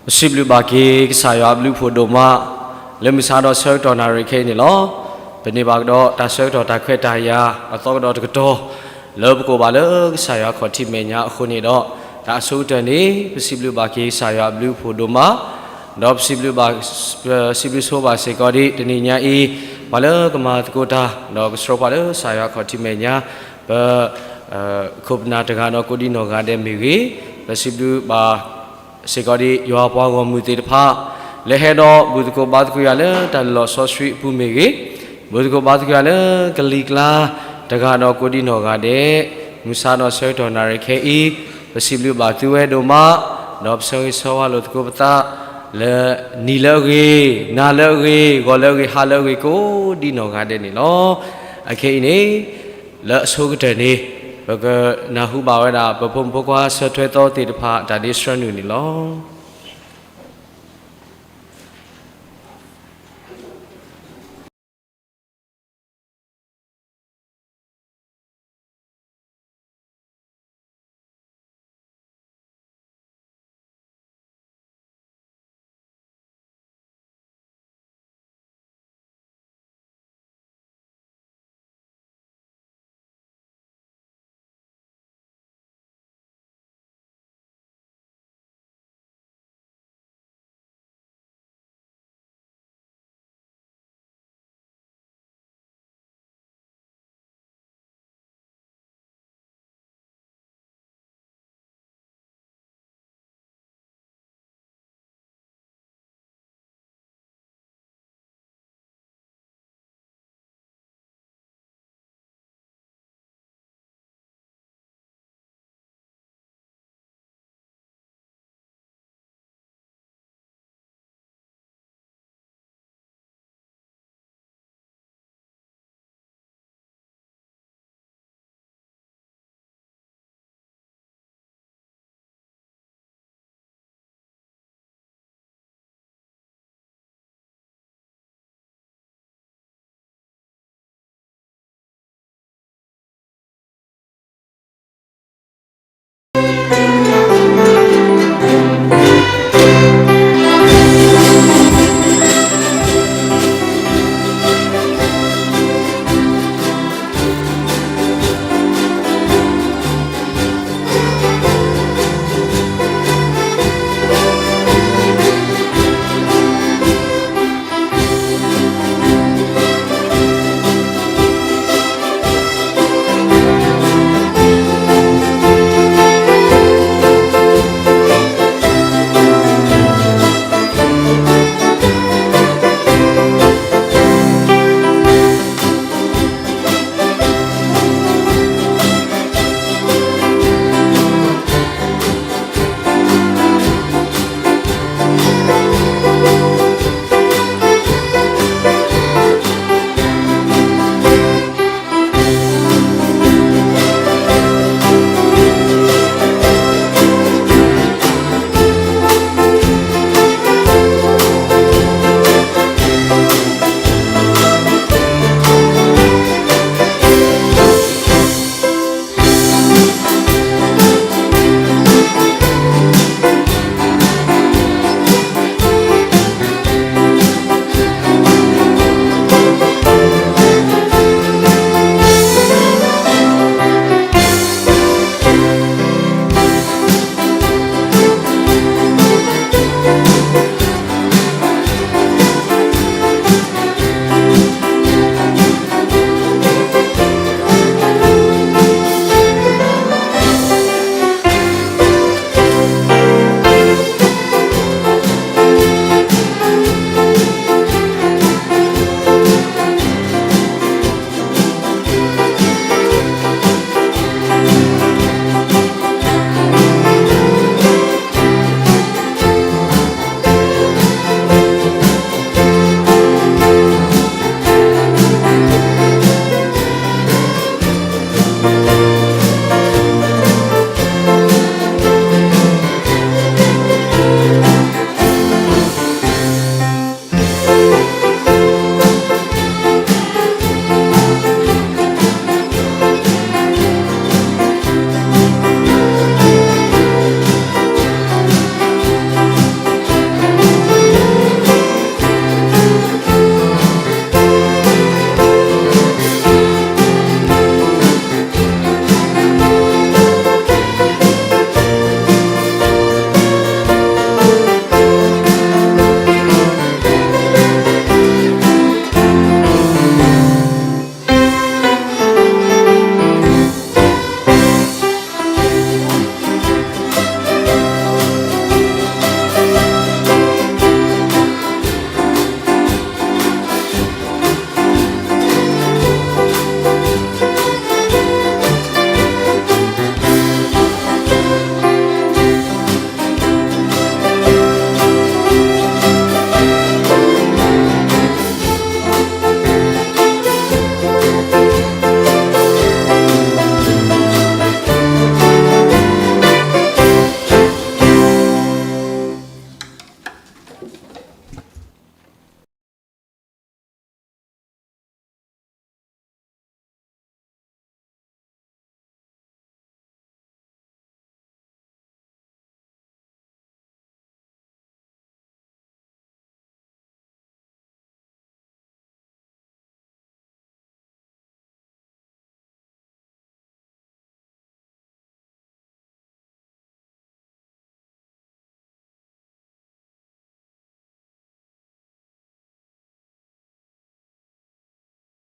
ပစံးဘျုးဘၣ်က့ၤကစၢ်ယွၤအဘျုးအဖှိၣ်ဒိၣ်မး လၢမုၢ်ဆါဒီးဆၢကတီၢ်နၣ်ရံၣ်ခဲအံၤန့ၣ်လီၤ. ပန့ၢ်ဘၣ်ကဒီးတၢ်ဆၢကတီၢ်တၢ်ခွဲးတၢ်ယာ်အသီကဒီးတကတီၢ် လၢပကိးဘၣ်လၢကစၢ်ယွၤခီၣ်ထံးမဲာ်ညါအဃိန့ၣ်ဒီး တၢ်အဆိကတၢၢ်န့ၣ် ပစံးဘျုးဘၣ်က့ၤကစၢ်ယွၤအဘျုးအဖှိၣ်ဒိၣ်မး ဒီးပစံးဘျုးဘၣ် ပစံးဘျုးဆိဘၣ်စ့ၢ်ကီးဒ်တနံၤညါအံၤ ပှၤလၢကမၤသကိးတၢ် ဒီးကဆှီပှၤလၢကစၢ်ယွၤခီၣ်ထံးမဲာ်ညါ ပ ခိၣ်ပနၢ်တဂၤဒီးကိးဒံနီၢ်ဂၤဒဲးမ့ၢ်ဂ့ၤ, ပစံးဘျုးဘၣ်စ့ၢ်ကီးဒ် ယွၤပှၤဂီၢ်မုၢ်သ့ၣ်တဖၣ် လၢဟဲဒီးဘူၣ်သကိးဘါသကိးယၤလၢတၢ်လုၢ်လီၢ်စီဆှံအပူၤမ့ၢ်ဂ့ၤ, ဘူၣ်သကိးဘါသကိးယၤလၢကလံၤကျါတဂၤဒီးကိးဒံနီၢ်ဂၤဒဲး, မုၢ်ဆါဒီးဆၢကတီၢ်နၣ်ရံၣ်ခဲအံၤ ပစံးဘျုးဘၣ်သုဝဲဒိၣ်မး, ဒီးပဆၢဂ့ၤဆၢဝါလိာ်သကိးပသး လၢနံၤလၢအဂ့ၤ, နၤလၢအဂ့ၤ, ဂီၤလၢအဂ့ၤ, ဟါလၢအဂ့ၤ ကိးဒံနီၢ်ဂၤဒဲးန့ၣ်လီၤ. အခဲအံၤန့ၣ် လၢအဆိကတၢၢ်န့ၣ် ပကနၢ်ဟူဘၣ်ဝဲဒၣ် ပဖိမုၣ်ဖိခွါဆၢထွဲသီသ့ၣ်တဖၣ် တၢ်ဒ့ဆှၢနုာ်န့ၣ်လီၤ.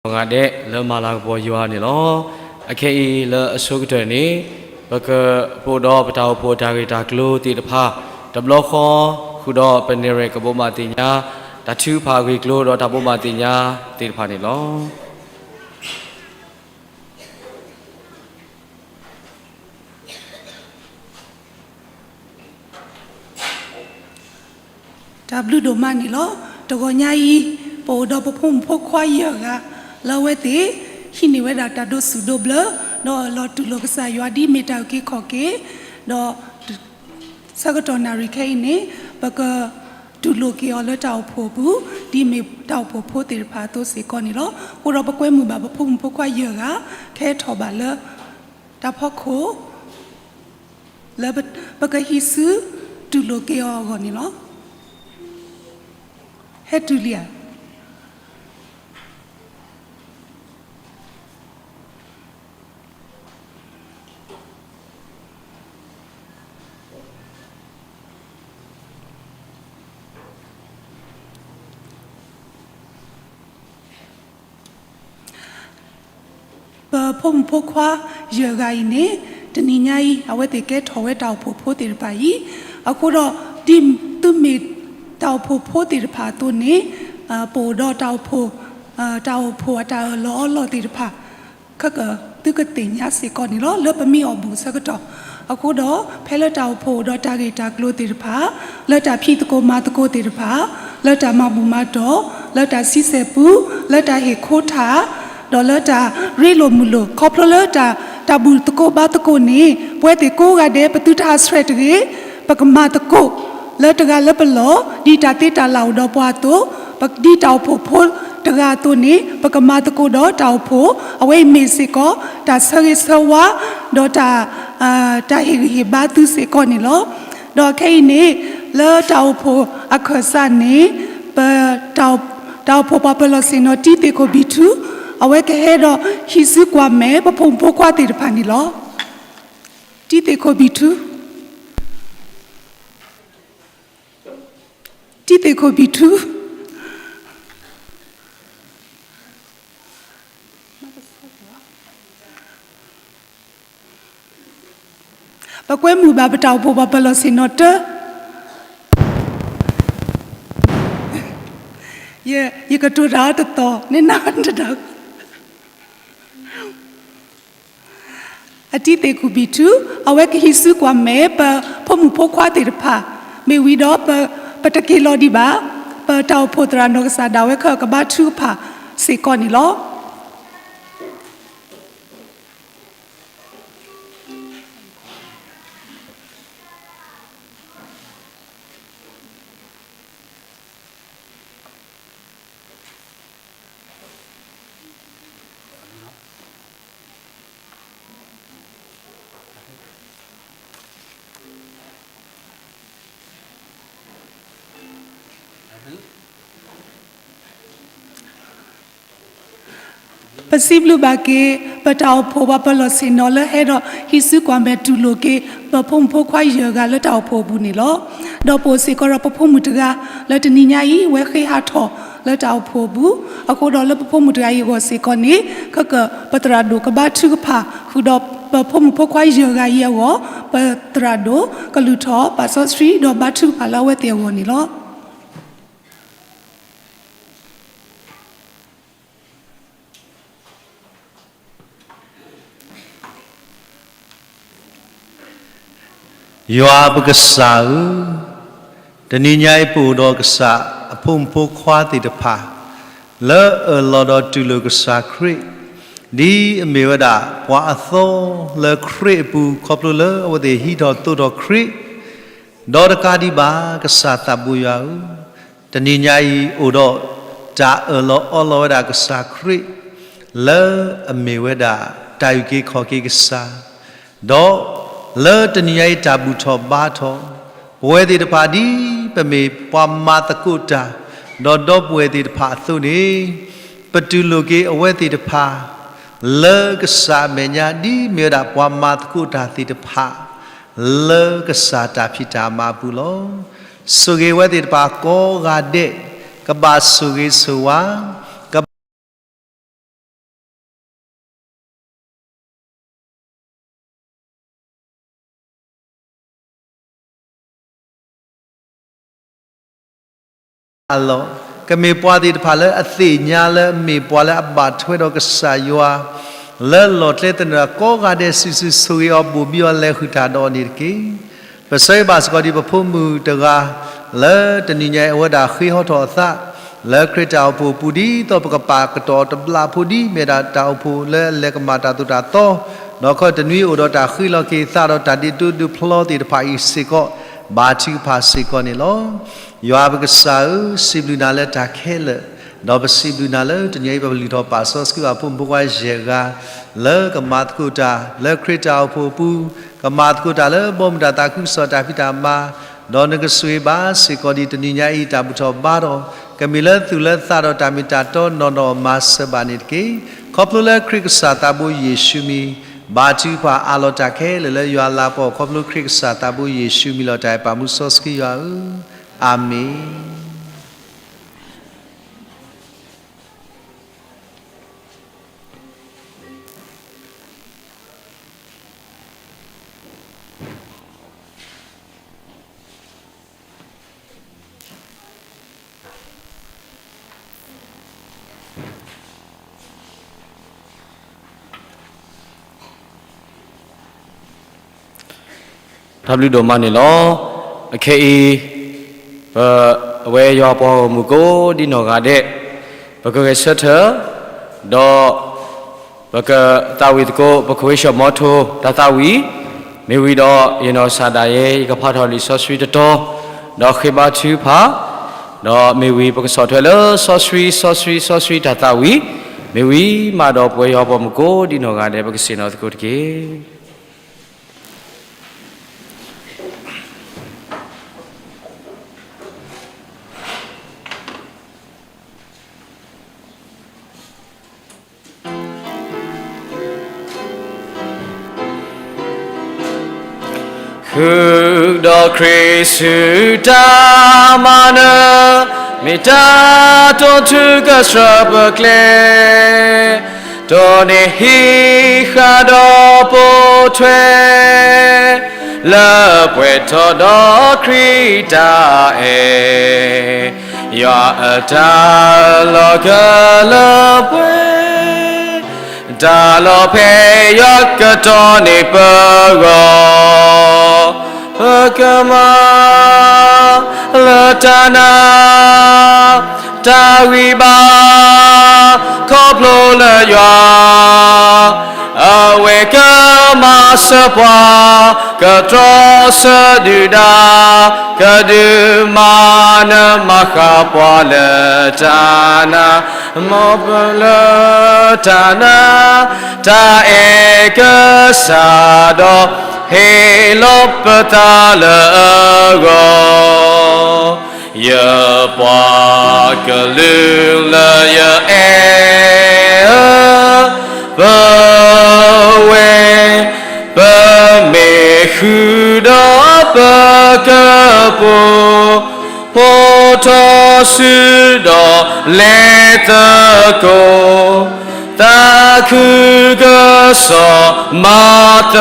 ကိးဂၤဒဲးလၢမၤလၤကပီၤယွၤန့ၣ်လီၤ. အခဲအံၤလၢအဆိကတၢၢ်န့ၣ် ပကပအိၣ်ဒီးပတၢ်အိၣ်ဖှိၣ်တၢ်ဂ့ၢ်တၢ်ကျိၤသ့ၣ်တဖၣ် တဘျီဃီ ဃုာ်ဒီးပနဲၣ်ရွဲၣ်ကဘိးမးသ့ၣ်ညါ တၢ်ထုကဖၣ်အဂ့ၢ်အကျိၤဒီးတၢ်ဘိးမးသ့ၣ်ညါသ့ၣ်တဖၣ်န့ၣ်လီၤ. တၢ်ဘျုးဒိၣ်မးန့ၣ်လီၤ. တဂီၤညါအံၤ ပအိၣ်ဒီးပဖိမုၣ်ဖိခွါယဲၢ်ဂၤ လၢအဝဲသ့ၣ် ဟံးန့ၢ်ဝဲဒၣ်တၢ်ဒိးစူၣ်ဒိးဘျၢ ဒီးအၢၣ်လီၤတူၢ်လိာ်ကစၢ်ယွၤဒ်မ့ၢ်တၢ်အုၣ်က့ၤခီၣ်က့ၤ, ဒီး ဆၢကတီၢ်နၣ်ရံၣ်ခဲအံၤန့ၣ် ပကတူၢ်လိာ်က့ၤအီၤလၢတၢ်အိၣ်ဖှိၣ်အပူၤ ဒ်မ့ၢ်တၢ်အိၣ်ဖှိၣ်ဖိသ့ၣ်တဖၣ်အသိးစ့ၢ်ကီးန့ၣ်လီၤ. အဃိဒီးပကွဲမုာ်ဘၣ်ပဖိမုၣ်ဖိခွါယဲၢ်ဂၤ ကဟဲထီၣ်ဘၣ်လၢ တၢ်ဖီခိၣ် လၢပကဟံးစုတူၢ်လိာ်က့ၤအီၤအဂီၢ်န့ၣ်လီၤ. ဟဲတုၤလံဧါ. ပဖိမုၣ်ဖိခွါယဲၢ်ဂၤအံၤန့ၣ် တနံၤညါအံၤ အဝဲသ့ၣ်ကဲထီၣ်ဝဲတၢ်အိၣ်ဖှိၣ်ဖိသ့ၣ်တဖၣ်အံၤ, အဃိဒီး ဒ်သုမ့ၢ်တၢ်အိၣ်ဖှိၣ်ဖိသ့ၣ်တဖၣ်အသိးန့ၣ် ပအိၣ်ဒီးတၢ်အိၣ်ဖှိၣ် တၢ်အိၣ်ဖှိၣ်အတၢ်အၢၣ်လီၤအီလီၤသ့ၣ်တဖၣ် ခဲက သုကသ့ၣ်ညါစ့ၢ်ကီးန့ၣ်လီၤ. လၢပမ့ၢ်အီၣ်ဘူၣ်ဆၢကတီၢ် အဃိဒီး ဖဲလၢတၢ်အိၣ်ဖှိၣ်အိၣ်ဒီးတၢ်ဂ့ၢ်တၢ်ကျိၤသ့ၣ်တဖၣ်, လၢတၢ်ဖံးသကိးမၤသကိးသ့ၣ်တဖၣ်, လၢတၢ်မၤဘူၣ်မၤတီၢ်, လၢတၢ်ဆံဆဲၣ်ပူ, လၢတၢ်ဟ့ၣ်ခိထၣ်, ဒီးလၢတၢ်ရ့လိာ်မုာ်လိာ် ခီဖျိလၢတၢ် တၢ်ဘူၣ်သကိးဘါသကိးန့ၣ် ပဝဲသ့ၣ်ကိးဂၤဒဲး ပသုတဟးဆှဲးတဂ့ၤ, ပကမၤသကိး လၢတဂၤလၢပလီၢ် ဒ်တၢ်သ့တၢ်လၢ်အိၣ်ဒီးပှၤအသိး, ဒ်တၢ်အိၣ်ဖှိၣ်ဖိတဂၤအသိးန့ၣ် ပကမၤသကိးဒီးတၢ်အိၣ်ဖှိၣ်, အဝဲအံၤမ့ၢ်စ့ၢ်ကီး တၢ်ဆၢဂ့ၤဆၢဝါ ဒီးတၢ် တၢ်ဟ့ၣ်ဂံၢ်ဟ့ၣ်ဘါသုစ့ၢ်ကီးန့ၣ်လီၤ. ဒီးခဲအံၤန့ၣ် လၢတၢ်အိၣ်ဖှိၣ်အခၢၣ်စးန့ၣ် ပ တၢ်အိၣ်ဖှိၣ်ပှၤပၢၤလီၢ်ဆ့ၣ်နီၤ တံသ့ၣ်ခိၣ်ဘံၣ်ထူ အဝဲကဟဲဒီးဟံးစုကွၢ်မဲာ် ပဖိမုၣ်ဖိခွါသ့ၣ်တဖၣ်န့ၣ်လီၤ. တံသ့ၣ်ခိၣ်ဘံၣ်ထူ တံသ့ၣ်ခိၣ်ဘံၣ်ထူ ပကွဲမုာ်ဘၣ်ပတၢ်အိၣ်ဖှိၣ်ပှၤပၢၤလီၢ်ဆ့ၣ်နီၤတၢ, ယကတိၤတၢ်အီၤတသီၣ်န့ၣ်နၢ်တဒၣ် အတံသ့ၣ်ခိၣ်ဘံၣ်ထူ အဝဲကဟံးစုကွၢ်မဲာ် ပဖိမုၣ်ဖိခွါသ့ၣ်တဖၣ် မ့ၢ်ဝံၤဒီး ပတက့ၤလီၤဒံးဘၣ် ပတၢ်အိၣ်ဖှိၣ်သရၣ်နီၢ်ကစၢ်ဒၣ်ဝဲခဲအံၤ ကဘါထုကဖၣ်စ့ၢ်ကီးန့ၣ်လီၤ. ပစံးဘျုးဘၣ်က့ၤ ပတၢ်အိၣ်ဖှိၣ်ပှၤပၢၤလီၢ်ဆ့ၣ်နီၤလၢဟဲဒီးဟံးစုကွၢ်မဲာ်တူၢ်လိာ်က့ၤ ပဖိမုၣ်ဖိခွါယဲၢ်ဂၤလၢတၢ်အိၣ်ဖှိၣ်အပူၤန့ၣ်လီၤ. ဒီးပအိၣ်စ့ၢ်ကီးဒီးပဖိမုၣ်တဂၤ လၢတနံၤညါအံၤ အဝဲဃ့ဟးထီၣ်လၢတၢ်အိၣ်ဖှိၣ်အပူၤ, အဃိဒီးလၢပဖိမုၣ်တဂၤအံၤအဂီၢ်စ့ၢ်ကီးန့ၣ် ခဲက ပသရၣ်ဒိၣ်ကဘါထုကဖၣ် ဃုာ်ဒီးပဖိမုၣ်ဖိခွါယဲၢ်ဂၤအံၤအဂီၢ် ပသရၣ်ဒိၣ်ကလုၢ်ထီၣ်ပာ်စီဆှံဒီးဘါထုကဖၣ်လၢအဝဲသ့ၣ်အဂီၢ်န့ၣ်လီၤ. ယွၤပကစၢ်ဧၢ, တနံၤညါအံၤပအိၣ်ဒီးကစၢ်အဖိမုၣ်ဖိခွါသ့ၣ်တဖၣ် လၢအၢၣ်လီၤဒီးတူၢ်လိာ်ကစၢ်ခရံာ် ဒ်အမ့ၢ်ဝဲဒၣ်ပှၤအသီလၢခရံာ်အပူၤ ခီဖျိလၢအဝဲသ့ၣ်ဟံးထီၣ်သိးထီၣ်ခရံာ် ဒီးတကးဒံးဘၣ် ကစၢ်သးဘိယွၤဧၢ, တနံၤညါအံၤအိၣ်ဒီးတၢ်အၢၣ်လီၤအီလီၤဝဲဒၣ်ကစၢ်ခရံာ် လၢအမ့ၢ်ဝဲဒၣ်တၢ်အုၣ်က့ၤခီၣ်က့ၤကစၢ်, ဒီးလၢတနံၤညါအံၤတၢ်ဘူၣ်ထီၣ်ဘါထီၣ် ပဝဲသ့ၣ်တဖၣ်ဒ်ပမ့ၢ်ပှၤမၤသကိးတၢ် ဒီးဒီပုၢ်ဝဲၢ်သ့ၣ်တဖၣ်အသိးန့ၣ် ပတူၢ်လိာ်က့ၤအဝဲသ့ၣ်တဖၣ် လၢကစၢ်အမဲာ်ညါ ဒ်မ့ၢ်ဝဲဒၣ်ပှၤမၤသကိးတၢ်သ့ၣ်တဖၣ် လၢကစၢ်တၢ်ဖံးတၢ်မၤအပူၤလီၤ. ဆိၣ်ဂ့ၤဝဲသ့ၣ်တဖၣ်ကိးဂၤဒဲး ကဘၣ်ဆိၣ်ဂ့ၤဆိၣ်ဝါ ကဘၣ် အလီၢ်, ကမ့ၢ်ပှၤသ့ၣ်တဖၣ်လၢအသ့ၣ်ညါလၢအမ့ၢ်ပှၤလၢအဘၣ်ထွဲဒီးကစၢ်ယွၤ လၢလီၢ်ကျဲသနၢၣ်ကိးဂၤဒဲး စုာ်စုာ်ဆိၣ်ဂ့ၤအီၤဘိၣ်ဘံအီၤလဲၤဃုာ်တၢ်ဒီးအီၤန့ၣ်တက့ၢ်. ပဆၢဂ့ၤဘၣ်စ့ၢ်ကီးဒ်ပဖိမုၣ်တဂၤ လၢတနံၤညါအံၤအဝဲဒၣ်ဃ့ဟီထီၣ်အသး လၢခရံာ်တၢ်အိၣ်ဖှိၣ်အပူၤ ဒ်သိးပကပာ်ကတီၢ်တဘျီဖိဒ်မဲာ်ဒၣ်တၢ်အိၣ်ဖှိၣ်လၢအလဲၤကမၣ်တၢ်သိၣ်တၢ်သီ, ဒီးခီတနွံအိၣ်ဒီးတၢ်ဃ့လီၤက့ၤသးဒီးတၢ်ဒ့ဒိးဒုးဖျီသ့ၣ်တဖၣ်အံၤစ့ၢ်ကီး ဘါထုကဖၣ်စ့ၢ်ကီးန့ၣ်လီၤ. ယွၤပကစၢ်ဧၢ, စံးဘျုးနၤလၢတၢ်ခဲလၢာ်, ဒီးပစံးဘျုးနၤလၢတနံၤအံၤ ပကလုၢ်ထီၣ်ပာ်စီဆှံဘၣ်ဖိမုၣ်ဖိခွါယဲၢ်ဂၤ လၢကမၤသကိးတၢ်လၢခရံာ်တၢ်အိၣ်ဖှိၣ်အပူၤ, ကမၤသကိးတၢ်လၢဘီမုၢ်တၢ်သးခုကစီၣ်တၢ်ဖံးတၢ်မၤ, ဒီးနကဆိၣ်ဂ့ၤဘၣ်စ့ၢ်ကီးဒ်တနံၤညါအံၤတၢ်ဘူၣ်ထီၣ်ဘါထီၣ် ကမ့ၢ်လၢသူၣ်လၢသးဒီးတၢ်မ့ၢ်တၢ်တီနီၢ်နီၢ်မၤစၢၤဘၣ်န့ၣ်တက့ၢ်. ခီဖျိလၢခရံာ်ကစၢ်သးဘိယ့ၣ်ၡူးမံၤ, ဘါထုကဖၣ်အးလီၤတၢ်ခဲလၢာ်လၢယွၤလၤကပီၤ ခီဖျိခရံာ်ကစၢ်သးဘိယ့ၣ်ၡူးမံၤလီၤတၢ်အဲၣ်ပာ်မူစီဆှံယွၤဧၢ, အၤမ့ၣ်. တၢ်ဘျုးဒိၣ်မးန့ၣ်လီၤ. အခဲအံၤ ပ အဝဲယွၤပှၤဂီၢ်မုၢ်ကိးဒံနီၢ်ဂၤဒဲး ပကဂဲၤဆၢထၢၣ် ဒီး ပကသးဝံၣ်သကိး ပကဝ့ၢ်ၡီၣ်မီထိ တၢ်သးဝံၣ်, မ့ၢ်ဝံၤဒီး ယနီၢ်ကစၢ်ဒၣ်ယဲ ယကဖးထီၣ်လံာ်စီဆှံတတီၤ, ဒီးဃ့ဘါထုကဖၣ်, ဒီးမ့ၢ်ဝံၤပကဆီၣ်ထွဲလၢစီဆှံ စီဆှံ စီဆှံတၢ်သးဝံၣ်, မ့ၢ်ဝံၤမးဒီးပဝဲယွၤပှၤဂီၢ်မုၢ်ကိးဒံနီၢ်ဂၤဒဲး ပကဆ့ၣ်နီၤသကိးတက့ၢ်. ဃုာ်ဒီးခရံာ်ဆူတၢ်မၤနၢၤ, မ့ၢ်တၢ်တိာ်ထူကဆှၢပကျဲ, တိၢ်န့ၢ်ဟံးဃာ်ဒီးပိာ်ထွဲ, လၢပှဲၤထီၣ်ဒီးခရံာ်တၢ်အဲၣ်, ယွၤအတၢ်လီၤကလၢပှဲၤ, တၢ်လီၤဖဲးယွၤကတီၢ်န့ၢ်ပဂီၢ်, ပကမၤလၢတၢ်နာ် တၢ်ဂံၢ်ဘါ ခီဖျိလၢယွၤ, အဝဲကမၤစၢၤပှၤ ကတြီဆၢဒုၣ်ဒါ, ကဒုးမၤနၢၤမၤဃၣ်ပှၤလၢတၢ်နာ်, မ်ပလၢတၢ်နာ် တၢ်အဲၣ်ကစၢ်ဒီး ဟ့ၣ်လီၤပသးလၢအဂီၢ်, ယပှၤကလုာ်လၢယအဲၣ်ဧၢ, ပဝဲ ပမ့ၢ်ဃုာ်ဒီးပကပိာ်, ဖှိၣ်ထီၣ်စုဒီးလဲၤသကိး, သးခုကစီၣ်မၤသ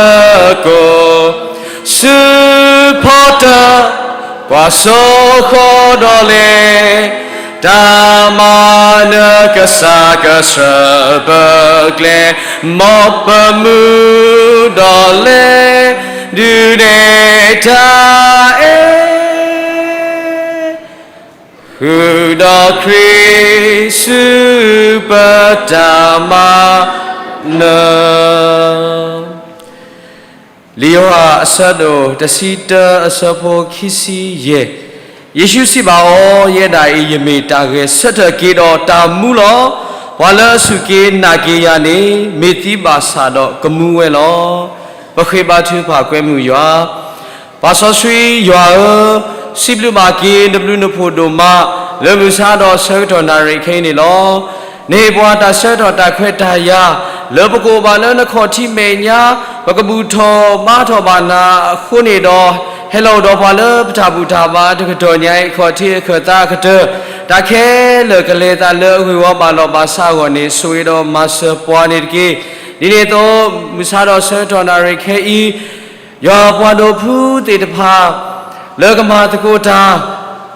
ကိး, စုဖီတၢၣ် ကွၢ်စိဃီဒီးလဲၤ, တၢ်မၤနၢၤကစၢ်ကဆှၢပကျဲ, မ်ပမူဒီးလဲၤ, ဒုးနဲၣ်တၢ်အဲၣ် ဃုာ်ဒီးခရံာ်ဆူပတၢ်မၤနၢၤ. လံာ်ယိၤဟၣ်အဆၢဒိၣ်တဆံတၢအဆၢဖိခံဆံယဲၢ်, ယ့ၣ်ၡူးစံးဘၣ်အီၤ, ယဲဒၣ်အံၤ ယမ့ၢ်တၢ်ဂဲၤဆၢထၢၣ်က့ၤဒီးတၢ်မူလီၤ. ပှၤလၢအစူၢ်က့ၤနာ်က့ၤယၤန့ၣ် မ့ၢ်သံဘၣ်ဆၣ်ဒီးကမူဝဲလီၤ. ပဃ့ဘါထုကဖၣ်ကွဲမုာ်ယွၤ ပၢ်စီဆှံယွၤဧၢ, စံးဘျုးဘၣ်က့ၤနဘျုးနဖှိၣ်ဒိၣ်မး လၢမုၢ်ဆါဒီးဆၢကတီၢ်နၣ်ရံၣ်ခဲအံၤန့ၣ်လီၤ. နဟ့ၣ်ပှၤတၢ်ဆၢကတီၢ်တၢ်ခွဲးတၢ်ယာ် လၢပကအိၣ်ဘၣ်လၢနခီၣ်ထံးမဲာ်ညါ, ပကဘူၣ်ထီၣ်ဘါထီၣ်ဘၣ်နၤအဃိန့ၣ်ဒီး, ဟဲလီၤအိၣ်ဒီးပှၤလၢပတၢ်ဘူၣ်တၢ်ဘါတကတီၢ်ညါအံၤ ခီၣ်ထံးအခၢၣ်သးအကတၢၢ်, တၢ်ခဲလၢာ်ကလဲၤသးလၢအဂ့ၢ်ဝီဘၣ်လီၤဘၣ်စးအဂီၢ်န့ၣ် ဆိၣ်ဂ့ၤဒီးမၤစၢၤပှၤန့ၣ်တက့ၢ်. ဒ်န့ၣ်အသိး မုၢ်ဆါဒီးဆၢကတီၢ်နၣ်ရံၣ်ခဲအံၤ ယွၤပှၤဒိးဖုသ့ၣ်တဖၣ် လၢကမၤသကိးတၢ်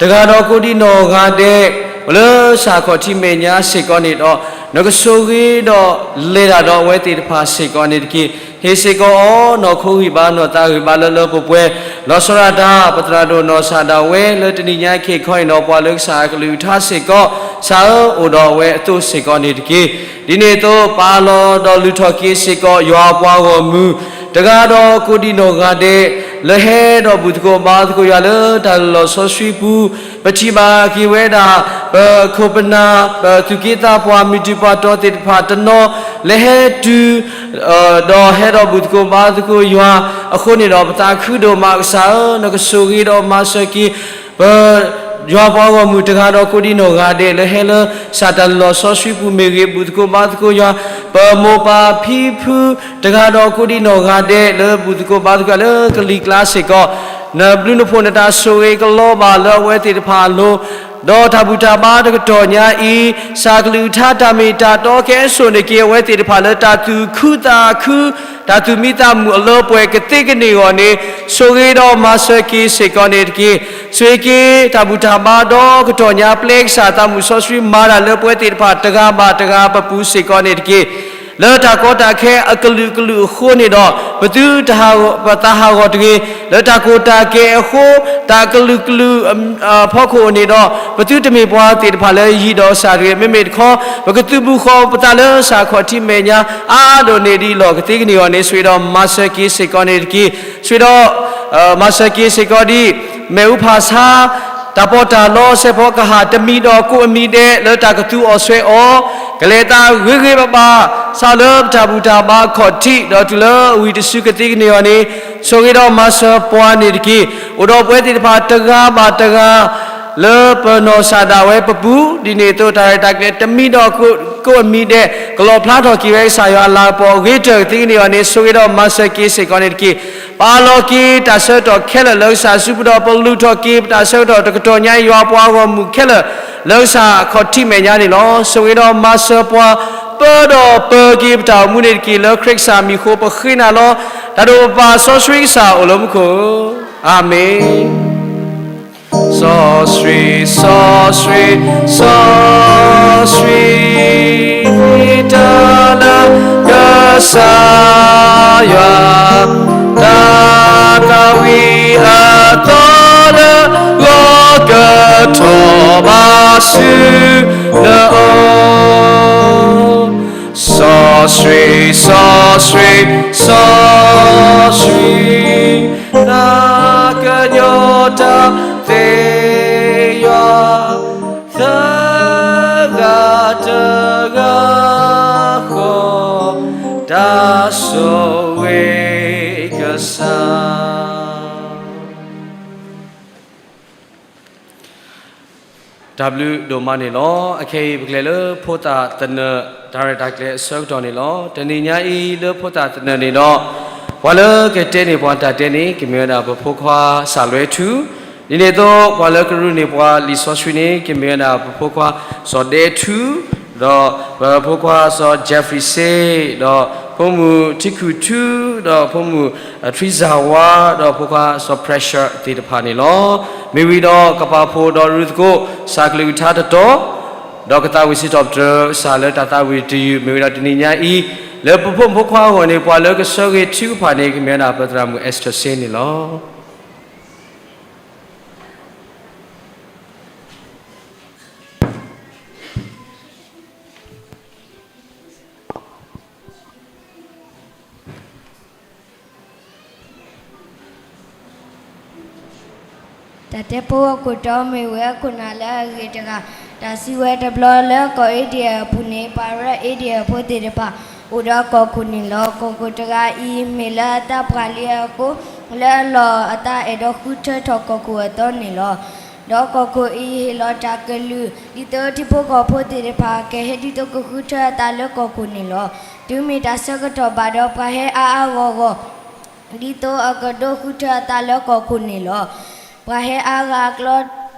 တဂၤဒီးကိးဒံနီၢ်ဂၤဒဲး, လၢဆၣ်ခီၣ်ထံးမဲာ်ညါစ့ၢ်ကီးန့ၣ်ဒီး, နကဆိၣ်ဂ့ၤဒီးလဲၤတၢ်ဒီးအဝဲသ့ၣ်တဖၣ်စ့ၢ်ကီးန့ၣ်တက့ၢ်. ဟ့ၣ်စ့ၢ်ကီးအီၤနီၢ်ခိဂံၢ်ဘါနီၢ်သးဂံၢ်ဘါလၢလၢပှဲၤပှဲၤ, လီၤဆီဒၣ်တၢ် ပသရၣ်ဒိၣ်နီၢ်ဆၣ်ဒၣ်ဝဲလၢတနံၤညါအံၤခ့ခီအံၤဒီး ပှၤလၢကစၢ်အကလုၢ်ကထါစ့ၢ်ကီး, ကစၢ်ဧၢအိၣ်ဒီးအဝဲအသိးစ့ၢ်ကီးန့ၣ်တက့ၢ်. ဒ်န့ၣ်အသိး ပာ်လီၤဒီးလုၢ်ထီၣ်က့ၤစ့ၢ်ကီးယွၤအပှၤဂီၢ်မုၢ် တဂၤဒီးကိးဒံနီၢ်ဂၤဒဲး, လၢဟဲဒီးဘူၣ်သကိးဘါသကိးယွၤလၢတၢ်လီၢ်စီဆှံပူၤ, ပထံၣ်ဘၣ်က့ၤဝဲဒၣ် ပခိၣ်ပနၢ် ပသူၣ်က့သးပှၢ် မုၢ်တံၢ်ပှၤတီၤသ့ၣ်တဖၣ်တနီၤ လဲၤဟဲတုၤ ဒီးဟဲဒီးဘူၣ်သကိးဘါသကိးယွၤအဃိန့ၣ်ဒီး ပသးခုဒိၣ်မး. ကစၢ်ဧၢ, နကဆိၣ်ဂ့ၤဒီးမၤစၢၤက့ၤ ပ ယွၤပှၤဂီၢ်မုၢ်တဂၤဒီးကိးဒံနီၢ်ဂၤဒဲး လၢဟဲလၢဆၣ်တၢ်လီၢ်စီဆှံပူၤမ့ၢ်ဂ့ၤ, ဘူၣ်သကိးဘါသကိးယွၤ ပမိၢ်ပၢ်ဖံဖုတဂၤဒီးကိးဒံနီၢ်ဂၤဒဲး လၢဘူၣ်သကိးဘါသကိးယွၤလၢကလံၤကျါစ့ၢ်ကီး, နဘျုးနဖှိၣ်နတၢ်ဆိၣ်ဂ့ၤကလီၤဘၣ်လၢအဝဲသ့ၣ်တဖၣ်အလိၤ, ဒီးတၢ်ဘူၣ်တၢ်ဘါတကတီၢ်ညါအံၤ, ဆၣ်ကလုၢ်ကထါတၢ်မ့ၢ်တၢ်တီကဟဲစိာ်န့ၢ်က့ၤအဝဲသ့ၣ်တဖၣ်လၢတၢ်သူၣ်ခုသးခု, တၢ်သူၣ်မံသးမုာ်အလၢပှဲၤကသ့ကန့ၢ်အဂီၢ်န့ၣ်, ဆိၣ်ဂ့ၤဒီးမၤစၢၤက့ၤစ့ၢ်ကီးန့ၣ်တက့ၢ်. ဆိၣ်ဂ့ၤက့ၤတၢ်ဘူၣ်တၢ်ဘါဒီကတီၢ်ညါ ပျဲကစၢ်သးမုာ်စီဆှံမၤတၢ်လၢပဝဲသ့ၣ်တဖၣ်တဂၤဘၣ်တဂၤပပူၤစ့ၢ်ကီးန့ၣ်တက့ၢ်. လၢတၢ်ကီတၢ်ခဲအကလုာ်ကလုာ်အဃိန့ၣ်ဒီး, ပသုတဟးဂီၤ, ပသးဟးဂီၤတဂ့ၤ, လၢတၢ်ကီတၢ်ခဲအဃိ, တၢ်ကလုာ်ကလုာ်အဖီခိၣ်န့ၣ်ဒီး, ပသုတမ့ၢ်ပှၤသ့ၣ်တဖၣ်လၢယံၤဒီးစၢ်တဂ့ၤ, မ့မ့ၢ်တခီ, ပကသုးဘူးဃီၤပသးလၢဆၣ်ခီၣ်ထံးမဲာ်ညါအါဒိၣ်န့ၢ်ဒံးလီၢ်ကသ့ကန့ၢ်အဂီၢ်န့ၣ် ဆိၣ်ဂ့ၤဒီးမၤစၢၤက့ၤစ့ၢ်ကီးန့ၣ်တက့ၢ်. ဆိၣ်ဂ့ၤဒီး မၤစၢၤက့ၤစ့ၢ်ကီးဒ် မ့ၣ်အူဖးဆါ တၢ်ပီးတၢ်လီ စဲးဖီကဟၣ် တမံၤဒီးကိးအမံၤဒဲး လၢတၢ်ကသူအီၤဆွဲအီၤ, ကလဲၤသးဂ့ၤဂ့ၤဘၣ်ဘၣ် စးလၢပတၢ်ဘူၣ်တၢ်ဘါအခီၣ်ထံး ဒီးတုၤလၢဝံၤတစုကသ့ကန့ၢ်အဂီၢ်န့ၣ်, ဆိၣ်ဂ့ၤဒီးမၤစၢၤပှၤန့ၣ်တက့ၢ်. အိၣ်ဒီးပဝဲသ့ၣ်တဖၣ်တဂၤဘၣ်တဂၤ လၢပနီၢ်ကစၢ်ဒၣ်ဝဲပပူၤ, ဒ်န့ၣ်အသိး တၢ်ရဲၣ်တၢ်ကျဲၤတမံၤဒီးကိးအမံၤဒဲး ကလီၣ်ဖျါထီၣ်က့ၤဝဲကစၢ်ယွၤအလၤကပီၤအဂ့ၤကတၢၢ်ကသ့ကန့ၢ်အဂီၢ်န့ၣ် ဆိၣ်ဂ့ၤဒီးမၤစၢၤက့ၤစ့ၢ်ကီးန့ၣ်တက့ၢ်. ပာ်လီၤက့ၤတၢ်ဆၢကတီၢ်ခဲလၢာ်လၢကစၢ်အစုပူၤဒီး ပလုၢ်ထီၣ်က့ၤပတၢ်ဆၢကတီၢ်တကတီၢ်ညါ ယွၤပှၤဂီၢ်မုၢ်ခဲလၢာ် လၢကစၢ်ခီၣ်ထံးမဲာ်ညါန့ၣ်လီၤ. ဆိၣ်ဂ့ၤဒီးမၤစၢၤပှၤ ပၢဒီးပၢက့ၤပတၢ်အိၣ်မူန့ၣ်တက့ၢ်. လၢခရံာ်ကစၢ်မံၤအဃိ ပဃ့နၤလီၤ. တၢ်ဒိၣ်ပပၢ်စီဆှံကစၢ်အိၣ်လၢမူခိၣ်ဧၢ, အၤမ့ၣ်. စီဆှံ, စီဆှံ, စီဆှံ, တၢ်လၢကစၢ်ယွၤ တၢ်သးဝံၣ်အသီလၢ လီၤကထီၣ်ဘၣ်ဆူနအိၣ် စီဆှံ, စီဆှံ, စီဆှံ, တၢ်ကညီၤတၢ်သ့ယွၤ, သၢဂၤတဂၤဃီ, တၢ်ဆိၣ်ဂ့ၤကစၢ် တၢ်ဘျုးဒိၣ်မးန့ၣ်လီၤ. အခဲအံၤ ပကလဲၤလၢဖိသၣ်သနၢၣ် တၢ်ရဲၣ်တၢ်ကျဲၤအဆၢကတီၢ်န့ၣ်လီၤ. တနံၤညါအံၤ လၢဖိသၣ်သနၢၣ်န့ၣ်ဒီး, ပှၤလၢကတဲန့ၢ်ပှၤတၢ်တဲန့ၣ် ကမ့ၢ်ဝဲဒၣ်ပဖိခွါစၢ်လွဲထူ, ဒ်န့ၣ်အသိး ပှၤလၢကရူၢ်န့ၢ်ပှၤလံာ်စီဆှံန့ၣ် ကမ့ၢ်ဝဲဒၣ်ပဖိခွါစီၤဒဲထူ, ဒီးပဖိခွါစီၤ Jeffrey စ့, ဒီးဖိမုၣ်ထံခုၣ်ထူ, ဒီးဖိမုၣ်ထရံစၢ်ဝါ, ဒီးဖိခွါစီၤ Pressure သ့ၣ်တဖၣ်န့ၣ်လီၤ. မ့ၢ်ဝံၤဒီးကပာ်ဖှိၣ်ဒီးရူၢ်သကိး စၢ်ကလုၢ်ကထါတတီၤ, ဒီးကသးဝံၣ်စံးထီၣ်ပတြၢၤကစၢ်လၢတၢ်သးဝံၣ်တယုၢ် မ့ၢ်ဝံၤဒီးတနံၤညါအံၤ, လၢပဖိမုၣ်ဖိခွါအဂီၢ်န့ၣ် ပှၤလၢကဆၢဂ့ၤထုကဖၣ်န့ၣ် ကမ့ၢ်ဝဲဒၣ်ပသရၣ်မုၣ် Esther စ့န့ၣ်လီၤ. တၢ်တဲဖိအခိၣ်တီမ့ၢ်ဝဲခိၣ်နၢ်လၢအဂ့ၤတဂၤ, တၢ်စံးဝဲတဘျီလၢကီၢ် India အပူၤန့ၣ် ပှၤရဲၣ် India ဖိသ့ၣ်တဖၣ် အိၣ်ဒီးကီၢ်ခိၣ်န့ၣ်လီၤ. ကီၢ်ခိၣ်တဂၤအံၤ မ့ၢ်လၢအတၢ်ပှၢ်လံအဃိ, လၢအလီၢ်အသးအဲၣ်ဒိးဃုထၢထီၣ်ကီၢ်ခိၣ်အသီန့ၣ်လီၤ. ဒီးကီၢ်ခိၣ်အံၤဟ့ၣ်လီၤတၢ်ကလုၢ် ဒ်သိးထံဖိကီၢ်ဖိသ့ၣ်တဖၣ် ကဟဲဒ်သိးကဃုထၢအသးလၢကီၢ်ခိၣ်န့ၣ်လီၤ. တုၤမ့ၢ်တၢ်ဆၢကတီၢ်ဘၣ်ဒီး ပှၤဟဲအါအါဂီၢ်ဂီၢ် ဒ်သိးအကဒိးဃုထၢအသးလၢကီၢ်ခိၣ်န့ၣ်လီၤ. ပှၤဟဲအါဂၤအကျါ,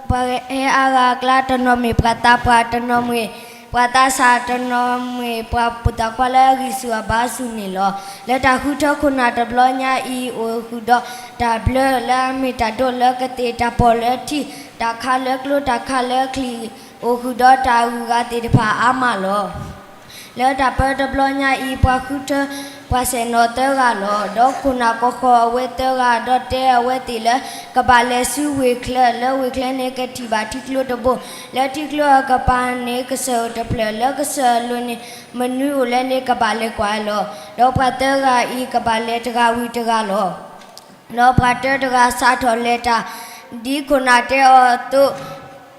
ပှၤဟဲအါဂၤအကျါ တနီၤမ့ၢ်ပှၤသးပှၢ်, တနီၤမ့ၢ်ပှၤသးစၢ်, တနီၤမ့ၢ်ပှၤပိာ်သးခွါလၢအဂံၢ်ဆူၣ်အဘါဆူၣ်န့ၣ်လီၤ. လၢတၢ်ဃုထၢခိၣ်နၢ်တဘျီညါအံၤ အိၣ်ဃုာ်ဒီးတၢ်ဘျၢလၢအမ့ၢ်တၢ်ဒိးလၢကသ့ၣ်တၢ်ပီၢ်လၢထံ တၢ်ခးလၢကျိ တၢ်ခးလၢချံး အိၣ်ဃုာ်ဒီးတၢ်အဂုၤအဂၤသ့ၣ်တဖၣ်အါမးလီၤ. လၢတၢ်ပၢတဘျီညါအံၤ ပှၤဃုထၢပှၤစဲၣ်နီၤသၢဂၤလီၤ. ဒီးခိၣ်နၢ်ကီၢ်ဃီအဝဲသၢဂၤ ဒီးတဲအဝဲသ့ၣ်လၢ ကဘၣ်လဲၤဆူဝ့ၢ်ချၢ, လၢဝ့ၢ်ချၢန့ၣ်ကထံၣ်ဘၣ်ထံကျိတဘိ, လၢထံကျိအကပၤန့ၣ်ကစၢၢ်အိၣ်တဖျၢၣ်, လၢကစၢၢ်လိၤန့ၣ် မနုၤအိၣ်လဲၣ်န့ၣ် ကဘၣ်လဲၤကွၢ်လီၤ. ဒီးပှၤသၢဂၤအံၤ ကဘၣ်လဲၤတဂၤဝံၤတဂၤလီၤ. ဒီးပှၤတၢတဂၤစးထီၣ်လဲၤတၢ် ဒ်ခိၣ်နၢ်တဲအီၤအသိး,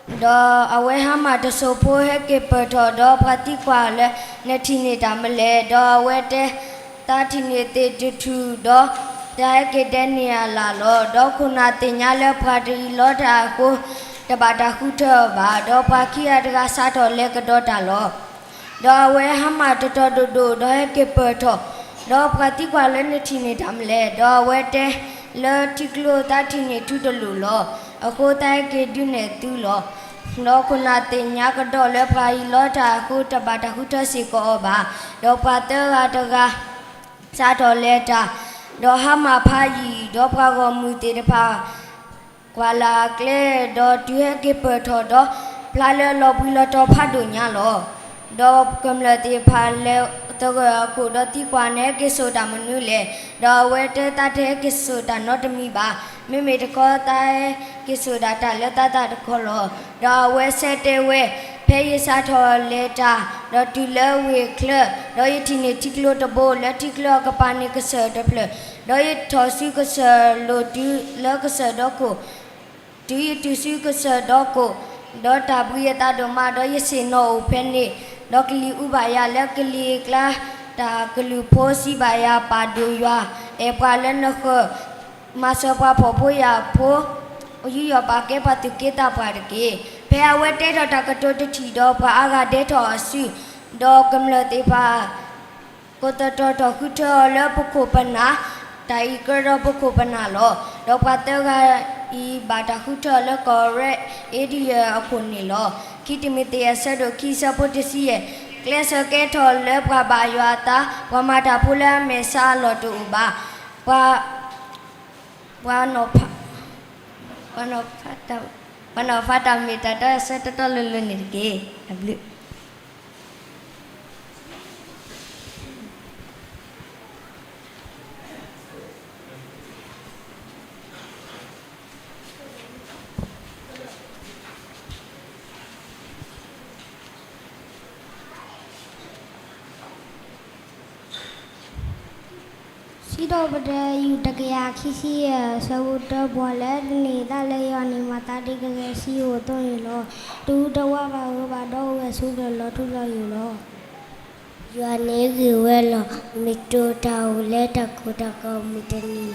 ဒီးအဝဲဟါမၢ်တစိၢ်ဖိဟဲက့ၤပၢၢ်ထီၣ်, ဒီးပှၤသံကွၢ်လၢ နထံၣ်န့ၢ်တၢ်မနုၤလဲၣ်, ဒီးအဝဲတဲ, သးထံၣ်န့ၢ်သ့ၣ်တထူၣ်, ဒီးတၢ်ဟဲက့ၤဒဲးန့ၢ်အလၣ်လီၤ. ဒီးခိၣ်နၢ်သ့ၣ်ညါလၢပှၤတအံးလီတၢ်အဃိ, တဘၣ်တၢ်ဃုထၢအီၤဘၣ်. ဒီးပှၤခံဂၤတဂၤစးထီၣ်လဲၤကဒီးတၢ်လီၤ. ဒီးအဝဲဟါမၢ်တတီၤဒိၣ်ဒိၣ်, ဒီးဟဲက့ၤပၢၢ်ထီၣ်, ဒီးပှၤသံကွၢ်လၢ နထံၣ်န့ၢ်တၢ်မနုၤလဲၣ်, ဒီးအဝဲတဲ, လၢထံကျိသးထံၣ်န့ၢ်ထူတလိာ်လီၤ. အဃိသးဟဲက့ၤဒုးနဲၣ်သုလီၤ. ဒီးခိၣ်နၢ်သ့ၣ်ညါကဒီးလၢပှၤအံးလီတၢ်အဃိ တဘၣ်တၢ်ဃုထၢစ့ၢ်ကီးအီၤဘၣ်. ဒီးပှၤသၢဂၤတဂၤ စးထီၣ်လဲၤတၢ်, ဒီးဟါမၢ်ဖးယံာ်, ဒီးပှၤဂီၢ်မုၢ်သ့ၣ်တဖၣ် ကွၢ်လၢ်အကျဲ, ဒီးတုၤဟဲက့ၤပၢၢ်ထီၣ်ဒီး ဖျါလၢလီၤဘှံးလီၤတီၤဖးဒိၣ်ညါလီၤ. ဒီးကမျၢၢ်သ့ၣ်တဖၣ်လဲၤသဂၢၢ်အခိၣ်, ဒီးသံကွၢ်, နဟဲက့ၤစိာ်တၢ်မနုၤလဲၣ်. ဒီးအဝဲတဲ, သးတဟဲက့ၤစိာ်တၢ်နီတမံၤဘၣ်. မ့မ့ၢ်တခီသးဟဲက့ၤစိာ်ဒၣ်တၢ်လၢသးသးတခီလီၤ. ဒီးအဝဲဆဲးတဲဝဲ, ဖဲယစးထီၣ်လဲၤတၢ်, ဒီးတုၤလၢဝ့ၢ်ချၢ, ဒီးယထံၣ်န့ၢ်ထံကျိတဘိ, လၢထံကျိအကပၤန့ၣ်ကစၢၢ်တဖျၢၣ်, ဒီးယထီၣ်ဆူကစၢၢ်လိၤတုၤလၢကစၢၢ်ဒီခိၣ်, တုၤယတုၤဆူကစၢၢ်ဒီခိၣ်, ဒီးတၢ်ဘှံးအသးဒိၣ်မး, ဒီးယဆ့ၣ်နီၤအိၣ်ဖဲန့ၣ်, ဒီးကလံၤအူဘၣ်ယၤလၢကလံၤအကျါ, တၢ်ကလုၢ်ဖိစံးဘၣ်ယၤ, ပာ်ဒိၣ်ယွၤ, အဲၣ်ပှၤလၢနဃၢၤ, မၤစၢၤပှၤဖှီၣ်ဖိယာ်ဖိ, ယူးယီၣ်ပာ်ကဲပှၤသူၣ်က့သးပှၢ်တက့ၢ်. ဖဲအဝဲတဲထီၣ်တၢ်ကတိၤတထံၣ်ဒီး ပှၤအါဂၤဒဲးထီၣ်အစု, ဒီးကမျၢၢ်သ့ၣ်တဖၣ် ကိးသတီၤထီၣ်ဃုထၢအီၤလၢပခိၣ်ပနၢ်, တၢ်အံၤကရၢဒီးပခိၣ်ပနၢ်လီၤ. ဒီးပှၤသၢဂၤအံၤဘၣ်တၢ်ဃုထၢအီၤလၢကီၢ်ရဲၣ်အ့ဒံယၢၣ်အခိၣ်န့ၣ်လီၤ. ခံတံၤမသ့းအဆၢဒိၣ်ခံအဆၢဖိတဆံယဲၢ်, ကျဲးစၢးကဲထီၣ်လၢပှၤဘၣ်ယွၤအသး, ပှၤမၤတၢ်ဖိလၢအမဲာ်ဆှးအလီၢ်တအိၣ်ဘၣ်. ပှၤ ပှၤနီၤဖး ပှၤနီၤဖးတၢ် ပှၤနီၤဖးတၢ်မ့ၢ်တၢ်တီအဆၢတီတီလိၤလိၤန့ၣ်တက့ၢ်. တၢ်ဘျုး စံးထီၣ်ပတြၢၤ ယူၢ်တကယၤခံဆံယဲၢ် အဆၢဖိတၢ, ပှၤလၢတန့ၢ်သးလၢယွၤန့ၣ် မၤသးဒ်ကစၢ်စံးအသိးန့ၣ်လီၤ. တအူတဝါဘၣ်ဧိၤဘၣ်ဒီး အိၣ်ဝဲဆိးကျၢၤလီၤထူလီၤယိာ်လီၤ. ယွၤန့ၣ်ဂ့ၤဝဲလီၤ. မ့ၢ်တိၢ်တၢ်အိၣ်လၢတၢ်ကိၢ်တၢ်ဂီၤမုၢ်တနံၤလီ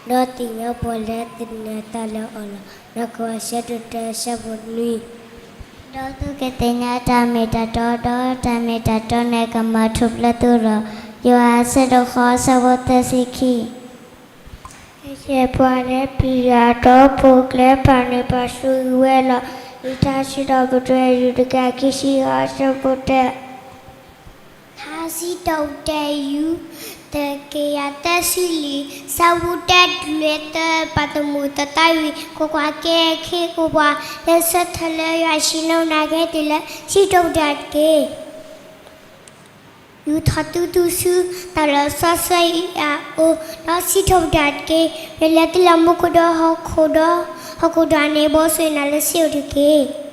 ၤ. ဒီးသ့ၣ်ညါပှၤလၢသန့ၤသးလၢအီၤလီၤ. နီၢ်ကစၢ် အဆၢဒိၣ်တၢ အဆၢဖိနွံ ဒီးသုကသ့ၣ်ညါတၢ်မ့ၢ်တၢ်တီ, ဒီးတၢ်မ့ၢ်တၢ်တီန့ၣ်ကမၤထူၣ်ဖျဲးသုလီၤ. ယိၤဟၣ် အဆၢဒိၣ်ဃိး အဆၢဖိသၢဆံခံ. ယဲၢ်ပှၤလၢပျံၤယွၤဒီး ပိာ်ကျဲဖးန့ၢ်ပှၤဆူဂံၢ်ဝဲလီၤ. လံာ်စံးထီၣ်ပတြၢၤ ယူၢ်တကယၤခံဆံဃိး အဆၢဖိတၢ ထါစံးထီၣ်ပတြၢၤ ယူၢ် တကယၤသၢဆံလွံၢ် ဆၢဖိတၢ တုၤလၢသၢ ပှၤသမူသတးဝံၤ ကွၢ်ကွၢ်, ကဲခဲကိာ်ပှၤလၢဆၢထၢၣ်လၢယွၤအဟံၣ်လၢနၤကဟဲတုၤလၢ စံးထီၣ်ပတြၢၤတက့ၢ်. ယူၢ်ထီၣ်သုသူဆူတၢ်လီၢ်စီဆှံအအိၣ်, ဒီးစံးထီၣ်ပတြၢၤတက့ၢ်. မ့ၢ်လဲၤသုလၢမူခိၣ်ဒီးဟီၣ်ခိၣ်ဒီး ဟီၣ်ခိၣ်ဒီးန့ၣ် ဘီဆိၣ်အ့ၣ်နၤလၢစ့အိၣ်တက့ၢ်.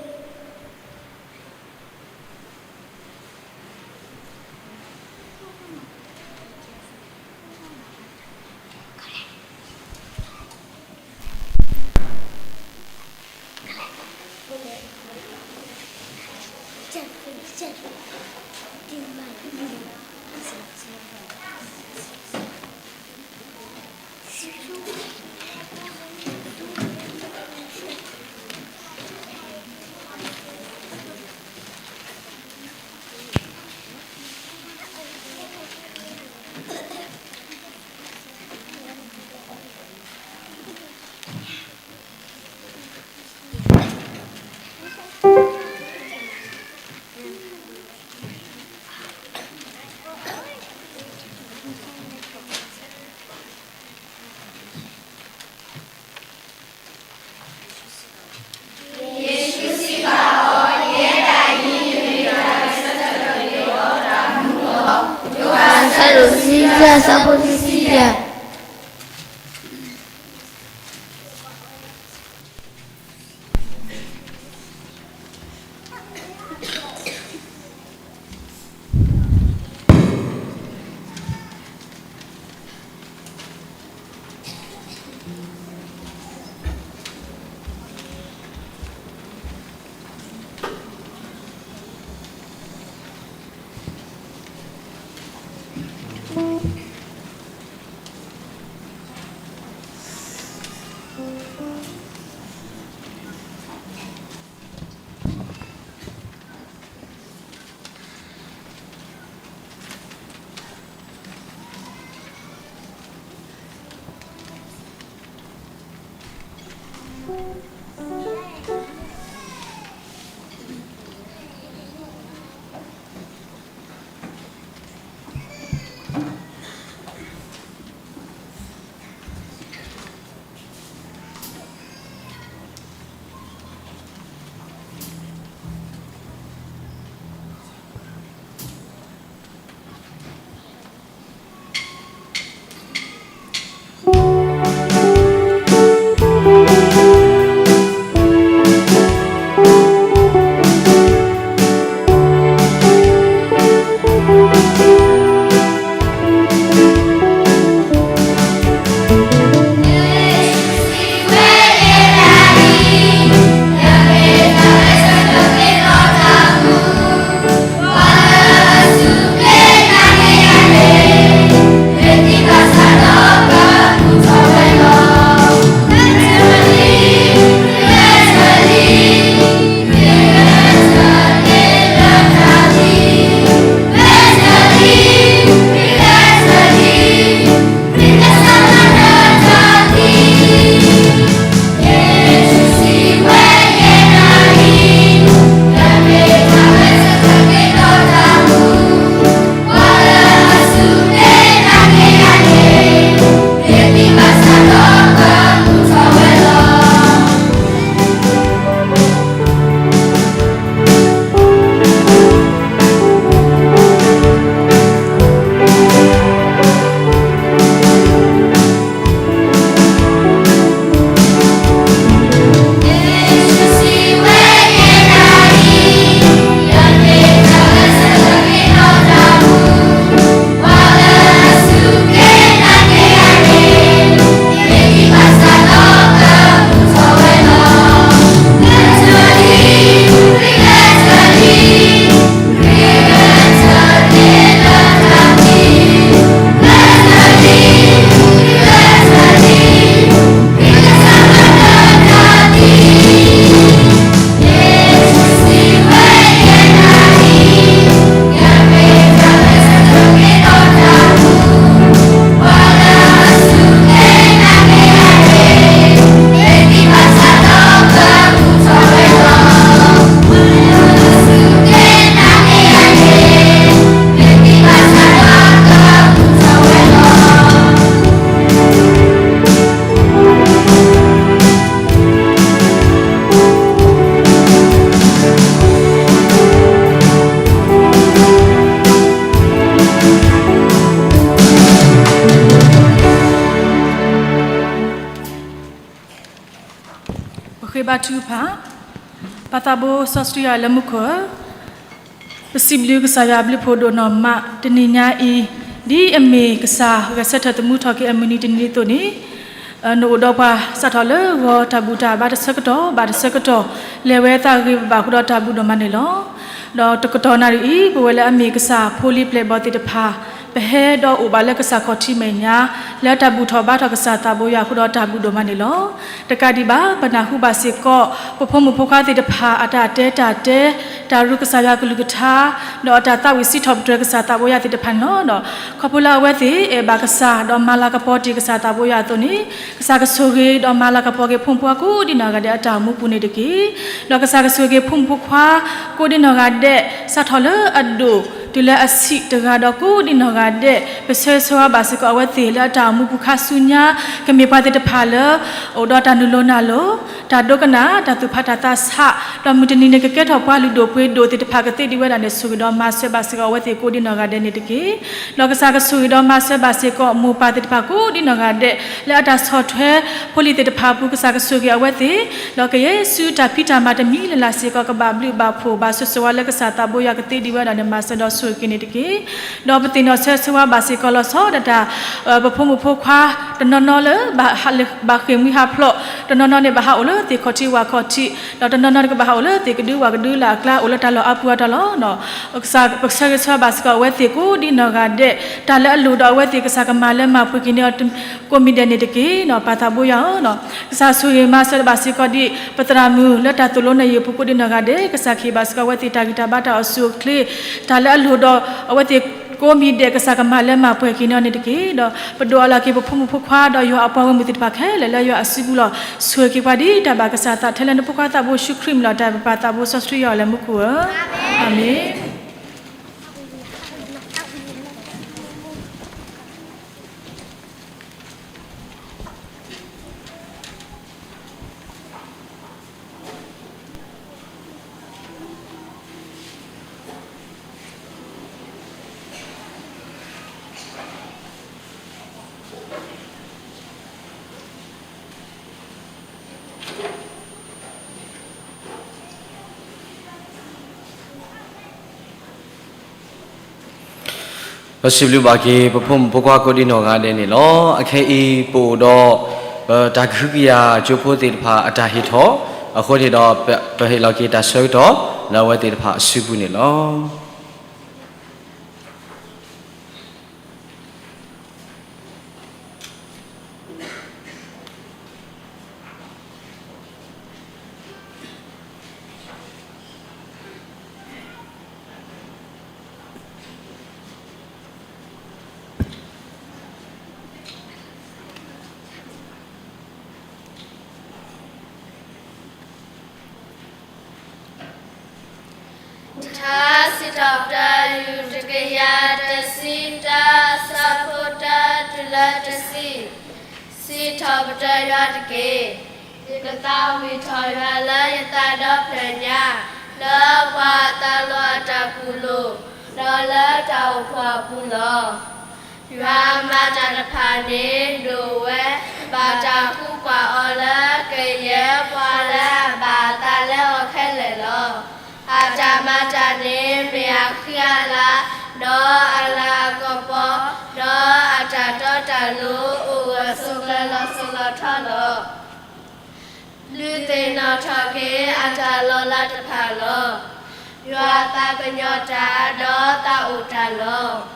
ယွၤတဆံယဲၢ် အဆၢဖိတဆံယဲၢ်. ပဃ့ဘါထုကဖၣ်. ပၢ်သးဘိစီဆှံယွၤလၢမူခိၣ်ဧၢ, ပစံးဘျုးကစၢ်ယွၤအဘျုးဖှိၣ်ဒိၣ်နီၢ်မး တနံၤညါအံၤ, ဒ်အမ့ၢ်ကစၢ်ဂဲၤဆၢထၢၣ်သမူထီၣ်က့ၤအမုၢ်နံၤတနံၤအသိးန့ၣ်, နအိၣ်ဒီးပှၤစးထီၣ်လၢဂီၤတၢ်ဘူၣ်တၢ်ဘါတဆၢကတီၢ်ဘၣ်တဆၢကတီၢ်, လဲၤဝဲသးဂ့ၤဘၣ်ဃုာ်ဒီးတၢ်ဘူၣ်ဒိၣ်မးန့ၣ်လီၤ. ဒီးတကတီၢ်နၣ်ရံၣ်အံၤ ပဝဲလၢအမ့ၢ်ကစၢ်ဖိလံၤပျဲၢ်ဘီၣ်သ့ၣ်တဖၣ် ပဟဲဒီးအိၣ်ဘၣ်လၢကစၢ်ခီၣ်ထံးမဲာ်ညါ, လၢတၢ်ဘူၣ်ထီၣ်ဘါထီၣ်ကစၢ်သးဘိယွၤအဃုာ်ဒီးတၢ်ဘူၣ်ဒိၣ်မးန့ၣ်လီၤ. တကးဒံးဘၣ် ပနၢ်ဟူဘၣ်စ့ၢ်ကီး ပဖိမုၣ်ဖိခွါသ့ၣ်တဖၣ် အတၢ်တဲတၢ်တဲ, တၢ်ရူကစၢ်ယွၤကလုၢ်ကထါ, ဒီးအတၢ်သးဝံၣ်စံးထီၣ်ပတြၢၤကစၢ်သးဘိယွၤသ့ၣ်တဖၣ်န့ၣ်လီၤ. ဒီးခီဖျိလၢအဝဲသ့ၣ် အဲၣ်ဘၣ်ကစၢ် ဒီးမၤလၤကပီၤတ့ၢ်ကစၢ်သးဘိယွၤအသိးန့ၣ်, ကစၢ်ကဆိၣ်ဂ့ၤ ဒီးမၤလၤကပီၤက့ၤဖိမုၣ်ဖိခွါကိးဒ်နီၢ်ဂၤဒဲးအတၢ်အိၣ်မူပူၤန့ၣ်တက့ၢ်. ဒီးကစၢ်ကဆိၣ်ဂ့ၤဖိမုၣ်ဖိခွါ ကိးဒ်နီၢ်ဂၤဒဲး စးထီၣ်လၢအဒိၣ် တုၤလၢအဆံးတဂၤဒီးကိးဒံနီၢ်ဂၤဒဲး, ပဆၢဂ့ၤဆၢဝါဘၣ်စ့ၢ်ကီးအဝဲသ့ၣ်လၢအတၢ်အိၣ်မူပူၤခါဆူညါ, ကမ့ၢ်ပှၤသ့ၣ်တဖၣ်လၢ အိၣ်ဒီးတၢ်နုာ်လီၤနၢ်လီၤ, တၢ်ဒိကနၣ်, တၢ်သူၣ်ဖးတၢ်သးဆး, ဒီးမုၢ်တနံၤန့ၣ်ကကဲထီၣ်ပှၤလုၢ်ဒိၣ်ပှ့ၤဒိၣ်သ့ၣ်တဖၣ်ကသ့ဒံးဝဲဒၣ်န့ၣ် ဆိၣ်ဂ့ၤဒီးမၤစၢၤဘၣ်စ့ၢ်ကီးအဝဲသ့ၣ်ကိးဒံနီၢ်ဂၤဒဲးန့ၣ်တက့ၢ်. ဒီးကစၢ်ကဆိၣ်ဂ့ၤဒီးမၤစၢၤဘၣ်စ့ၢ်ကီးမိၢ်ပၢ်သ့ၣ်တဖၣ်ကိးဒံနီၢ်ဂၤဒဲး, လၢအတၢ်ဆီၣ်ထွဲဖိလံၤသ့ၣ်တဖၣ်အပူၤ ကစၢ်ကဆိၣ်ဂ့ၤအဝဲသ့ၣ်, ဒီးကယဲၢ်ဆူတၢ်ဖံးတၢ်မၤတမံၤလၢ်လၢ်စ့ၢ်ကီး ကဘၣ်ဘျုးဘၣ်ဖှိၣ်ဘၣ်ဆိၣ်ဂ့ၤဝဲလၢကစၢ်သးဘိယွၤကသ့ဒံးဝဲဒၣ်န့ၣ် မၤစၢၤဒီးဆိၣ်ဂ့ၤက့ၤန့ၣ်တက့ၢ်. ဒီးပသ့ၣ်နီၣ်ဆၢဂ့ၤဆၢဝါဘၣ်စ့ၢ်ကီးလီၤဆီဒၣ်တၢ် ပဖိမုၣ်ဖိခွါ တနီၤနီၤလၢ ဘၣ်ဃ့ၢ်မှံဟးဖျိး, တနီၤနီၤန့ၣ် ဘၣ်ဟးအိၣ်လၢသ့ၣ်ခီၣ်ထံးဝၣ်ခီၣ်ထံး, ဒီးတနီၤနီၤန့ၣ်ကဘၣ်ဟးအိၣ်လၢသ့ၣ်ကဒုဝၣ်ကဒုလၢအကျါ အိၣ်လၢတၢ်လီၢ်အါပူၤအါတီၤလီၤ. ပဆၢဂ့ၤဆၢဝါဘၣ်စ့ၢ်ကီးအဝဲသ့ၣ်ကိးဒံနီၢ်ဂၤဒဲး, တၢ်လၢအလိၣ်ဒီးအဝဲသ့ၣ်ကစၢ်ကမၤလၢမၤပှဲၤက့ၤန့ၣ် ကိးမံၤဒဲးန့ၣ်တက့ၢ်. ပၢ်သးဘိယွၤဧၢ, ကစၢ်ဆိၣ်ဂ့ၤမၤစၢၤဘၣ်စ့ၢ်ကီးဒံး ပသရၣ်မုၣ်လၢတၢ်သိၣ်လိနဲၣ်ယုာ်ပူၤကိးဒံနီၢ်ဂၤဒဲး, ကစၢ်ကဟ့ၣ်ဘၣ်စ့ၢ်ကီးအဝဲသ့ၣ်တၢ်ဂံၢ်တၢ်ဘါတၢ်အိၣ်ဆူၣ်အိၣ်ချ့, တၢ်လၢအလိၣ်ဒီးအဝဲသ့ၣ်ကိးမံၤဒဲး ကစၢ်ကမၤလၢမၤပှဲၤက့ၤန့ၣ်တက့ၢ်. ဒီးပဒိးအလီၢ်က့ၤပဖိမုၣ်ဖိခွါ ဒီးယွၤအပှၤဂီၢ်မုၢ်သ့ၣ်တဖၣ်ခဲလၢာ်လၢယွၤအစုပူၤလီၤ. ဆိၣ်ဂ့ၤက့ၤပှၤဒ်တၢ်ဘၣ်ကစၢ်သးထဲလၢနဖိခွါသးဘိယ့ၣ်ၡူးခရံာ်အမံၤလီၤ. တၢ်ပပၢ်သးဘိစီဆှံယွၤလၢမူခိၣ်ဧၢ, အၤမ့ၣ်. ပစံးဘျုးဘၣ်က့ၤ ပဖိမုၣ်ဖိခွါကိးဒံနီၢ်ဂၤဒဲးန့ၣ်လီၤ. အခဲအံၤ ပအိၣ်ဒီး ပတၢ်ကဟုကယာ်ကၠိဖိသ့ၣ်တဖၣ်အတၢ်ဟ့ၣ်ထီၣ်, အဃိန့ၣ်ဒီး ပဟ့ၣ်လီၤက့ၤတၢ်ဆၢကတီၢ် လၢအဝဲသ့ၣ်တဖၣ်အစုပူၤန့ၣ်လီၤ. ထါစံးထီၣ်ပတြၢၤ အယူၢ်တကယၤတဆံတၢ အဆၢဖိတၢတုၤလၢတဆံ, စံးထီၣ်ပတြၢၤယွၤတက့ၢ်. ယကသးဝံၣ်ထီၣ်ယွၤလၢယသးဒီဖျၢၣ်ညါ, လၢပှၤအသးလီၤအတၢ်ကူၣ်လိာ်, ဒီးလၢတၢ်အိၣ်ဖှိၣ်အပူၤလီၤ. ယွၤအမၤတၢ်တဖၣ်န့ၣ်ဒိၣ်ဝဲ, ဘၣ်တၢ်ကူးကွၢ်အီၤလၢကယဲၢ်ပှၤလၢအဘၣ်အသးလၢအီၤခဲလၢာ်လီၤ. အတၢ်မၤတၢ်န့ၣ် မ့ၢ်အဃံအလၤ, ဒီးအလၤအကပီၤ, ဒီးအတၢ်တီတၢ်လိၤ အိၣ်ဂၢၢ်ဆိးကျၢၤလီၤစိၤလီၤထီလီၤ. ဒုးသ့ၣ်နီၣ်ထီၣ်က့ၤအတၢ်လီၤလးတဖၣ်လီၤ. ယွၤအသးကညီၤတၢ် ဒီးသးအိၣ်တၢ်လီၤ.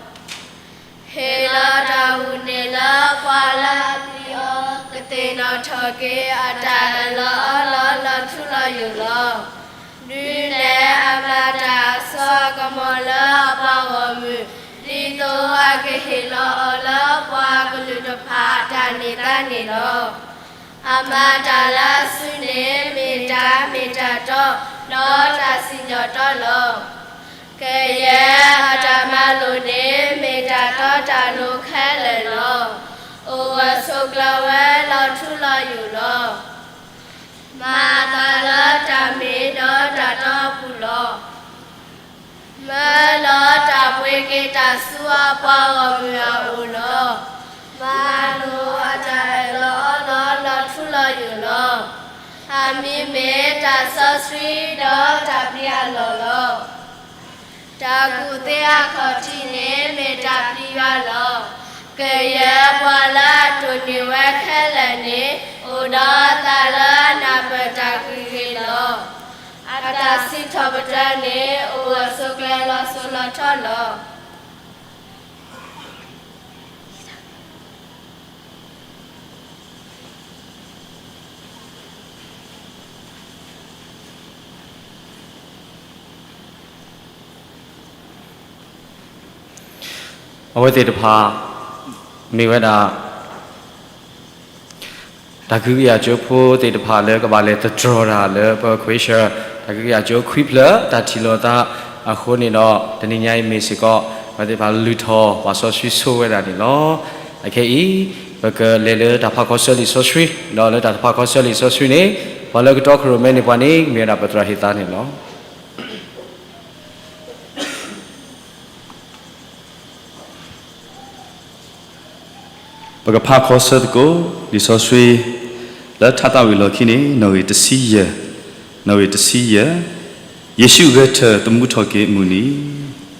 ဟ့ၣ်လီၤတၢ်အုၣ်န့ၢ်လၢပှၤလၢအပျံၤအီၤ ကသ့ၣ်နီၣ်ထီၣ်က့ၤအတၢ်အၢၣ်လီၤအီလီၤလီၤထူလီၤယိာ်လီၤ. ဒုးနဲၣ်အမၤတၢ်အစီအကမီၤလၢအပှၤဂီၢ်မုၢ်, ဒ်သိးအကဟ့ၣ်လီၤအီၤလၢပှၤကလုာ်တဖၣ်အတၢ်န့ၢ်သါန့ၣ်လီၤ. အမၤတၢ်လၢအစုန့ၣ် မ့ၢ်တၢ်မ့ၢ်တၢ်တီ, ဒီးတၢ်စံၣ်ညီၣ်တီလီၤ. ကယဲၢ်အတၢ်မၤလိာ်န့ၣ် မ့ၢ်တၢ်တီတၢ်လိၤခဲလၢာ်လီၤ. အိၣ်ဂၢၢ်ဆိးကျၢၤဝဲလီၤထူလီၤယိာ်လီၤ. မၤအသးလၢတၢ်မ့ၢ်ဒီးတၢ်တီအပူၤလီၤ. မၢလီၤတၢ်ပှ့ၤက့ၤတၢ်ဆူအပှၤဂီၢ်မုၢ်အအိၣ်လီၤ. မၤလိာ်အတၢ်အၢၣ်လီၤအီလီၤလီၤထူလီၤယိာ်လီၤ. အမံၤမ့ၢ်တၢ်စီဆှံဒီးတၢ်ပျံၤအလီၢ်လီၤ. တၢ်ကူၣ်သ့အခီၣ်ထံးန့ၣ် မ့ၢ်တၢ်ပျံၤယွၤလီၤ. ကယဲၢ်ပှၤလၢအတိၢ်န့ၢ်ဝဲခဲလၢာ်န့ၣ် အိၣ်ဒီးအသးလၢနၢ်ပၢၢ်တၢ်ဂ့ၤဂ့ၤလီၤ. အတၢ်စံးထီၣ်ပတြၢၤန့ၣ် အိၣ်ဂၢၢ်ဆိးကျၢၤလီၤစိၤလီၤထီလီၤ. အဝဲသ့ၣ်တဖၣ် မ့ၢ်ဝဲဒၣ် တၢ်ကဟုကယာ်ကၠိဖိသ့ၣ်တဖၣ်လၢကဘၣ်လဲၤသတြီၤတၢ်လၢပခွ့ၡၢၣ် တၢ်ကဟုကယာ်ကၠိခွံဖျၢၣ် တၢ်ထံၣ်လိာ်သး အဃိန့ၣ်ဒီး တနံၤညါအံၤမ့ၢ်စ့ၢ်ကီး ပှၤသ့ၣ်တဖၣ်လုၢ်ထီၣ်ပှၤစီဆှံဆိဝဲဒၣ်န့ၣ်လီၤ. အခဲအံၤ ပကလဲၤလၢတၢ်ဖးခီဆၢလံာ်စီဆှံ, ဒီးလၢတၢ်ဖးခီဆၢလံာ်စီဆှံန့ၣ် ပှၤလၢကတီၢ်ခိၣ်ရိၣ်မဲန့ၢ်ပှၤန့ၣ် မ့ၢ်ဝဲဒၣ်ပသရၣ်ဟ့ၣ်သါန့ၣ်လီၤ. ပကဖးခီဆၢသကိး လံာ်စီဆှံ လၢထါသးဝံၣ်အလီၢ်ခံန့ၣ် နီၣ်ဂံၢ်တဆံယဲၢ်, နီၣ်ဂံၢ်တဆံယဲၢ်, ယ့ၣ်ၡူးဂဲၤထၢၣ်သမူထီၣ်က့ၤအမုၢ်နံၤ,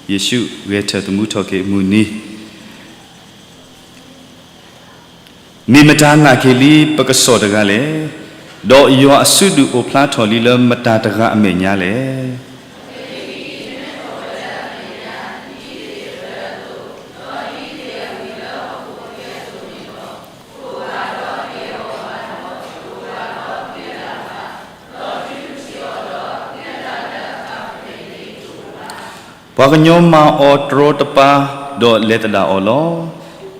ယ့ၣ်ၡူးဂဲၤထၢၣ်သမူထီၣ်က့ၤအမုၢ်နံၤ မ့ၢ်မတၤနာ်က့ၤလံပကစီၣ်တဂၤလဲၣ်. ဒီးယွၤအစုဒုၣ်အိၣ်ဖျါထီၣ်လံလၢမတၤတဂၤအမဲာ်ညါလဲၣ်. ပှၤကညီမၤအီၤတရီတပါ, ဒီးလဲၤသဒၣ်အီၤလီၤ.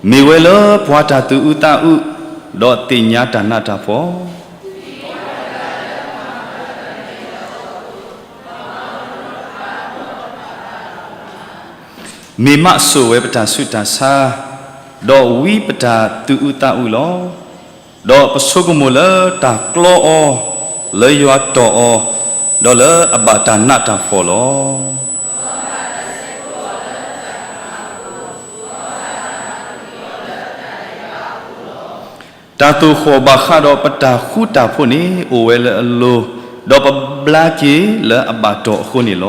မ့ၢ်ဝဲလၢပှၤတၢ်သူၣ်အုးသးအုး, ဒီးသ့ၣ်ညါတၢ်နးတၢ်ဖှီၣ် မ့ၢ်မးစိာ်ဝဲပတၢ်ဆူးတၢ်ဆါ, ဒီးဝံပတၢ်သူၣ်အုးသးအုးလီၤ. ဒီးပဆိကမိၣ်လၢတၢ်ကျီအီၤ, လၢယွၤတီၢ်အီၤ, ဒီးလၢအဘၣ်တၢ်နးတၢ်ဖှီၣ်လီၤ. တၢ်သိၣ်ဃီၣ်ဘၣ်ဃးဒီးပတၢ်ဃူတၢ်ဖိးန့ၣ် အိၣ်ဝဲလၢအလိၤ, ဒီးပဘျါက့ၤလၢအဘၣ်တီၢ်အဃိန့ၣ်လီၤ.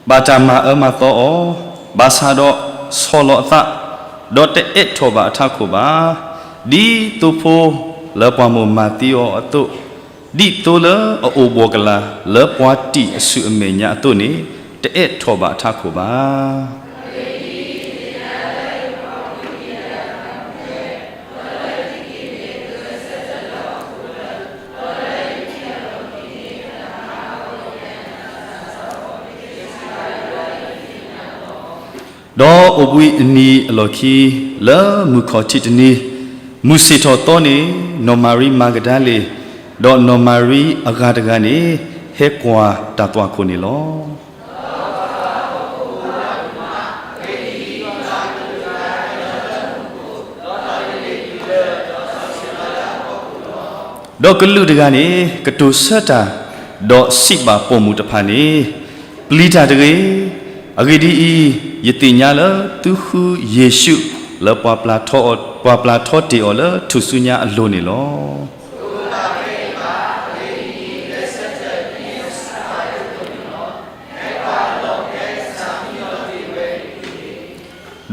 ဘၣ်တၢ်မၤအၢမၤသီအီၤ, ဘၣ်ဆၣ်ဒီးဆီၣ်လီၤအသး, ဒီးတအဲၣ်ထီၣ်ဘၣ်အထးခိၣ်ဘၣ်. ဒ်သိဖိလၢပှၢ်မိၢ်မၤသံအီၤအသိး, ဒ်သိလၢအအိၣ်ဘှီၣ်ကလာ်လၢပှၤတံာ်အစုအမဲာ်ညါအသိးန့ၣ်, တအဲၣ်ထီၣ်ဘၣ်အထးခိၣ်ဘၣ်. ဒီးအိၣ်ဘှံးအနံၤအလီၢ်ခံ, လၢမုၢ်ခီၣ်ထံးတနံၤ, မုၢ်ဆ့ၣ်ထီၣ်သီန့ၣ်, နီၢ်မၤရံမၤကဒၤလ့ၣ်, ဒီးနီၢ်မၤရံအဂၤတဂၤန့ၣ်, ဟဲကွၢ်တၢ်သွၣ်ခိၣ်န့ၣ်လီၤ. ဒီးကလူးတဂၤန့ၣ် ကတိၤဆၢတၢ်, ဒီးစံးဘၣ်ပိာ်မုၣ်တဖၣ်န့ၣ်, ပျံၤတၢ်တဂ့ၤ. အဂ့ၢ်ဒ်အံၤ, ယသ့ၣ်ညါလၢသုဃုယ့ၣ်ၡူးလၢပှၤပျၢ်ထီတ့ၢ်အီၤလၢထူၣ်စုညါအလိၤန့ၣ်လီၤ.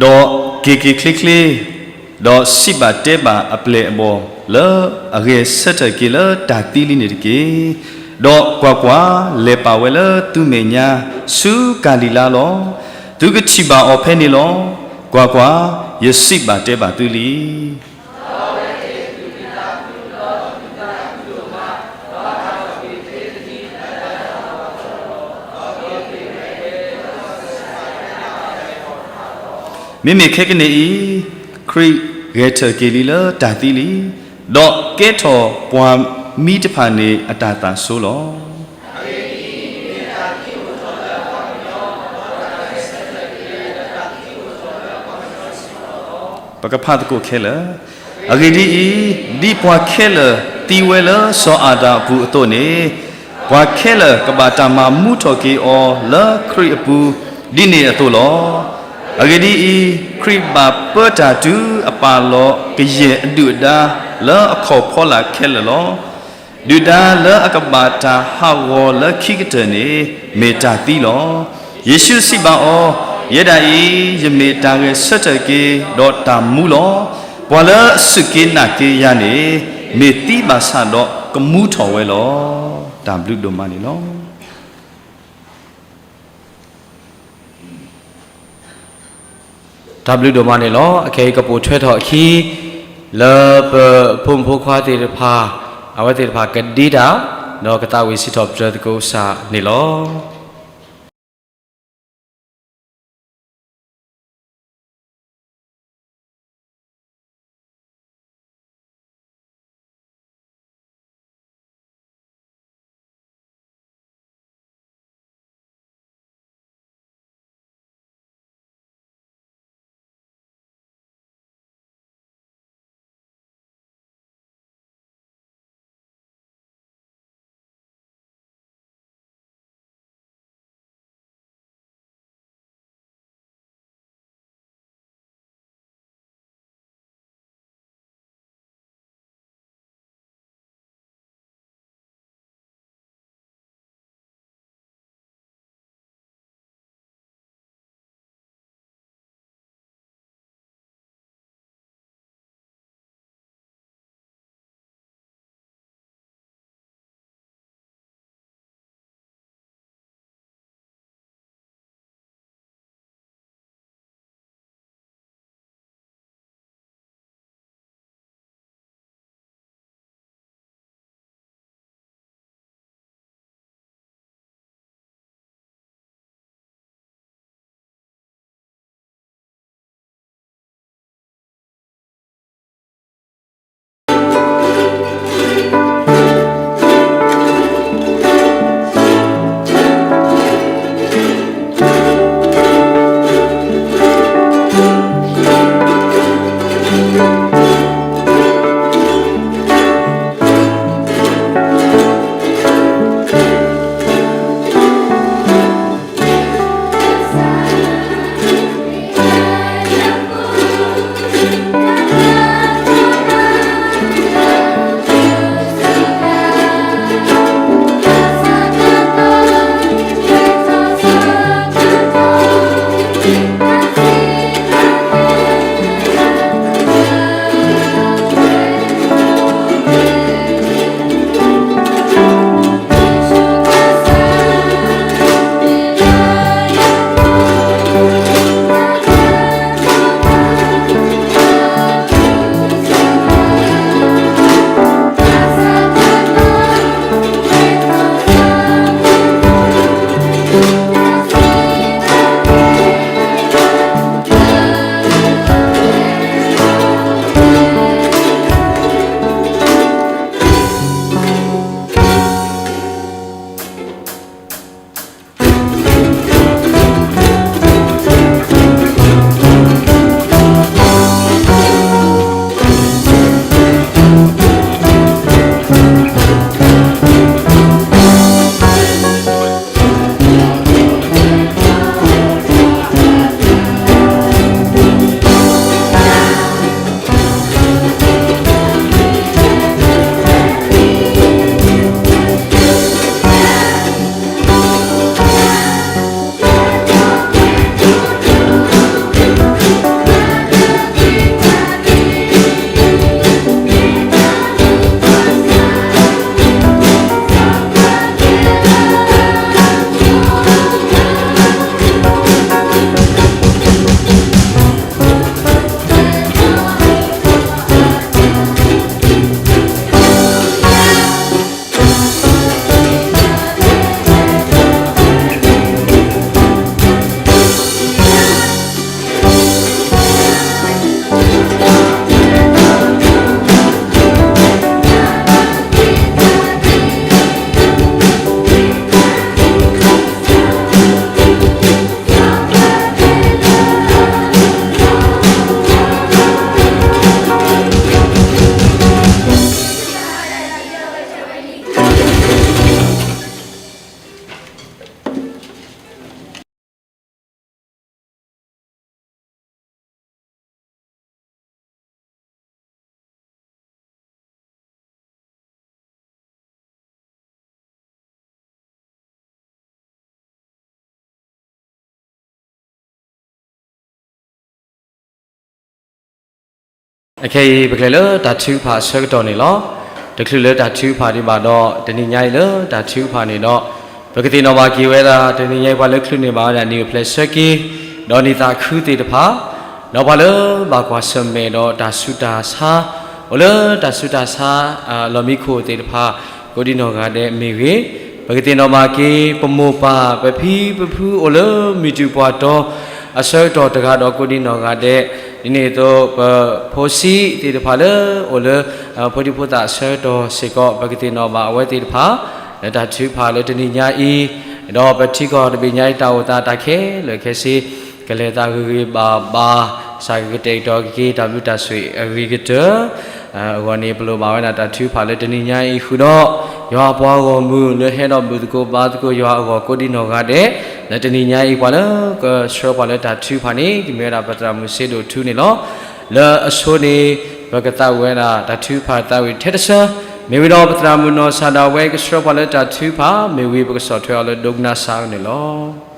ဒီးက့ၤက့ၤချ့ချ့, ဒီးစံးဘၣ်တဲဘၣ်အပျဲၢ်အဘီၣ်လၢ အဂဲၤဆၢထၢၣ်က့ၤလၢတၢ်သံလံန့ၣ်တက့ၢ်. ဒီးကွၢ်ကွၢ်, လဲၤပာ်ဝဲလၢသုမဲာ်ညါဆူကၤလံၤလါလီၤ. သုကထံၣ်ဘၣ်အီၤဖဲန့ၣ်လီၤ. ကွၢ်ကွၢ်, ယစံးဘၣ်တဲဘၣ်သုလံ. မ့မ့ၢ်ခဲကနံၣ်အံၤ, ခရံာ်ဂဲၤထၢၣ်က့ၤလံလၢတၢ်သံလံ, ဒီးကဲထီၣ်ပှၤမံတဖၣ်န့ၣ်အတၢ်သးစိလီၤ. ပကဖးသကိးခဲလၢာ်. အဂ့ၢ်ဒ်အံၤ, ဒ်ပှၤခဲလၢာ်သံဝဲလၢစီၤအၤဒၣ်အပူၤအသိးန့ၣ်, ပှၤခဲလၢာ်ကဘၣ်တၢ်မၤမူထီၣ်က့ၤအီၤလၢခရံာ်အပူၤ, ဒ်န့ၣ်အသိးလီၤ. အဂ့ၢ်ဒ်အံၤ, ခရံာ်ဘၣ်ပၢတၢ်တုၤအပာ်လီၤကယဲၢ်အဒုၣ်အဒါလၢအခီၣ်ဖီလာ်ခဲလၢာ်လီၤ. ဒုၣ်ဒါလၢအကဘၣ်တၢ်ဟးဂီၤလၢခံကတၢၢ်န့ၣ် မ့ၢ်တၢ်သံလီၤ. ယ့ၣ်ၡူးစံးဘၣ်အီၤ, ယဲဒၣ်အံၤ, ယမ့ၢ်တၢ်ဂဲၤဆၢထၢၣ်က့ၤဒီးတၢ်မူလီၤ. ပှၤလၢအစူၢ်က့ၤနာ်က့ၤယၤန့ၣ်, မ့ၢ်သံဘၣ်ဆၣ်ဒီးကမူထီၣ်ဝဲလီၤ. တၢ်ဘျုးဒိၣ်မးန့ၣ်လီၤ. တၢ်ဘျုးဒိၣ်မးန့ၣ်လီၤ. အခဲအံၤကပိာ်ထွဲထီၣ်အခံ, လၢပဖိမုၣ်ဖိခွါသ့ၣ်တဖၣ်, အဝဲသ့ၣ်တဖၣ်ကဒ့တၢ်, ဒီးကသးဝံၣ်စံးထီၣ်ပတြၢၤသကိးကစၢ်န့ၣ်လီၤ. အခဲအံၤ ပကလဲၤလၢတၢ်ထုကဖၣ်အဆၢကတီၢ်န့ၣ်လီၤ. တချုးလၢတၢ်ထုကဖၣ်ဒံးဘၣ်ဒီး တနံၤညါအံၤလၢတၢ်ထုကဖၣ်န့ၣ်ဒီး ပကသ့ၣ်နီၣ်ဘၣ်က့ၤဝဲဒၣ် တနံၤညါအံၤ ပှၤလၢချုးန့ၢ်ဘၣ်ဝဲဒၣ်နံၣ်အိၣ်ဖျဲၣ်ဆၢက့ၤ ဒီးနံၣ်သးခုသ့ၣ်တဖၣ် ဒီးပှၤလၢဘၣ်ကွၢ်ဆၢၣ်မဲာ်ဒီးတၢ်ဆူးတၢ်ဆါ အိၣ်လၢတၢ်ဆူးတၢ်ဆါ လီၢ်မံခိၣ်သ့ၣ်တဖၣ် ကိးဒံနီၢ်ဂၤဒဲးမ့ၢ်ဂ့ၤ, ပကသ့ၣ်နီၣ်ဘၣ်က့ၤ ပမိၢ်ပၢ် ပဖံပဖုအိၣ်လၢမုၢ်တူၢ်ပှၢ်တီ အဆၢကတီၢ်တဂၤဒီးကိးဒံနီၢ်ဂၤဒဲး, ဒ်န့ၣ်အသိး ပဖိဆံးသ့ၣ်တဖၣ်လၢအိၣ်လၢ ဖိဒံဖိသၣ်အဆၢကတီၢ်စ့ၢ်ကီး ပကသ့ၣ်နီၣ်ဘၣ်အဝဲသ့ၣ်တဖၣ် လၢတၢ်ထုကဖၣ်လၢတနံၤညါအံၤ, ဒီးပထံကီၢ်တဘ့ၣ်ညါအံၤတၢ်အိၣ်သးတၢ်ခဲလၢာ်ခဲဆ့ ကလဲၤသးဂ့ၤဂ့ၤဘၣ်ဘၣ်, ကစၢ်ကကတဲာ်ကတီၤက့ၤ တၢ်ဘျုးတၢ်ဆိၣ်ဂ့ၤအဂ့ၤကတၢၢ် အဂီၢ်န့ၣ် ပလိၣ်ဘၣ်ဝဲဒၣ်တၢ်ထုကဖၣ်လၢတနံၤညါအံၤဃုာ်ဒီး ယွၤအပှၤဂီၢ်မုၢ်လၢဟဲဒီးဘူၣ်သကိးဘါသကိးယွၤအဂီၢ်ကိးဒံနီၢ်ဂၤဒဲး, လၢတနံၤညါအံၤ ပှၤလၢကဆှၢပှၤလၢတၢ်ထုကဖၣ်န့ၣ် ကမ့ၢ်ဝဲဒၣ်ပသရၣ်မုၣ်စ့ဒိၣ်ထူန့ၣ်လီၤ. လၢအဆိန့ၣ် ပကသးဝံၣ်ဝဲဒၣ်တၢ်ထုကဖၣ်သးဝံၣ်ထဲတဆၢ, မ့ၢ်ဝံၤဒီးပသရၣ်မုၣ်နီၢ်စၢ်ဒၣ်ဝဲကဆှၢပှၤလၢတၢ်ထုကဖၣ် မ့ၢ်ဝံၤပကဆီၣ်ထွဲအီၤလၢဒိကနၣ်စၢ်အအိၣ်န့ၣ်လီၤ.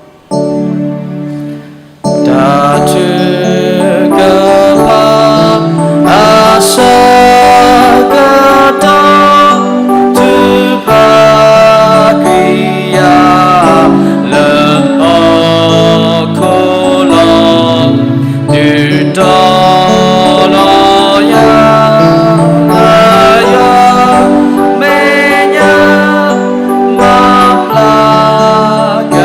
တၢ်ထုကဖၣ် အဆၢကတီၢ် ထုကဖၣ်ခွံယၤ လၢဟီၣ်ခိၣ်လီၤ ဒုးတီၤလီၤယၤ လၢယွၤမဲာ်ညါ မၤဖျါက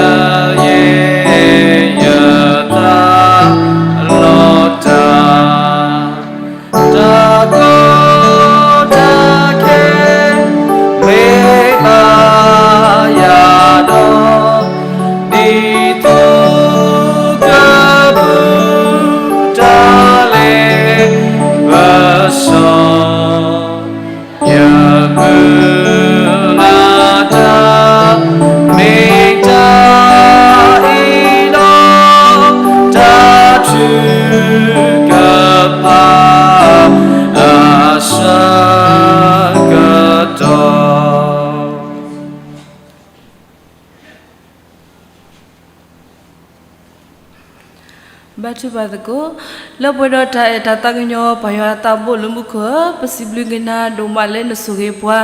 ယဲၢ် ယသးလီၤတၢ် တၢ်ကီတၢ်ခဲ မ့ၢ်ဘၣ်ယၤဒီး ဒ်သိးကဘူၣ်တၢ်လဲၤပစီ ယမုၢ်လၢ်တၢ် မ့ၢ်တၢ်အ့ၣ်ဒီး တၢ်ထုကဖၣ် အဆၢကတီၢ် ဘါထုကဖၣ်သကိး, လၢပှဲၤဒီးတၢ်အဲၣ်တၢ်သးကညီၤ ပၢ်ယွၤအသးဘိလၢမူခိၣ်ဧၢ, ပစံးဘျုးက့ၤနၤဒိၣ်မးလၢနဆိၣ်ဂ့ၤပှၤ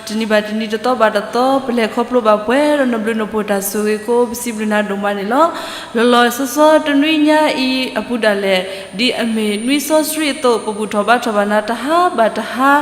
တနံၤဘၣ်တနံၤ တသီဘၣ်တသီ ပလဲၤခီဖျိဘၣ်ပှဲၤဒီးနဘျုးနဖှိၣ်တၢ်ဆိၣ်ဂ့ၤအဃိ ပစံးဘျုးနၤဒိၣ်မးန့ၣ်လီၤ. လီၤလီၤဆီဆီတနွံညါအံၤအပူၤဒၣ်လဲာ် ဒ်အမ့ၢ်နွံစီဆှံအသိး ပဘူၣ်ထီၣ်ဘါထီၣ်ဘၣ်နၤတဟါဘၣ်တဟါ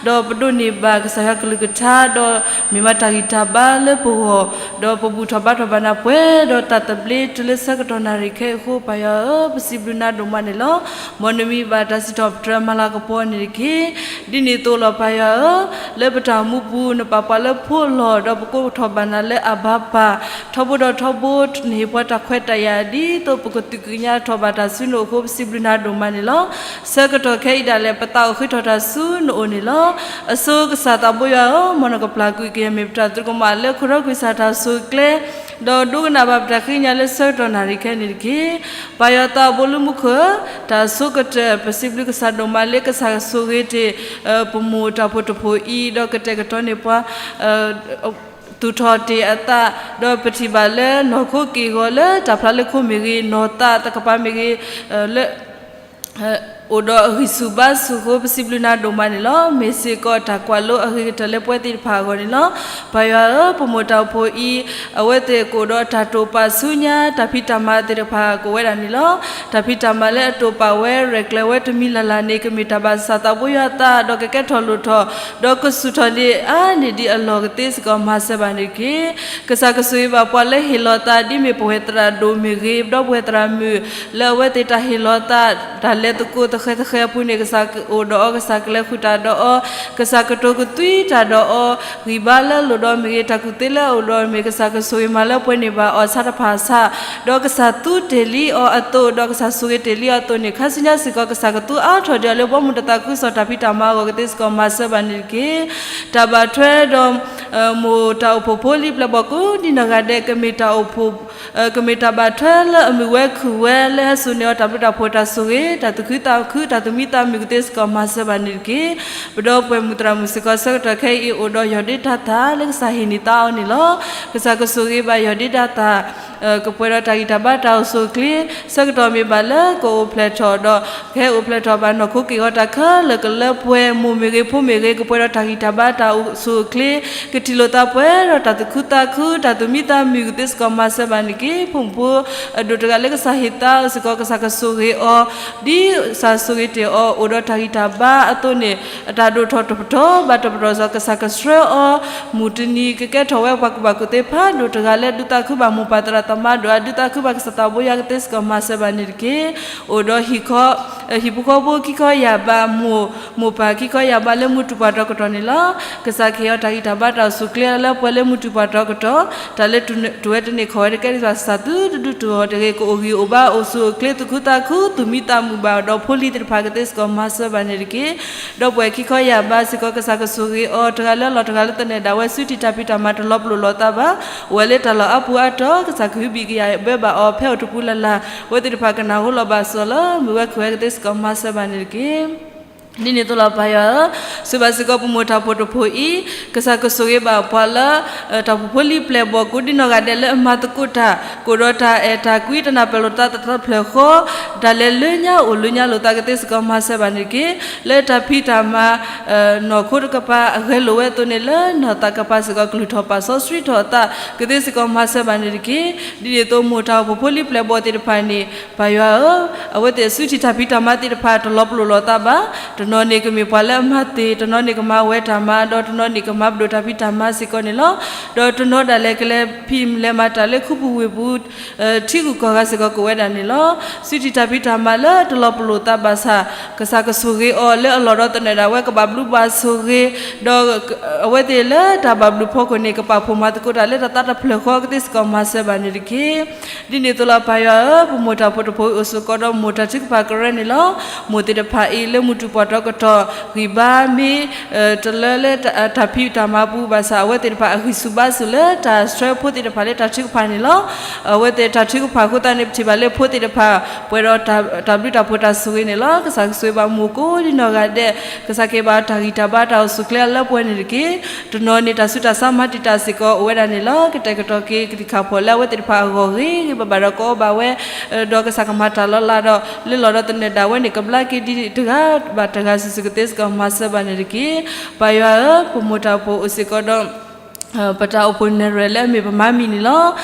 ဒီးပဒိးန့ၢ်ဘၣ်ကစၢ်ယွၤကလုၢ်ကထါ ဒီးမ့ၢ်မၤတၢ်ဂံၢ်တၢ်ဘါလၢပဂီၢ်, ဒီးပဘူၣ်ထီၣ်ဘါထီၣ်ဘၣ်နၤပှဲၤဒီးတၢ်သဘျ့တုၤလၢဆၢကတီၢ်နၣ်ရံၣ်ခဲအံၤအဃိ ပၢ်ယွၤဧၢ, ပစံးဘျုးနၤဒိၣ်မးန့ၣ်လီၤ. မ်နမံၤဘၣ်တၢ်စံးထီၣ်ပတြၢၤမၤလၤကပီၤန့ၣ်တက့ၢ်. ဒ်န့ၣ်အသိးလီၤ ပၢ်ယွၤဧၢ, လၢပတၢ်အိၣ်မူပူၤ နပာ်ပှၤလၢဖိအလီၢ် ဒီးပကိးထီၣ်ဘၣ်နၤလၢအဘၣ်ပၢ်, ထီဘိဒီးထီဘိ နဟ့ၣ်ပှၤတၢ်ခွဲးတၢ်ယာ် ဒ်သိးပကသးကညီၤထီၣ်ဘၣ်တၢ်ဆူနအိၣ်အဃိ ပစံးဘျုးနၤဒိၣ်မးန့ၣ်လီၤ. ဆၢကတီၢ်ခဲအံၤဒၣ်လဲာ် ပသးအိၣ်ဃ့ထီၣ်တၢ်ဆူနအိၣ်န့ၣ်လီၤ. အဆိကစၢ်သးဘိယွၤဧၢ, မ်နကပျၢ်ကွံာ်က့ၤ မ့ၢ်ပတၢ်သရူးကမၣ်လၢခိၣ်ဒီကွံာ်စၢ်တၢ်ဆိၣ်ကျဲ ဒီးဒိကနၣ်ဘၣ်ပတၢ်ဃ့ကညးလၢဆၢကတီၢ်နၣ်ရံၣ်ခဲအံၤန့ၣ်တက့ၢ်. ပၢ်ယွၤသးဘိလၢမူခိၣ်ဧၢ, တၢ်ဆိကတၢၢ် ပစံးဘျုးကစၢ်ဒိၣ်မးလၢကစၢ်ဆိၣ်ဂ့ၤတ့ၢ် ပမိၢ်တၢ်ဖှီၣ်တဖှီၣ်အံၤ ဒီးကတဲာ်ကတီၤန့ၢ်ပှၤ သူၣ်ထီၣ်တ့ၢ်အသး, ဒီးပထံၣ်ဘၣ်လၢနီၢ်ခိက့ၢ်ဂီၤလၢတၢ်ဖျါလၢခိမ့ၢ်ဂ့ၤ, နီၢ်သးတကပၤမ့ၢ်ဂ့ၤ, လၢ အိၣ်ဒီးအဂံၢ်ဆူၣ်ဘါဆူၣ်အဃိ ပစံးဘျုးနၤဒိၣ်မးန့ၣ်လီၤ. မ့ၢ်စ့ၢ်ကီးတၢ်ကွၢ်လိအဂ့ၤကတၢၢ်လၢပဝဲသ့ၣ်တဖၣ်အဂီၢ်န့ၣ်လီၤ. ပၢ်ယွၤဧၢ, ပမိၢ်တၢ်အိၣ်ဖှိၣ်အံၤ အဝဲသ့ၣ်ကအိၣ်ဒီးတၢ်တိာ်ပာ်ဆူညါ တၢ်ဖံးတၢ်မၤသ့ၣ်တဖၣ်ကအိၣ်ဝဲဒၣ်န့ၣ်လီၤ. တၢ်ဖံးတၢ်မၤလၢအတိာ်ပာ်ဝဲ ရဲၣ်ကျဲၤဝဲတမံၤလၢ်လၢ်န့ၣ် ကမ့ၢ်တၢ်ဘၣ်ကစၢ်သးဘိယွၤအသး ဒီးကကဲထီၣ်လိၣ်ထီၣ်, ဒီးကဆူၣ်ထီၣ်န့ၢ်အါန့ၢ်ဒံးအလီၢ်ကသ့စ့ၢ်ကီး မၤစၢၤဘၣ်န့ၣ်တက့ၢ်. ကစၢ်ကဆိၣ်ဂ့ၤဘၣ်ပှၤလၢဟ့ၣ်လီၤသး ဒ်မ့ၢ်ပဝဲသရၣ်ဒိၣ်မ့ၢ်ဂ့ၤ, ဒီပုၢ်ဝဲၢ်သရၣ်မုၣ် လၢအဝဲသ့ၣ်တၢ်ဟ့ၣ်လီၤသး တၢ်လဲၤသကိးသဃဲၤသဃဲၤအပူၤန့ၣ် ကစၢ်ကအိၣ်ဒီးအီၤ, ကစၢ်ကလဲၤဃုာ်တၢ်ဒီးအီၤ, ကစၢ်ကတိၤကသွံတၢ်ဒီးအီၤ, ဂံၢ်ဘါလၢအလိၣ်ဒီးမ့ၢ်ဂ့ၤ, တၢ်ကူၣ်သ့လၢအအိၣ်ဒီးမ့ၢ် ကစၢ်ကဆိၣ်ဂ့ၤမၤလၢပှဲၤန့ၢ်ဘၣ်အီၤဆါတဖၣ်ဆါ, ဒီးကစၢ်သူတ့ၢ်လံအီၤအသိး, ဒီးကစၢ်ဆိၣ်ဂ့ၤတ့ၢ်လံအီၤအသိးန့ၣ် ခါဆူညါစ့ၢ်ကီး ကစၢ်ကသူအါထီၣ်ဒံးအီၤလၢဘီမုၢ်တသးခုကစီၣ် တၢ်ဖံးတၢ်မၤအဂီၢ်ကသ့စ့ၢ်ကီး မၤစၢၤဘၣ်န့ၣ်တက့ၢ်. တၢ်ဘၣ်ထွဲဒီး မိၢ်တၢ်အိၣ်ဖှိၣ်ဖိလံပျဲၢ်ဘီၣ်ကိးဒံနီၢ်ဂၤဒဲး ကမ့ၢ်တၢ်အိၣ်ဖှိၣ် ကမ့ၢ်တၢ်ဘၣ်ထွဲလၢအမုာ်ဝဲခုၣ်ဝဲ လၢဟဲစိာ်န့ၢ်အီၤတၢ်ဘျုးတၢ်ဖှိၣ်တၢ်ဆိၣ်ဂ့ၤ တၢ်သူၣ်ခုသးခု တၢ်သူၣ်မံသးမုာ်ကသ့စ့ၢ်ကီးမၤစၢၤဘၣ်န့ၣ်တက့ၢ်. ပဒီပုၢ်ဝဲၢ်မုၣ်သရၣ်မုၣ်စ့ၢ်ကီးဆၢကတီၢ်ခဲအံၤ အိၣ်ဒီးယီၢ်ဒ့တၢ်သၣ်လၢကစၢ်ဟ့ၣ်န့ၢ်သးအီၤန့ၣ်လီၤ. ကစၢ်ကဆိၣ်ဂ့ၤဘၣ်ယီၢ်ဒ့တၢ်သၣ် ကပှဲၤဒီးတၢ်ဂံၢ်တၢ်ဘါတၢ်အိၣ်ဆူၣ်အိၣ်ချ့ ဆၢကတီၢ်မ့ၢ်ဘၣ်လၢကအိၣ်ဖျဲၣ်ထီၣ်ဒီး ကဟဲအိၣ်ဖျဲၣ်ထီၣ်ဘၣ်နီၢ်ခိက့ၢ်ဂီၤတၢ်ခဲလၢာ်ကလၢပှဲၤ မိၢ်မ့ၢ်ဂ့ၤဖိမ့ၢ်ဂ့ၤ ကပှဲၤဒီးတၢ်ဂံၢ်တၢ်ဘါတၢ်အိၣ်ဆူၣ်အိၣ်ချ့ ကထံၣ်လိာ်သးပှဲၤဒီးတၢ်သူၣ်ခုသးခု တၢ်သူၣ်မံသးမုာ်ကသ့စ့ၢ်ကီးမၤစၢၤဘၣ်န့ၣ်တက့ၢ်. ဖိမုၣ်ဖိ အဒိၣ်တဂၤလၢကစၢ်ဟ့ၣ်သးအီၤစ့ၢ်ကီး ကစၢ်ကဆိၣ်ဂ့ၤအီၤ ဒ်ကစၢ်ဆိၣ်ဂ့ၤတ့ၢ်အီၤ အိၣ်ဒီးတၢ်ဂံၢ်တၢ်ဘါအသိးန့ၣ် အတၢ်ဒိၣ်ထီၣ်တပတီၢ်ဘၣ်တပတီၢ်စ့ၢ်ကီး ကစၢ်ကဆှၢအီၤ မုၢ်တနံၤကကဲထီၣ်ဝဲပှၤကူၣ်ဘၣ်ကူၣ်သ့ဖးဒိၣ်တဂၤလၢ ဒုးသးခုဘၣ်မိၢ်ပၢ်သရၣ်သမါဒိၣ် ဒုးသးခုဘၣ်ကစၢ်သးဘိယွၤကသ့စ့ၢ်ကီးမၤစၢၤဘၣ်န့ၣ်တက့ၢ်. အိၣ်ဒီး ဟံၣ်ဖိဃီဖိခံခီယၢ်ဘး မိၢ် မိၢ်ပၢ်ခံခီယၢ်ဘးလၢမူတူၢ်ပှၤဒီကတီၢ်န့ၣ်လီၤ. ကစၢ်ကဟ့ၣ်အီၤတၢ်ဂံၢ်တၢ်ဘါတၢ်အိၣ်ဆူၣ်အိၣ်ချ့လၢပှဲၤလၢမူတူၢ်ပှၤဒီကတီၢ် တၢ်လၢတူၢ်ဝဲတန့ၢ်ခီၣ်ဝဲတကဲဒ်သိး ကစၢ်သုတဒုးတူၢ်အီၤတဂ့ၤ ကအိၣ်ဂံၢ်အိၣ်ဘါအိၣ်ဆူၣ်အိၣ်ချ့သူၣ်ခုသးခု သူၣ်မံသးမုာ်ဘၣ်ဒီးဖိလံၤသ့ၣ်တဖၣ်ကသ့စ့ၢ်ကီးမၤစၢၤဘၣ်န့ၣ်တက့ၢ်. ဒီပုၢ်ဝဲၢ်ခံခီယၢ်ဘးစ့ၢ်ကီး ကစၢ်ကဆိၣ်ဂ့ၤအီၤ တဂၤလၢအလီၢ်တဂၤလၢသနၢၣ်ဒၣ်ဝဲ စုထံၣ်တၢ်ဖံးတၢ်မၤတလီၤပလိာ်လိာ်သးဘၣ် အိၣ်ဝဲလၢတၢ်လီၢ်အါပူၤအါတီၤ ကစၢ်ကဟုဘံၣ်ကယာ်ဘၢဘၣ်အီၤ ဖဲအိၣ်တပူၤလၢ်လၢ် အဝဲသ့ၣ်တဖၣ်ကနၢ်ဟူလီၤဘၣ်အစီၣ်လၢ မုာ်ဝဲခုၣ်ဝဲကသ့စ့ၢ်ကီးမၤစၢၤဘၣ်န့ၣ်တက့ၢ်. ဒ်န့ၣ်အသိးလီၤပၢ်ယွၤဧၢ, ဆိၣ်ဂ့ၤဘၣ်စ့ၢ်ကီးပမိၢ်တၢ်အိၣ်ဖှိၣ်တဖှိၣ်အံၤ, ကစၢ်ကဆိၣ်ဂ့ၤဘၣ်ပှၤလၢ တၢ်အိၣ်ဖှိၣ်ဖိလံၤပျဲၢ်ဘီၣ်ကိးဒံနီၢ်ဂၤဒဲးလၢအမၤသကိးတၢ် ကအိၣ်ဒီးတၢ်အဲၣ်တၢ်ကွံ တနၢ်ပၢၢ်လိာ်သးသးတဖျၢၣ်ဃီ, တၢ်လဲၤလၢညါအိၣ်လၢညါလိာ်သးကသ့စ့ၢ်ကီးမၤစၢၤဘၣ်န့ၣ်တက့ၢ်. လၢတၢ်ဖံးတၢ်မၤ နီၢ်ခိတကပၤ အဂဲၤလိာ်ဝဲအသိးန့ၣ် လၢနီၢ်သးကပၤစ့ၢ်ကီး ကလုၢ်ထီၣ်ပာ်စီဆှံထီၣ်အသး ကသ့စ့ၢ်ကီးမၤစၢၤဘၣ်န့ၣ်တက့ၢ်. ဒ်န့ၣ်အသိး မိၢ်တၢ်အိၣ်ဖှိၣ်ဖိလံၤပျဲၢ်ဘီၣ်သ့ၣ်တဖၣ်န့ၣ် ပၢ်ယွၤဧၢ, အဝဲသ့ၣ်အစုထံၣ်တၢ်ဖံးတၢ်မၤသ့ၣ်တဖၣ် တလီၤပလိာ်လိာ်သးဘၣ်. တနီၤန့ၣ်ကမ့ၢ်ပှၤလၢအမၤသ့ၣ်, တနီၤန့ၣ်ကမၤဝဲတၢ်မၤ, ဒီးတနီၤန့ၣ်ကမၤပဒိၣ်တၢ်ဖံးတၢ်မၤစ့ၢ်ကီးန့ၣ်လီၤ. ဒီးတနီၤဒၣ်လဲာ်ကလဲၤဖံးလဲၤမၤတၢ်လၢခူပူၤဝ့ၢ်ပူၤ ထံဂုၤကီၢ်ဂၤစ့ၢ်ကီးကအိၣ်ဝဲဒၣ်န့ၣ်လီၤ. စုထံၣ်တၢ်ဖံးတၢ်မၤလၢတလီၤပလိာ်သးဘၣ်ဆၣ် ကစၢ်ကဆိၣ်ဂ့ၤအီၤလၢအလီၢ်ဒီးသနၢၣ်ဒၣ်ဝဲ ကဘၣ်ဘျုးဘၣ်ဆိၣ်ဂ့ၤ, ဒီးအဝဲသ့ၣ်လၢတၢ်ဘၣ်ဘျုးဖီခိၣ်န့ၣ် ကပာ်ဖှိၣ်မၤသကိးတၢ်လၢတၢ်သးတဖျၢၣ်ဃီ ကသ့စ့ၢ်ကီးမၤစၢၤဘၣ်န့ၣ်တက့ၢ်. ဒ်န့ၣ်အသိးလီၤပၢ်ယွၤဧၢ, ပမိၢ်တၢ်အိၣ်ဖှိၣ်တဖှိၣ်အံၤအိၣ်စ့ၢ်ကီးဒီးမိၢ်တၢ်ထုကဖၣ်ကရၢန့ၣ်လီၤ. မိၢ်သ့ၣ်တဖၣ်အံၤလၢမူတူၢ်ပှၤတီကတီၢ် ဂံၢ်ဘါမ့ၢ် တလၢလၢတၢ်ဖံးတၢ်မၤပူၤဘၣ်ဆၣ် အဝဲသ့ၣ်တဖၣ်အဂံၢ်ဆူၣ်ဘါဆူၣ်လၢတၢ်ဆှၢဖိသ့ၣ်တဖၣ်လၢတၢ်ထုကဖၣ်န့ၣ်လီၤ. အဝဲသ့ၣ်တၢ်ထုကဖၣ်အဃိသတးန့ၣ် ပထံၣ်ဘၣ်လၢဖိသ့ၣ်တဖၣ် ပှဲၤဒီးတၢ်ဘျုးတၢ်ဖှိၣ်တၢ်ဆိၣ်ဂ့ၤန့ၣ်လီၤ. ကစၢ်ကဆိၣ်ဂ့ၤဘၣ်မိၢ်ကိးဒံနီၢ်ဂၤဒဲး, ကစၢ်ကဟ့ၣ်ဘၣ်တၢ်ဂံၢ်တၢ်ဘါတၢ်အိၣ်ဆူၣ်အိၣ်ချ့လၢပှဲၤန့ၣ်တက့ၢ်. တနီၤန့ၣ် တၢ်ဆူးတၢ်ဆါမၤတံာ်တာ်စ့ၢ်ကီးအိၣ်ဝဲဒၣ်န့ၣ်လီၤ. ကတဲာ်ကတီၤက့ၤကသံၣ်ခၣ်ဖီၣ်လၢအဝဲသ့ၣ်တဖၣ်အဂီၢ် ဂ့ၤဂ့ၤဘၣ်ဘၣ်ဒီးကအီၣ်ဘၣ်ဝဲ ဒီးကစၢ်ကမၤတၢ်လီၤလးဒီး လၢလီၢ်ဒီးသနၢၣ်ဒၣ်ဝဲန့ၣ် ကဘျါက့ၤဒံးတဂၤဘၣ်တဂၤစုာ်စုာ် ကသ့စ့ၢ်ကီးမၤစၢၤဘၣ်န့ၣ်တက့ၢ်. ပၢ်ယွၤဧၢ, ပမိၢ်တၢ်အိၣ်ဖှိၣ်အိၣ်စ့ၢ်ကီးဒီး ပတၢ်အိၣ်ဖှိၣ်နဲၣ်ရွဲၣ်လၢအမ့ၢ်ပမါမံၤန့ၣ်လီၤ.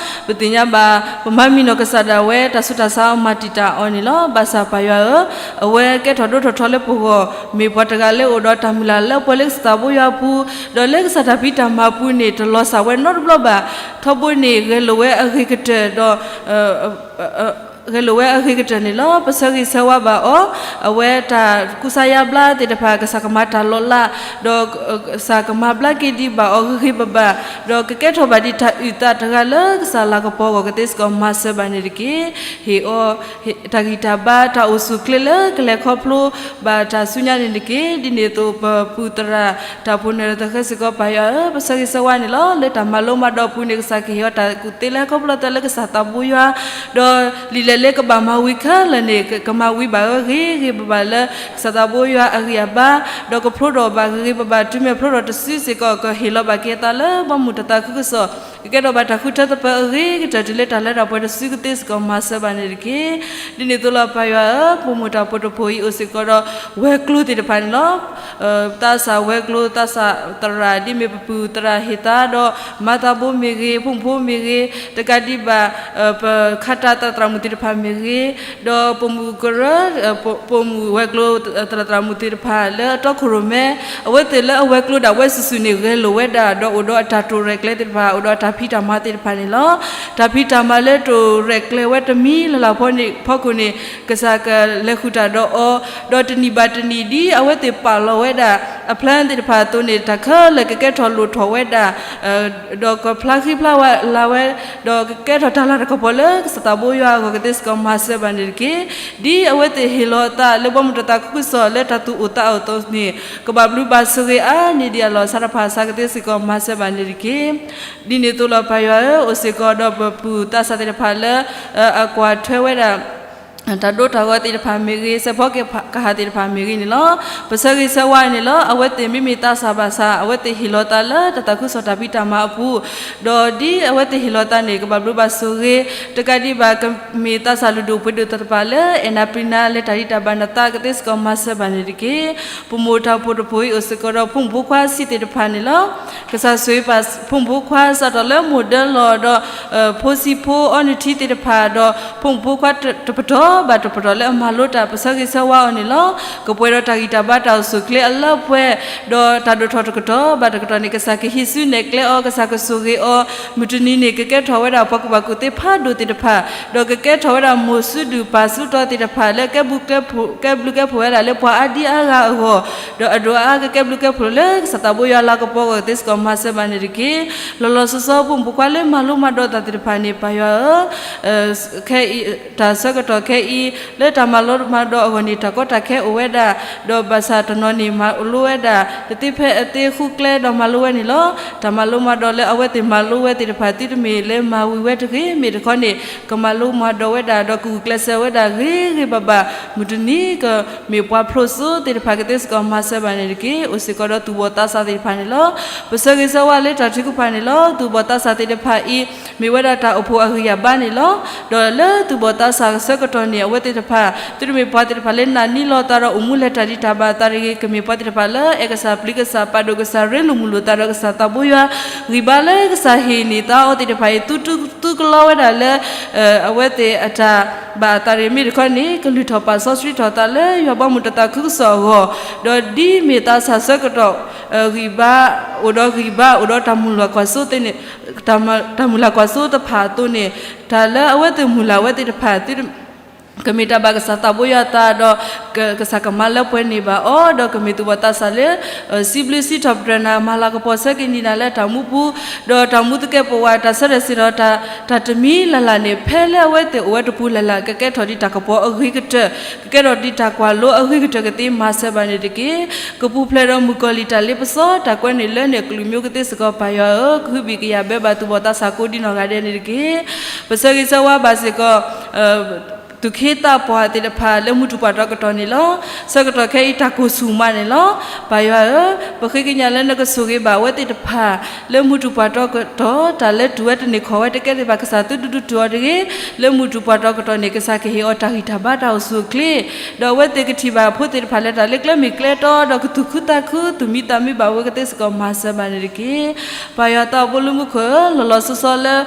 ပသ့ၣ်ညါဘၣ် ပမါမံၤနီၢ်ကစၢ်ဒၣ်ဝဲ တၢ်ဆူးတၢ်ဆါအီၤမၤတံာ်တာ်အီၤန့ၣ်လီၤ. ဘၣ်ဆၣ်ပၢ်ယွၤဧၢ, အဝဲကဲထီၣ်ဒိၣ်ထီၣ်ထီလၢပဂီၢ် မ့ၢ်ပှၤတဂၤလၢအိၣ်ဒီးတၢ်မုၢ်လၢ်လၢပှဲၤလၢကစၢ်သးဘိယွၤအပူၤ, ဒီးလၢကစၢ်တၢ်ဖံးတၢ်မၤပူၤန့ၣ် တလီၤစၢ်ဝဲနီတဘျီဘၣ်. ထီဘိန့ၣ် ဂဲၤလိာ်ဝဲအဂ့ၤကတၢၢ်ဒီး ဂဲၤလိာ်ဝဲအဂ့ၤကတၢၢ်န့ၣ်လီၤ. ပဆၢဂ့ၤဆၢဝါဘၣ်အီၤ, အဝဲတၢ်ကူစါယါဘျါသ့ၣ်တဖၣ် ကစၢ်ကမၤတၢ်လီၤလး, ဒီးကစၢ်ကမၤဘျါက့ၤဒံးဘၣ်အီၤဂ့ၤဂ့ၤဘၣ်ဘၣ်, ဒီးကကဲထီၣ်ဘၣ်ဒံးတၢ်အုၣ်သးတဂၤလၢကစၢ်လၤကပီၤအဂီၢ် ကသ့စ့ၢ်ကီးမၤစၢၤဘၣ်န့ၣ်တက့ၢ်. ဟ့ၣ်အီၤ တၢ်ဂံၢ်တၢ်ဘါ တၢ်အိၣ်ဆူၣ်အိၣ်ချ့လၢကလဲၤခီဖျိဘၣ်တၢ်ဆူညါန့ၣ်တက့ၢ်. ဒ်န့ၣ်အသိး ပပုၢ်သရၣ် တၢ်အိၣ်ဖှိၣ်နဲၣ်ရွဲၣ်သဃဲစ့ၢ်ကီး ပၢ်ယွၤဧၢ, ပဆၢဂ့ၤဆၢဝါန့ၣ်လီၤ. လၢတၢ်မၤလိမၤဒိးအပူၤန့ၣ် ကစၢ်ကဟ့ၣ်အီၤတၢ်ကူၣ်သ့လၢဟီၣ်ခိၣ်ဖျၢၣ်သၢလၢကစၢ်သးဘိယွၤ, ဒီးလံာ်လဲၢ်လၢကဘၣ်မၤဝံၤခဲလၢာ်န့ၣ် ကမၤဝံၤဘၣ်ဝဲဂ့ၤဂ့ၤဘၣ်ဘၣ်လၢ ကစၢ်သးဘိယွၤအဂံၢ်အဘါ, ဒီးကဖျိထီၣ်ဘၣ်ဂ့ၤဂ့ၤဘၣ်ဘၣ် တုၤမ့ၢ်ဖျိထီၣ်တစုစ့ၢ်ကီး ကဟ့ၣ်လီၤဘၣ်က့ၤအသးလၢဘီမုၢ်တၢ်သးခုကစီၣ်, ကကဲထီၣ်ဘၣ်တၢ်ဃုထၢသပၢၤအဂ့ၤကတၢၢ် တုၤလၢတၢ်လၢတၢ်ပှဲၤတစု ကသ့စ့ၢ်ကီးမၤစၢၤဘၣ်န့ၣ်တက့ၢ်. ဒ်န့ၣ်အသိးလီၤ ပၢ်ယွၤဧၢ, ပမိၢ်တၢ်အိၣ်ဖှိၣ်တဖှိၣ်အံၤအိၣ်စ့ၢ်ကီးဒီး ဝဲၤကျိၤသ့ၣ်တဖၣ်န့ၣ်လီၤ. သးစၢ်ဝဲၤကျိၤ သးစၢ်သရၣ် ဒ်မ့ၢ်ပပုၢ်သရၣ်ဟ့ၣ်သါဒီး မၤသးဘိမ့ၢ်ဂ့ၤ ဖိမုၣ်ဖိမ့ၢ်ဂ့ၤ တကးဒံးဘၣ် ပခးတၢ်သရၣ်သရၣ်မုၣ်သ့ၣ်တဖၣ်မ့ၢ်ဂ့ၤ, ဒီးပိာ်မုၣ်ကရၢ ပိာ်မုၣ်ဝဲၤကျိၤသရၣ်သရၣ်မုၣ်သ့ၣ်တဖၣ်လၢအတီခိၣ်ရိၣ်မဲ အဝဲသ့ၣ်လၢအဝဲၤကျိၤဒၣ်ဝဲစုာ်စုာ်န့ၣ် ဂဲၤလိာ်ဝဲဒၣ်ဒီးအိၣ်ဒီးအတၢ်တိာ်ရဲၣ်ကျဲၤသ့ၣ်တဖၣ် အိၣ်ဒီးအတၢ်ဖံးတၢ်မၤသ့ၣ်တဖၣ်န့ၣ်လီၤ. တၢ်ဖံးတၢ်မၤလၢတိာ်ရဲၣ်ကျဲၤဝဲတမံၤလၢ်လၢ်ဖီခိၣ်န့ၣ် ကစၢ်ကလဲၤဃုာ်တၢ်ဒီးအီၤ, ဒီးတနံၣ်ဘၣ်တနံၣ် ဒ်အဝဲသ့ၣ်ပာ်လီၤ ဝဲဒၣ်အဖျၢၣ်သ့ၣ်တဖၣ်အသိးန့ၣ် တၢ်ခဲလၢာ်ကကဲထီၣ်လိၣ်ထီၣ်ဝဲဒၣ် ဒီးကဖျါဃံဖျါလၤဝဲ, ဒီးကကဲထီၣ်တၢ်လၤတၢ်ကပီၤလၢကစၢ်သးဘိယွၤအဂီၢ်ကသ့စ့ၢ်ကီးမၤစၢၤဘၣ်န့ၣ်တက့ၢ်. ဒ်အဝဲသ့ၣ်ဟ့ၣ်လီၤအသးလၢဘီမုၢ်တၢ်သးခုကစီၣ်လၢတၢ်သူၣ်အိၣ်သးအိၣ်အသိးန့ၣ် ကဘၣ်ဘျုးဘၣ်ဆိၣ်ဂ့ၤအါန့ၢ်ဒံးအလီၢ်အဆၣ်တဖၣ်အစၢကသ့စ့ၢ်ကီးမၤစၢၤဘၣ်န့ၣ်တက့ၢ်. ဒ်န့ၣ်အသိးလီၤ ပၢ်ယွၤဧၢ, အိၣ်စ့ၢ်ကီးဒီးပပုၢ်သးစၢ်သ့ၣ်တဖၣ်လၢ အကွၢ်ထွဲဝဲဒၣ် တၢ်ဒိတၢ်ဂီၤသ့ၣ်တဖၣ်မ့ၢ်ဂ့ၤ, စဲးဖီကဟၣ်သ့ၣ်တဖၣ်မ့ၢ်ဂ့ၤန့ၣ်လီၤ. ပဆၢဂ့ၤဆၢဝါန့ၣ်လီၤ. အဝဲသ့ၣ်မ့မ့ၢ်သးစၢ်ဘၣ်ဆၣ် အဝဲသ့ၣ်ဟ့ၣ်လီၤသးလၢတၢ်သးခုကစီၣ်တၢ်ဖံးတၢ်မၤအပူၤ, ဒီးဒ်အဝဲသ့ၣ်ဟ့ၣ်လီၤသးန့ၣ် ကဘၣ်ဘျုးဘၣ်ဆိၣ်ဂ့ၤ, တကးဒံးဘၣ်ကမ့ၢ်သးစၢ်လုၢ်ဒိၣ်ပှ့ၤဒိၣ်သ့ၣ်တဖၣ်လၢ အဲၣ်နၤပျံၤနၤလၢတၢ်ဒံးတၢ်ဘၣ်နသးကသ့စ့ၢ်ကီးမၤစၢၤဘၣ်န့ၣ်တက့ၢ်. ပမိၢ်တၢ်ဖိတဖိအံၤအိၣ်စ့ၢ်ကီးဒီးဖိမုၣ်ဖိခွါဆံးသ့ၣ်တဖၣ်န့ၣ်လီၤ. ကစၢ်ဆိၣ်ဂ့ၤပာ်ဖိမုၣ်ဖိခွါစးထီၣ်လၢမိၢ်ဒၢလီၤဒီး ဖိဆံးဖိအီနုၢ်ထံသ့ၣ်တဖၣ်ဒီး ဖိမုၣ်ဖိခွါတပတီၢ်ဘၣ်တပတီၢ်လၢအမၤလိတၢ် ပဆၢဂ့ၤဆၢဝါအီၤန့ၣ်လီၤ. ကပှဲၤဒီးတၢ်ဂံၢ်တၢ်ဘါတၢ်အိၣ်ဆူၣ်အိၣ်ချ့အလၢပှဲၤ, ဒီးတၢ်ဒိၣ်ထီၣ်တကတီၢ်ဘၣ်တကတီၢ်န့ၣ် ကစၢ်ကဟံးစုနဲၣ်ကျဲအီၤ, ကစၢ်ကဆိၣ်ဂ့ၤအီၤ, မုၢ်တနံၤန့ၣ် ကကဲထီၣ်ဝဲဒၣ်ပှၤကူၣ်ဘၣ်ကူၣ်သ့ဖးဒိၣ်သ့ၣ်တဖၣ်, ဒီးကကဲထီၣ်ဝဲဒၣ်မိၢ်စုဒုၣ်ပၢ်စုတီသ့ၣ်တဖၣ်လၢကဲဘျုးကဲဖှိၣ်ဝဲဒၣ်လၢပှၤအါဒံအါဂၤအဂီၢ်, ဒီးအဒိၣ်အါကကဲဘျုးကဲဖှိၣ်လၢကစၢ်သးဘိယွၤလၤကပီၤအဂီၢ်ကသ့စ့ၢ်ကီးမၤစၢၤဘၣ်န့ၣ်တက့ၢ်. လီၤလီၤဆီဆီဖိမုၣ်ဖိခွါလၢမၤလိမၤဒိးတၢ်သ့ၣ်တဖၣ်န့ၣ် ပၢ်ယွၤဧၢ, ခဲအံၤ တၢ်ဆၢကတီၢ်ခဲအံၤ လၢတၢ်မၤလိမၤဒိးအဂီၢ်န့ၣ် တၢ်ကီတၢ်ခဲအိၣ်ဝဲဒၣ်, ဒီးဘၣ်ဆၣ်တနီၤန့ၣ် မၤလိဝဲဒၣ် တသ့ဖဲအသ့ဃုကျဲဒီးမၤလိဝဲန့ၣ်လီၤ. တၢ်မၤလိမၤဒိးလၢအဝဲသ့ၣ်မၤလိဝဲသ့ၣ်တဖၣ် သုတမ့ၢ်လၢမၤဝံၤဝဲတဂ့ၤ, မ့ၢ်တခီန့ၣ် ကမၤလိမၤဒိးဝဲဒၣ်ဒီးကဂုာ်ကျဲးစၢးဝဲဒၣ်ဂ့ၤဂ့ၤဘၣ်ဘၣ်, မုၢ်တနံၤကမ့ၢ်ပှၤဖျိစိသ့ၣ်တဖၣ်ကသ့စ့ၢ်ကီးမၤစၢၤဘၣ်န့ၣ်တက့ၢ်. အိၣ်စ့ၢ်ကီးဒီးသူၣ်ဘီၣ်သးစၢ်သ့ၣ်တဖၣ်န့ၣ်လီၤ. ပဆၢဂ့ၤဆၢဝါလၢတၢ်ထုကဖၣ်န့ၣ်လီၤ. သူၣ်ဘီၣ်သးစၢ်သ့ၣ်တဖၣ်အံၤ မ့ၢ်ဝဲဒၣ်တၢ်အိၣ်ဖှိၣ်အဂံၢ်အဘါန့ၣ်လီၤ. ဒီးလၢသူၣ်ဘီၣ်သးစၢ်အဆၢကတီၢ်န့ၣ် အဝဲသ့ၣ်တဖၣ် သုတမ့ၢ်ပှၤသ့ၣ်တဖၣ်လၢနာ်န့ၢ်လီၤသးဒီးအိၣ်မူလဲၤတၢ်ဒံးတၢ်ဘၣ်အသးတဂ့ၤ, ကမ့ၢ်ပှၤသ့ၣ်တဖၣ်လၢအဲၣ်ကစၢ်ပျံၤကစၢ် ပာ်ဒိၣ်ကစၢ် ရ့လိာ်မုာ်လိာ်သးဒီးကစၢ်သးဘိယွၤ, ဂံၢ်ဘါလၢကစၢ်ဟ့ၣ်န့ၢ်သးအီၤသ့ၣ်တဖၣ်အံၤ သူသူကလီဝဲဒၣ်လၢ အဝဲသ့ၣ်အတၢ်ဘၣ်အသးတဂ့ၤ, မ့ၢ်တခီန့ၣ် ကလုၢ်ထီၣ်ပာ်စီဆှံထီၣ်သးလၢယွၤဘီမုၢ်တၢ်သးခုကစီၣ်အဂီၢ်, ဒီးဒ်မ့ၢ်သးစၢ်ဆၢကတီၢ် ဂံၢ်ဘါ အိၣ်ဒီးဂံၢ်ဘါ အိၣ်ဒီးတၢ်မုၢ်လၢ်ကွၢ်စိသ့ၣ်န့ၣ် တၢ်မုၢ်လၢ်ကွၢ်စိတဖၣ်အသိးန့ၣ် တၢ်လၢအဝဲသ့ၣ်မုၢ်လၢ်ဝဲသ့ၣ်တဖၣ် ကမ့ၢ်တၢ်ဘၣ်ကစၢ်သးဘိယွၤအသးဒီး ကစၢ်ကမၤလၢပှဲၤန့ၢ်ဘၣ်အီၤ ဒီးကမ့ၢ်သူၣ်ဘီၣ်သးစၢ်လၢ စံးဘျုးစံးထီၣ်ပတြၢၤနၤ မၤလၤကပီၤဆၢက့ၤနံၤနၤလၢတၢ်မူပူၤ, ဒီးတၢ်မူသကဲးပဝး တၢ်ဆၢထၢၣ်စ့ၢ်ဒီး တၢ်တမံၤလၢ်လၢ်န့ၣ် ဖဲလၢအဝဲသ့ၣ်အိၣ်ဝဲတပူၤလၢ်လၢ် ကကဲထီၣ်ဒံးတၢ်ကပီၤအဂ့ၤကတၢၢ်, ကကဲထီၣ်ဒံးတၢ်ကွၢ်လိအဂ့ၤကတၢၢ်ကသ့မၤစၢၤဘၣ်န့ၣ်တက့ၢ်. ကပူၤဖျဲးဒီးမုၣ်ကီၤလံၢ်တၢ်လ့ပစီ တၢ်ကွဲန့ၣ်လၢန့ၣ်အကလုာ်မ့ၢ်ကသ့စ့ၢ်ကီး ပၢ်ယွၤဧၢ, ကဟုဘံၣ်ကယာ်ဘၢဘၣ်သူၣ်ဘီၣ်သးစၢ်ကိးဒံနီၢ်ဂၤဒဲးန့ၣ်တက့ၢ်. ပဆၢဂ့ၤဆၢဝါဘၣ်စ့ၢ်ကီး သူၣ်က့သးပှၢ်သ့ၣ်တဖၣ်လၢမူထူၣ်ပှၢ်တီကတီၢ်န့ၣ်လီၤ. ဆၢကတီၢ်ခဲအံၤတၢ်ကိၢ်ဆူၣ်မးန့ၣ်လီၤ. ပၢ်ယွၤဧၢ, ပဃ့ကညးလၢနကဆိၣ်ဂ့ၤဘၣ်အဝဲသ့ၣ်တဖၣ် လၢမူထူၣ်ပှၢ်တီကတီၢ် တၢ်လၢတူၢ်ဝဲတန့ၢ်ခီၣ်ဝဲတကဲသ့ၣ်တဖၣ် ကစၢ်သုတဒုးတုာ်အီၤတဂ့ၤ, လၢမူထူၣ်ပှၢ်တီကတီၢ်န့ၣ် ကစၢ်ကဟ့ၣ်အီၤတၢ်ဂံၢ်တၢ်ဘါတၢ်အိၣ်ဆူၣ်အိၣ်ချ့, ဒီးအဝဲသ့ၣ်ကထံၣ်ဘၣ်ဖိသ့ၣ်တဖၣ်လၢတၢ်လၢကျဲမ့ၢ်ကျဲတီဒီးကသူၣ်ခုသးခု သူၣ်မံသးမံဘၣ်ဝဲကသ့စ့ၢ်ကီးမၤစၢၤဘၣ်န့ၣ်တက့ၢ်. ပၢ်ယွၤသးအိၣ်ဘိလၢမူခိၣ်ဧၢ, လီၤလီၤဆီဆီလၢ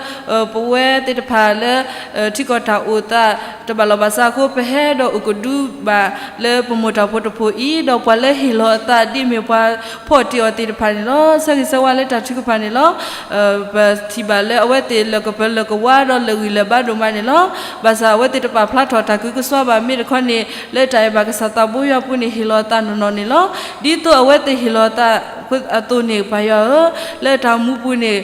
ပဝဲသ့ၣ်တဖၣ်လၢ ထံကီၢ်တၢ်အိၣ်သး တဘၣ်လီၢ်ဘၣ်စးအဃိ ပဟဲဒီးအိၣ်ကဒုဘၣ်လၢပမိၢ်တၢ်ဖိတဖိအံၤ, ဒီးပှၤလၢဟ့ၣ်လီၤအသးဒ်မ့ၢ်ပှၤဖီၣ်တ့ၢ်အီၤသ့ၣ်တဖၣ်န့ၣ်လီၤ. ဆၢဂ့ၤဆၢဝါလၢတၢ်ထုကဖၣ်န့ၣ်လီၤ. ပထံၣ်ဘၣ်လၢအဝဲသ့ၣ်လၢကပၢၤလၢကဝါဒီးလၢာ်ဂံၢ်လၢာ်ဘါဒိၣ်မးန့ၣ်လီၤ. ဘၣ်ဆၣ်အဝဲသ့ၣ်တပာ်ဖျါထီၣ်တၢ်ကုကစွါဘၣ် မ့ၢ်တခီန့ၣ် လၢတၢ်အဲၣ်ဘၣ်ကစၢ်သးဘိယွၤအပူၤန့ၣ် ဟ့ၣ်လီၤအသးနီၢ်နီၢ်န့ၣ်လီၤ. ဒ်သိးအဝဲသ့ၣ်ဟ့ၣ်လီၤအသးအသိးန့ၣ် ပၢ်ယွၤဧၢ, လၢတၢ်မူပူၤန့ၣ်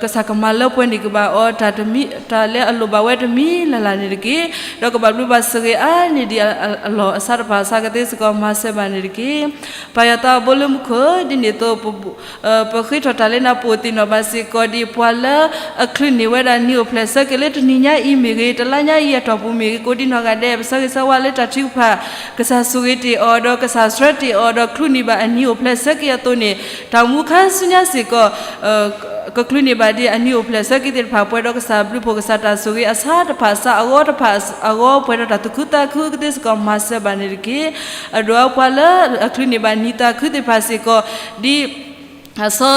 ကစၢ်ကမၤလၢပှဲၤန့ၢ်က့ၤဘၣ်အီၤ တၢ်တမံၤ တၢ်လၢအလိၣ်ဘၣ်ဝဲတမံၤလၢ်လၢ်န့ၣ်တက့ၢ်. ဒီးကဘၣ်ဘျုးဘၣ်ဆိၣ်ဂ့ၤအါန့ၢ်ဒံးအလီၢ်အဆၣ်တဖၣ် ဆၢကသ့စ့ၢ်ကီးမၤစၢၤဘၣ်န့ၣ်တက့ၢ်. ပၢ်ယွၤသးအိၣ်ဘိလၢမူခိၣ်ဧၢ, ဒ်န့ၣ်အသိး ပဃ့ထီၣ်တၢ်လၢနၤ ပအိၣ်သ့ၣ်နီၣ်ဘၣ်စ့ၢ်ကီးဒံး ပှၤလၢအချုးန့ၢ်ဝဲဒၣ်နံၤအိၣ်ဖျဲၣ်ဆၢက့ၤလၢတနံၤညါအံၤမ့ၢ်ဂ့ၤ, တလါညါအံၤအတီၢ်ပူၤမ့ၢ်ဂ့ၤ, ကိးဒံနီၢ်ဂၤဒဲး ပဆၢဂ့ၤဆၢဝါလၢတၢ်ထုကဖၣ် ကစၢ်ဆိၣ်ဂ့ၤတ့ၢ်အီၤ ဒီးကစၢ်ဆှၢတ့ၢ်အီၤ ဒီးချုးန့ၢ်ဘၣ်အနံၤအိၣ်ဖျဲၣ်ဆၢက့ၤအသိးန့ၣ် တၢ်မူခါဆူညါစ့ၢ်ကီး ကချုးန့ၢ်ဘၣ်ဒံးအနံၤအိၣ်ဖျဲၣ်ဆၢက့ၤသ့ၣ်တဖၣ် ပှဲၤဒီးကစၢ်ဘျုးဖှိၣ် ကစၢ်တၢ်ဆိၣ်ဂ့ၤအဆၣ်တဖၣ် ဆၣ်အဂီၢ်တဖၣ်အဂီၢ် ပှဲၤဒီးတၢ်သူၣ်ခုသးခုကသ့စ့ၢ်ကီးမၤစၢၤဘၣ်န့ၣ်တက့ၢ်. အဒိၣ်အပှၤလၢအချုးန့ၢ်ဘၣ်နံၤသးခုသ့ၣ်တဖၣ်စ့ၢ်ကီး ဒ်အဆီ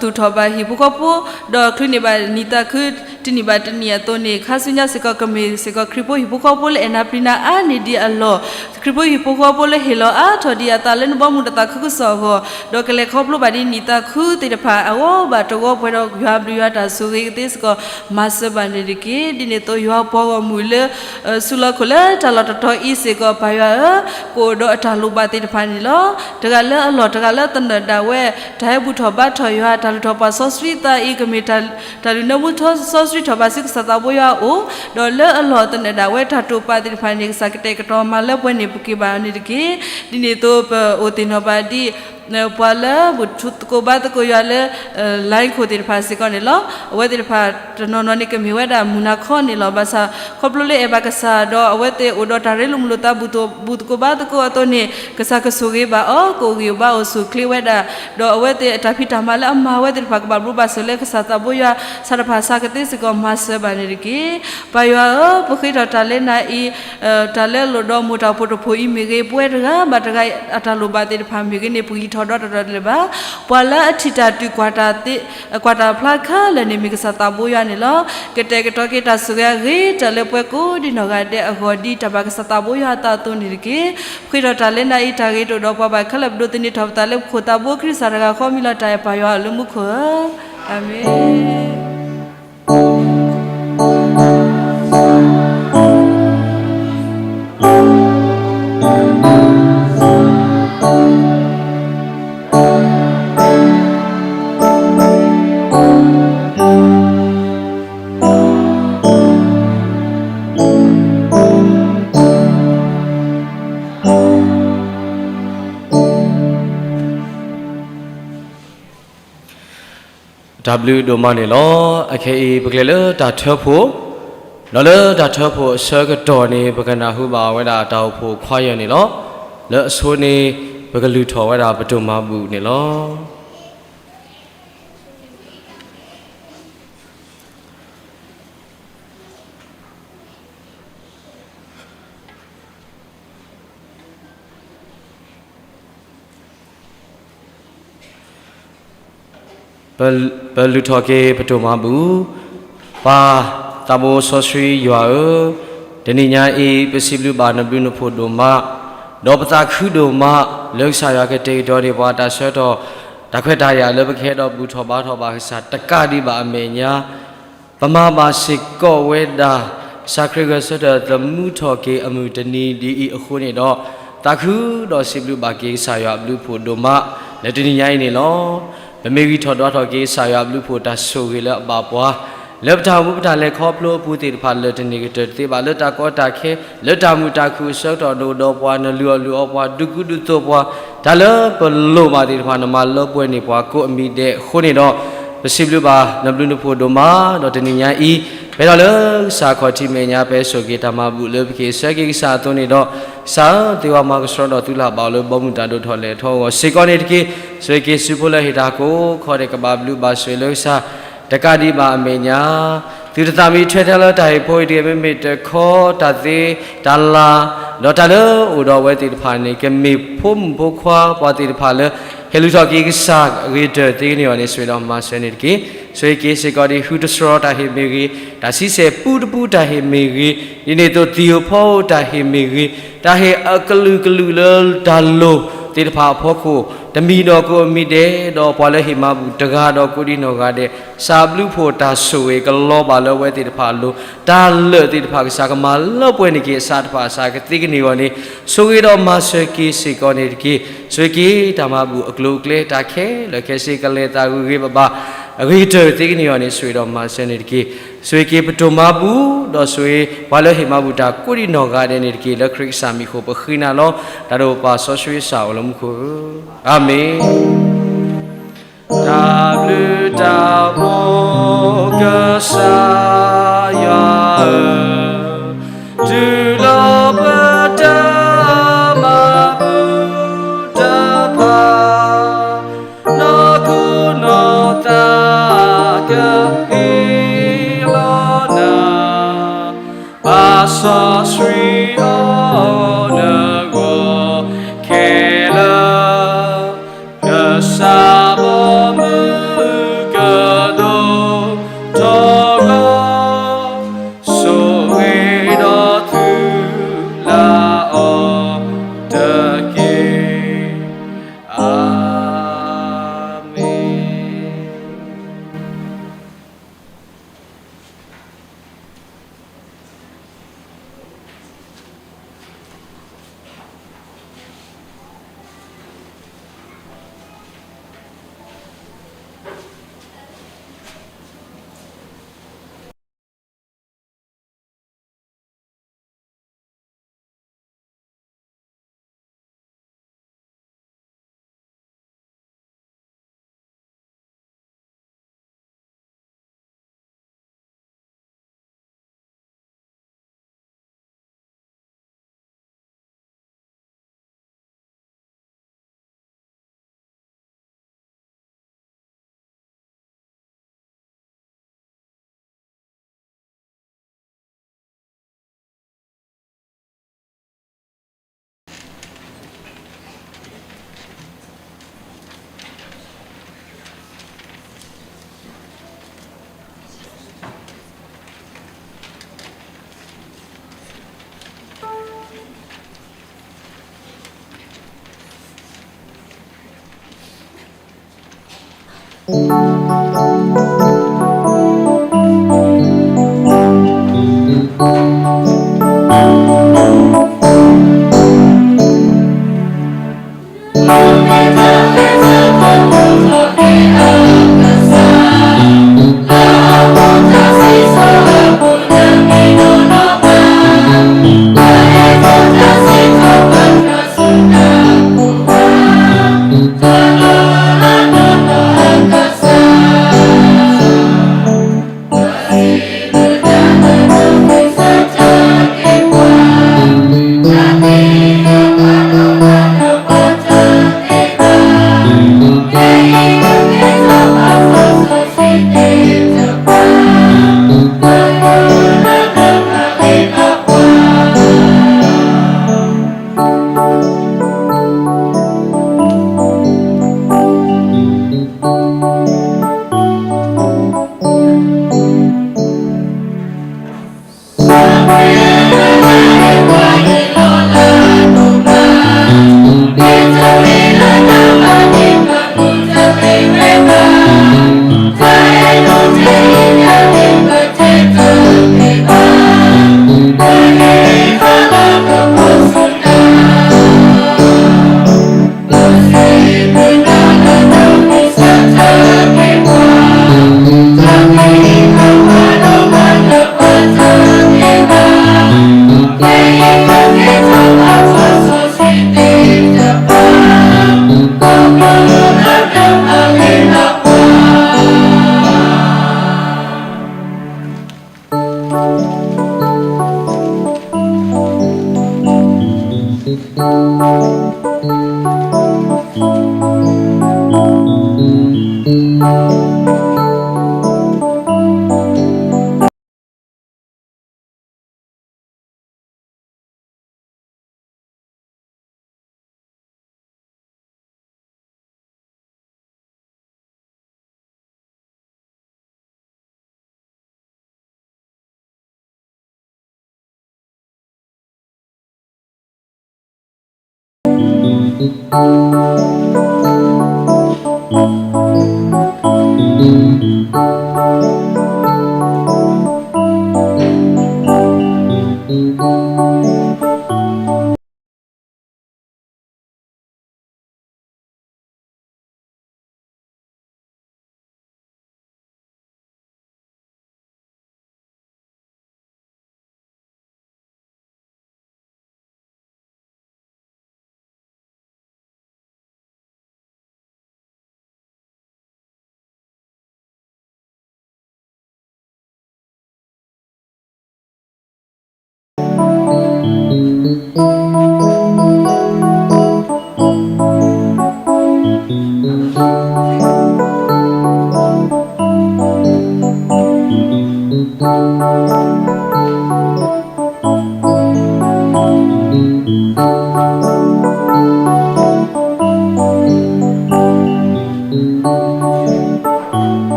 သူၣ်ထီၣ်ဘၣ်ဟံၣ်ဖိဃီဖိ ဒီးချုးန့ၢ်ဘၣ်နံၣ်သးခု တနံၣ်ဘၣ်တနံၣ်အသိးန့ၣ် ခါဆူညါစ့ၢ်ကီး ကမ့ၢ်စ့ၢ်ကီးခရံာ်ဖိဟံၣ်ဖိဃီဖိလၢအဲၣ်နၤပျံၤနၤအါန့ၢ်ဒံးအလီၢ်, ခရံာ်ဖိဟံၣ်ဖိဃီဖိလၢဟ့ၣ်လီၤအါထီၣ်ဒံးအသးလၢနဘီမုၢ်နသးခုကစီၣ်အဂီၢ်, ဒီးကလဲၤခီဖျိဘၣ်ဒ်နံၣ်သးခုသ့ၣ်တဖၣ်အဂီၢ်ဘၣ်တဂီၢ်ပှဲၤဒီးယွၤအဘျုးယွၤတၢ်ဆိၣ်ဂ့ၤကသ့စ့ၢ်ကီး မၤစၢၤဘၣ်န့ၣ်တက့ၢ်. ဒ်န့ၣ်အသိးယွၤပှၤဂီၢ်မုၢ်လၢ စုလီၢ်ခိၣ်လၢတၢ်လီၢ်တတီၤအံၤစ့ၢ်ကီး ပၢ်ယွၤဧၢ, ကအိၣ်ဒီးအတၢ်လိၣ်ဘၣ်သ့ၣ်တဖၣ်န့ၣ်လီၤ. တဂၤလၢအလီၢ် တဂၤလၢသနၢၣ်ဒၣ်ဝဲ တၢ်ဟဲဘူၣ်ထီၣ်ဘါထီၣ်ယွၤ တၢ်လုၢ်ထီၣ်ပာ်စီဆှံသးအံၤ ကမ့ၢ်တၢ်လုၢ်နၢမူစီဆှံထီၣ်ဘၣ်ဆူကစၢ်သးဘိယွၤအအိၣ်, ဒီးလၢအလီၢ်သနၢၣ်ဒၣ်ဝဲတၢ်တိာ်ပာ်သ့ၣ်တဖၣ်န့ၣ် ကစၢ်ကတဲာ်ကတီၤမၤလၢပှဲၤန့ၣ်ပက့ၤဘၣ်န့ၣ်တက့ၢ်. ဒ်န့ၣ်အသိးပအိၣ်သ့ၣ်နီၣ်ဘၣ်ဒ် ပှၤလၢဘူၣ်သကိးဘါသကိးယွၤလၢ လိုင်းခိၣ်သ့ၣ်တဖၣ်စ့ၢ်ကီးန့ၣ်လီၤ. အဝဲသ့ၣ်တဖၣ်တနီၤနီၤန့ၣ် ကမ့ၢ်ဝဲဒၣ်မုၢ်နၤခီန့ၣ်လီၤ. ဘၣ်ဆၣ်ခီဖျိလၢအဲၣ်ဘၣ်ကစၢ် ဒီးအဝဲသ့ၣ်အိၣ်ဒီးတၢ်ရ့လိာ်မုာ်လိာ်သး ဘူၣ်သကိးဘါသကိးအသိးန့ၣ် ကစၢ်ကဆိၣ်ဂ့ၤဘၣ်အီၤ ကအိၣ်ဂံၢ်အိၣ်ဘါအိၣ်ဆူၣ်အိၣ်ချ့ဝဲဒၣ်, ဒီးအဝဲသ့ၣ်အတၢ်ဖံးတၢ်မၤလၢအမၤဝဲသ့ၣ်တဖၣ် ကဘၣ်ဘျုးဘၣ်ဆိၣ်လၢကစၢ်သးဘိယွၤ ဆၣ်တဖၣ်ဆၣ်ကသ့စ့ၢ်ကီး မၤစၢၤဘၣ်န့ၣ်တက့ၢ်. ပၢ်ယွၤဧၢ, ပဃ့ထီၣ်တၢ်လၢနၤအံၤ တၢ်လၢလိၣ်ဒီးမိၢ်တၢ်ဖိတဖိးအံၤမ့ၢ်ဂ့ၤ, ပဝဲတဂၤဘၣ်တဂၤအတၢ်လိၣ်ဘၣ်သ့ၣ်တဖၣ်မ့ၢ်ဂ့ၤန့ၣ် ပဂံၢ်ထီၣ်ဒီးတတီၤလၢၤဘၣ်. ပှၤလၢအထံၣ်တၢ်တုၤ ကွၢ်တၢ်ဖျါခဲလၢာ်န့ၣ် မ့ၢ်ကစၢ်သးဘိယွၤန့ၣ်လီၤ. ကတဲာ်ကတီၤက့ၤတၢ်ဆိၣ်ဂ့ၤအဂ့ၤ တၢ်လၢပှဲၤကိးဒံနီၢ်ဂၤဒဲးအဂီၢ် ဒ်တၢ်ဘၣ်ကစၢ်သးဘိယွၤအသးအသိးန့ၣ်တက့ၢ်. ပဃ့ထီၣ်တၢ်လၢနၤအံၤ တၢ်ဂ့ၤတအိၣ်ဒီးပှၤဘၣ်ခဲလၢာ် ပဒိးသန့ၤထီၣ်ပသးလၢပခိၣ်သးဘိ ခရံာ်စၢ်တဂၤဃီ မံလီၤတၢ်အဲၣ်ပၢ်ယွၤအလၢမူခိၣ်ဧၢ, အၤမ့ၣ်. တၢ်ဘျုးဒိၣ်မးန့ၣ်လီၤ. အခဲအံၤ ပကလဲၤလၢတၢ်ထၢဖှိၣ်, ဒီးလၢတၢ်ထၢဖှိၣ်အဆၢကတီၢ်န့ၣ် ပကနၢ်ဟူဘၣ်ဝဲဒၣ်တၢ်အိၣ်ဖှိၣ်ခွါယၢၢ်န့ၣ်လီၤ. လၢအဆိန့ၣ် ပကလုၢ်ထီၣ်ဝဲဒၣ်ပဒိၣ်မၤဘူၣ်န့ၣ်လီၤ. ပလုၢ်ထီၣ်က့ၤပဒိၣ်မၤဘူၣ်, ပၢ်သးဘိစီဆှံယွၤဧၢ, တနံၤညါအံၤ ပစံးဘျုးဘၣ်နဘျုးနဖှိၣ်ဒိၣ်မး, ဒီးပသးခုဒိၣ်မး လၢကစၢ်ယွၤကတဲာ်ကတီၤန့ၢ်ပှၤတၢ်ဆၢကတီၢ် တၢ်ခွဲးတၢ်ယာ်လၢပကဟဲဒီးဘူၣ်ထီၣ်ဘါထီၣ်ဘၣ်ကစၢ်တကးဒံးဘၣ်အမဲာ်ညါ ပမၤဘၣ်စ့ၢ်ကီးဝဲဒၣ် ကစၢ်ခရံာ်ဂဲၤဆၢထၢၣ်သမူထီၣ်က့ၤအမုၢ်တနံၤဒ်အံၤအဃိန့ၣ်ဒီး သးခုဒီးစံးဘျုးဘၣ်က့ၤကစၢ်ယွၤအဘျုးဖှိၣ်ဒိၣ်မး လၢတနံၤညါအံၤန့ၣ်လီၤ. ပမ့ၢ်ဂံၢ်ထီၣ်ဒွးထီၣ်က့ၤကစၢ်ယွၤအဘျုးဖှိၣ်တၢ်ဆိၣ်ဂ့ၤလၢအဘၣ်ပှၤ လၢပတၢ်အိၣ်မူပတၢ်လဲၤခီဖျိအပူၤသ့ၣ်တဖၣ်လၢတန့ၢ်ကတၢၢ်တသ့ဘၣ် လၢတၢ်ကီတၢ်ခဲ လၢတၢ်မုာ်တၢ်ခုၣ်အဆၢကတီၢ် နအိၣ်ဒီးပှၤ နလုၢ်အီၣ်လုၢ်အီပှၤ ဒုးကူဒုးသိးပှၤ တၢ်လၢပလိၣ်ဘၣ်သ့ၣ်တဖၣ် နမၤလၢပှဲၤန့ၢ်ပှၤကိးအမံၤဒဲးအဃိန့ၣ်ဒီး ပစံးဘျုးဘၣ်နဘျုးနဖှိၣ်ဒိၣ်မး ဒီးတနံၤညါအံၤ ဖဲဒီးလၢကစၢ်ခီၣ်ထံးမဲာ်ညါ ဖဲဆိၣ်က့ၤတၢ်မၤဘူၣ်လၢပက့ၤဆၢက့ၤကစၢ်အသိးန့ၣ်ဒီး ကစၢ်ဧၢ သ့ၣ်ဝါမၤကဆှီဒီးသုလၢ်ဘၣ်အီၤလၢဘီမုၢ်တၢ်ဒိၣ်ထီၣ်လဲၤထီၣ်အဂီၢ်စ့ၢ်ကီးန့ၣ်တက့ၢ်. ဆိၣ်ဂ့ၤက့ၤဆူဖိလၢဟ့ၣ်တၢ်ကိးခီန့ၣ် ကဘၣ်ဘျုးဘၣ်ဆိၣ်ဂ့ၤလၢကစၢ် တကးဒံးဘၣ်အမဲာ်ညါ သုတသးမံထွဲထဲလၢတၢ်ဟ့ၣ်ဖိအံၤတဂ့ၤ မ့မ့ၢ်တခီတၢ်သ့တၢ်လၤ ဒီးတၢ်လၢအိၣ်ဒီးအဝဲသ့ၣ်တဖၣ်န့ၣ် ကမ့ၢ်ဖိမုၣ်ဖိခွါပှၤသ့ၣ်တဖၣ်လၢ ဟဲလူၤထီၣ်က့ၤကစၢ်အဂ့ၤကတၢၢ်သ့ကန့ၢ်အီၤန့ၣ် ဆိၣ်ဂ့ၤဒီးမၤစၢၤန့ၣ်တက့ၢ်. ဆိၣ်ဂ့ၤက့ၤစ့ၢ်ကီးဒ် ဟုတစရီတၢ်ဟ့ၣ်မ့ၢ်ဂ့ၤ, တၢ်ဆံဆဲၣ်ပူတပူတၢ်ဟ့ၣ်မ့ၢ်ဂ့ၤ, ဒ်န့ၣ်အသိးသံၣ်ဧိၤဖီဧိၤတၢ်ဟ့ၣ်မ့ၢ်ဂ့ၤ, တၢ်ဟ့ၣ်အကလုာ်ကလုာ်လၢတၢ်လိၣ်သ့ၣ်တဖၣ်အဖီခိၣ် တမံၤဒီးကိးအမံၤဒဲး ဒီးပှၤလၢဟ့ၣ်မၤဘူၣ်တဂၤဒီးကိးဒံးနီၢ်ဂၤဒဲး ကစၢ်အဘျုးဖှိၣ်တၢ်ဆိၣ်ဂ့ၤကလီၤဘၣ်လၢအဝဲသ့ၣ်တဖၣ်အလိၤ, တၢ်လၢာ်သ့ၣ်တဖၣ်ကစၢ်ကမၤလၢပှဲၤန့ၢ်က့ၤအဆၣ်တဖၣ်အစၢ်ကသ့ကန့ၢ်အဂီၢ်န့ၣ် ဆိၣ်ဂ့ၤဒီးမၤစၢၤက့ၤစ့ၢ်ကီးန့ၣ်တက့ၢ်. ဆိၣ်ဂ့ၤက့ၤတၢ်မၤဘူၣ်အကျိၤအကျဲ တၢ်ခဲလၢာ်ခဲဆ့ကလဲၤသးဂ့ၤဂ့ၤဘၣ်ဘၣ် အဂ့ၤကတၢၢ်သ့ကန့ၢ်အီၤန့ၣ် ဆိၣ်ဂ့ၤဒီးမၤစၢၤန့ၣ်တက့ၢ်. ဆိၣ်ဂ့ၤက့ၤပဒိၣ်မၤဘူၣ် ဒီးဆိၣ်ဂ့ၤပှၤလၢဟ့ၣ်မၤဘူၣ်တၢ်ကိးဒံးနီၢ်ဂၤဒဲးန့ၣ်တက့ၢ်. လၢခရံာ်ကစၢ်မံၤအဃိပဃ့နၤလီၤ. တၢ်ဒိၣ်ပၢ်စီဆှံကစၢ်အိၣ်လၢမူခိၣ်ဧၢ, အၤမ့ၣ်. တၢ်ဘျုးတၢ်ဖှိၣ်ကစၢ်ယွၤဧၢ, တုၤလီၤပတၢ်မၤဘူၣ်တဖၣ်, နီၢ်ခိနီၢ်သးကဟ့ၣ်လီၤနၤ ပၢ်စီဆှံအိၣ်နဂီၢ်ခဲလၢာ်, ကစၢ်ဘီမုၢ်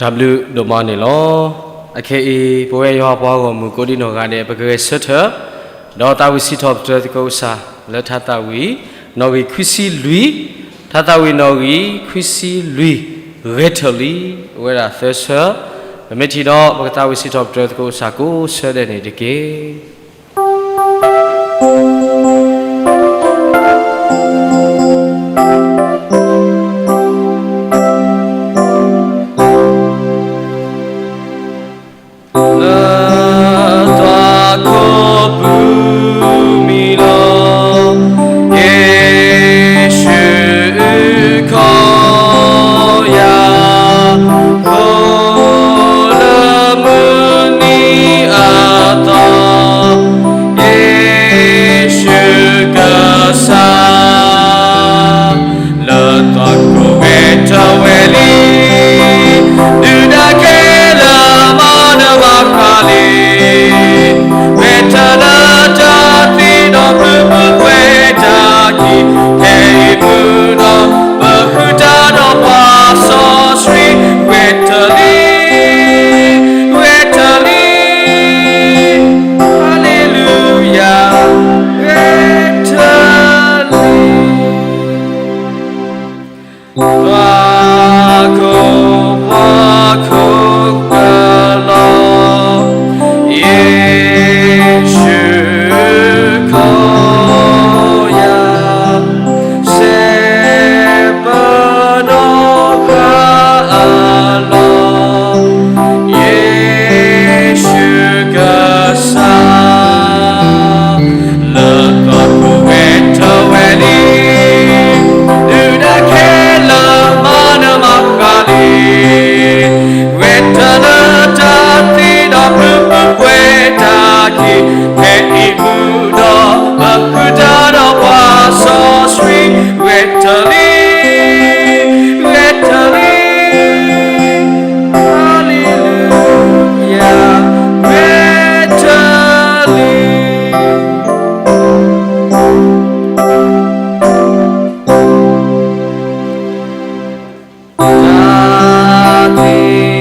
တၢ်ဘျုးဒိၣ်မးန့ၣ်လီၤ. အခဲအံၤ ပဝဲယွၤပှၤဂီၢ်မုၢ်ကိးဒံနီၢ်ဂၤဒဲး ပကဂဲၤဆၢထၢၣ် ဒီးသးဝံၣ်စံးထီၣ်ပတြၢၤသကိးကစၢ် လၢထါသးဝံၣ် နီၣ်ဂံၢ်ခွံဆံလွံၢ်, ထါသးဝံၣ်နီၣ်ဂံၢ်ခွံဆံလွံၢ်, ဂဲၤထၢၣ်လံ, အိၣ်ဝဲဒၣ်သၢဆၢ, ပမ့ၢ်ထံၣ်ဒီး ပကသးဝံၣ်စံးထီၣ်ပတြၢၤသကိးကစၢ်ကိးဆၢဒဲးန့ၣ်တက့ၢ်. လၢသးကိးပူၤမံၤလီၤ, ယ့ၣ်ၡူးခီယၤ, အိၣ်လၢမုၢ်နံၤအသီ, ယ့ၣ်ၡူးကစၢ် လၢသးကိးဝဲထီၣ်ဝဲလံ, ဒုၣ်ဒါခဲလၢာ်မၤနၢၤဘၣ်ဃးလံ, ဝဲထၢၣ်လၢတၢ်သံဒီးမုၢ်မုၢ်ပှဲၤတၢ်ခံ, ခဲအံၤမုၢ်ဒီး ပဃုတၢ်ဒီးပှၤစီဆှံ, ဝဲထၢၣ်လံ, ဝဲထၢၣ်လံ, ဟါလ့လူယၤ, ဝဲထၢၣ်လံ. ပှၤခိၣ်ပှၤခိၣ်ကပၢၤလီၤ, ယ့ၣ်ၡူးခီယၤ, စဲးပနီၣ်ဃာ်အလီၢ်, ယ့ၣ်ၡူးကစၢ် လၢသးကိးဝဲထီၣ်ဝဲလံ, ဒုၣ်ဒါခဲလၢာ်မၤနၢၤဘၣ်ဃးလံ, ဝဲထၢၣ်လၢတၢ်သံဒီးမုၢ်မုၢ်ပှဲၤတၢ်ခံ, ခဲအံၤမုၢ်ဒီး ပဃုတၢ်ဒီးပှၤစီဆှံ, ဝဲထၢၣ်လံ, ဝဲထၢၣ်လံ, ဟါလ့လူယၤ, ဝဲထၢၣ်လံ. တ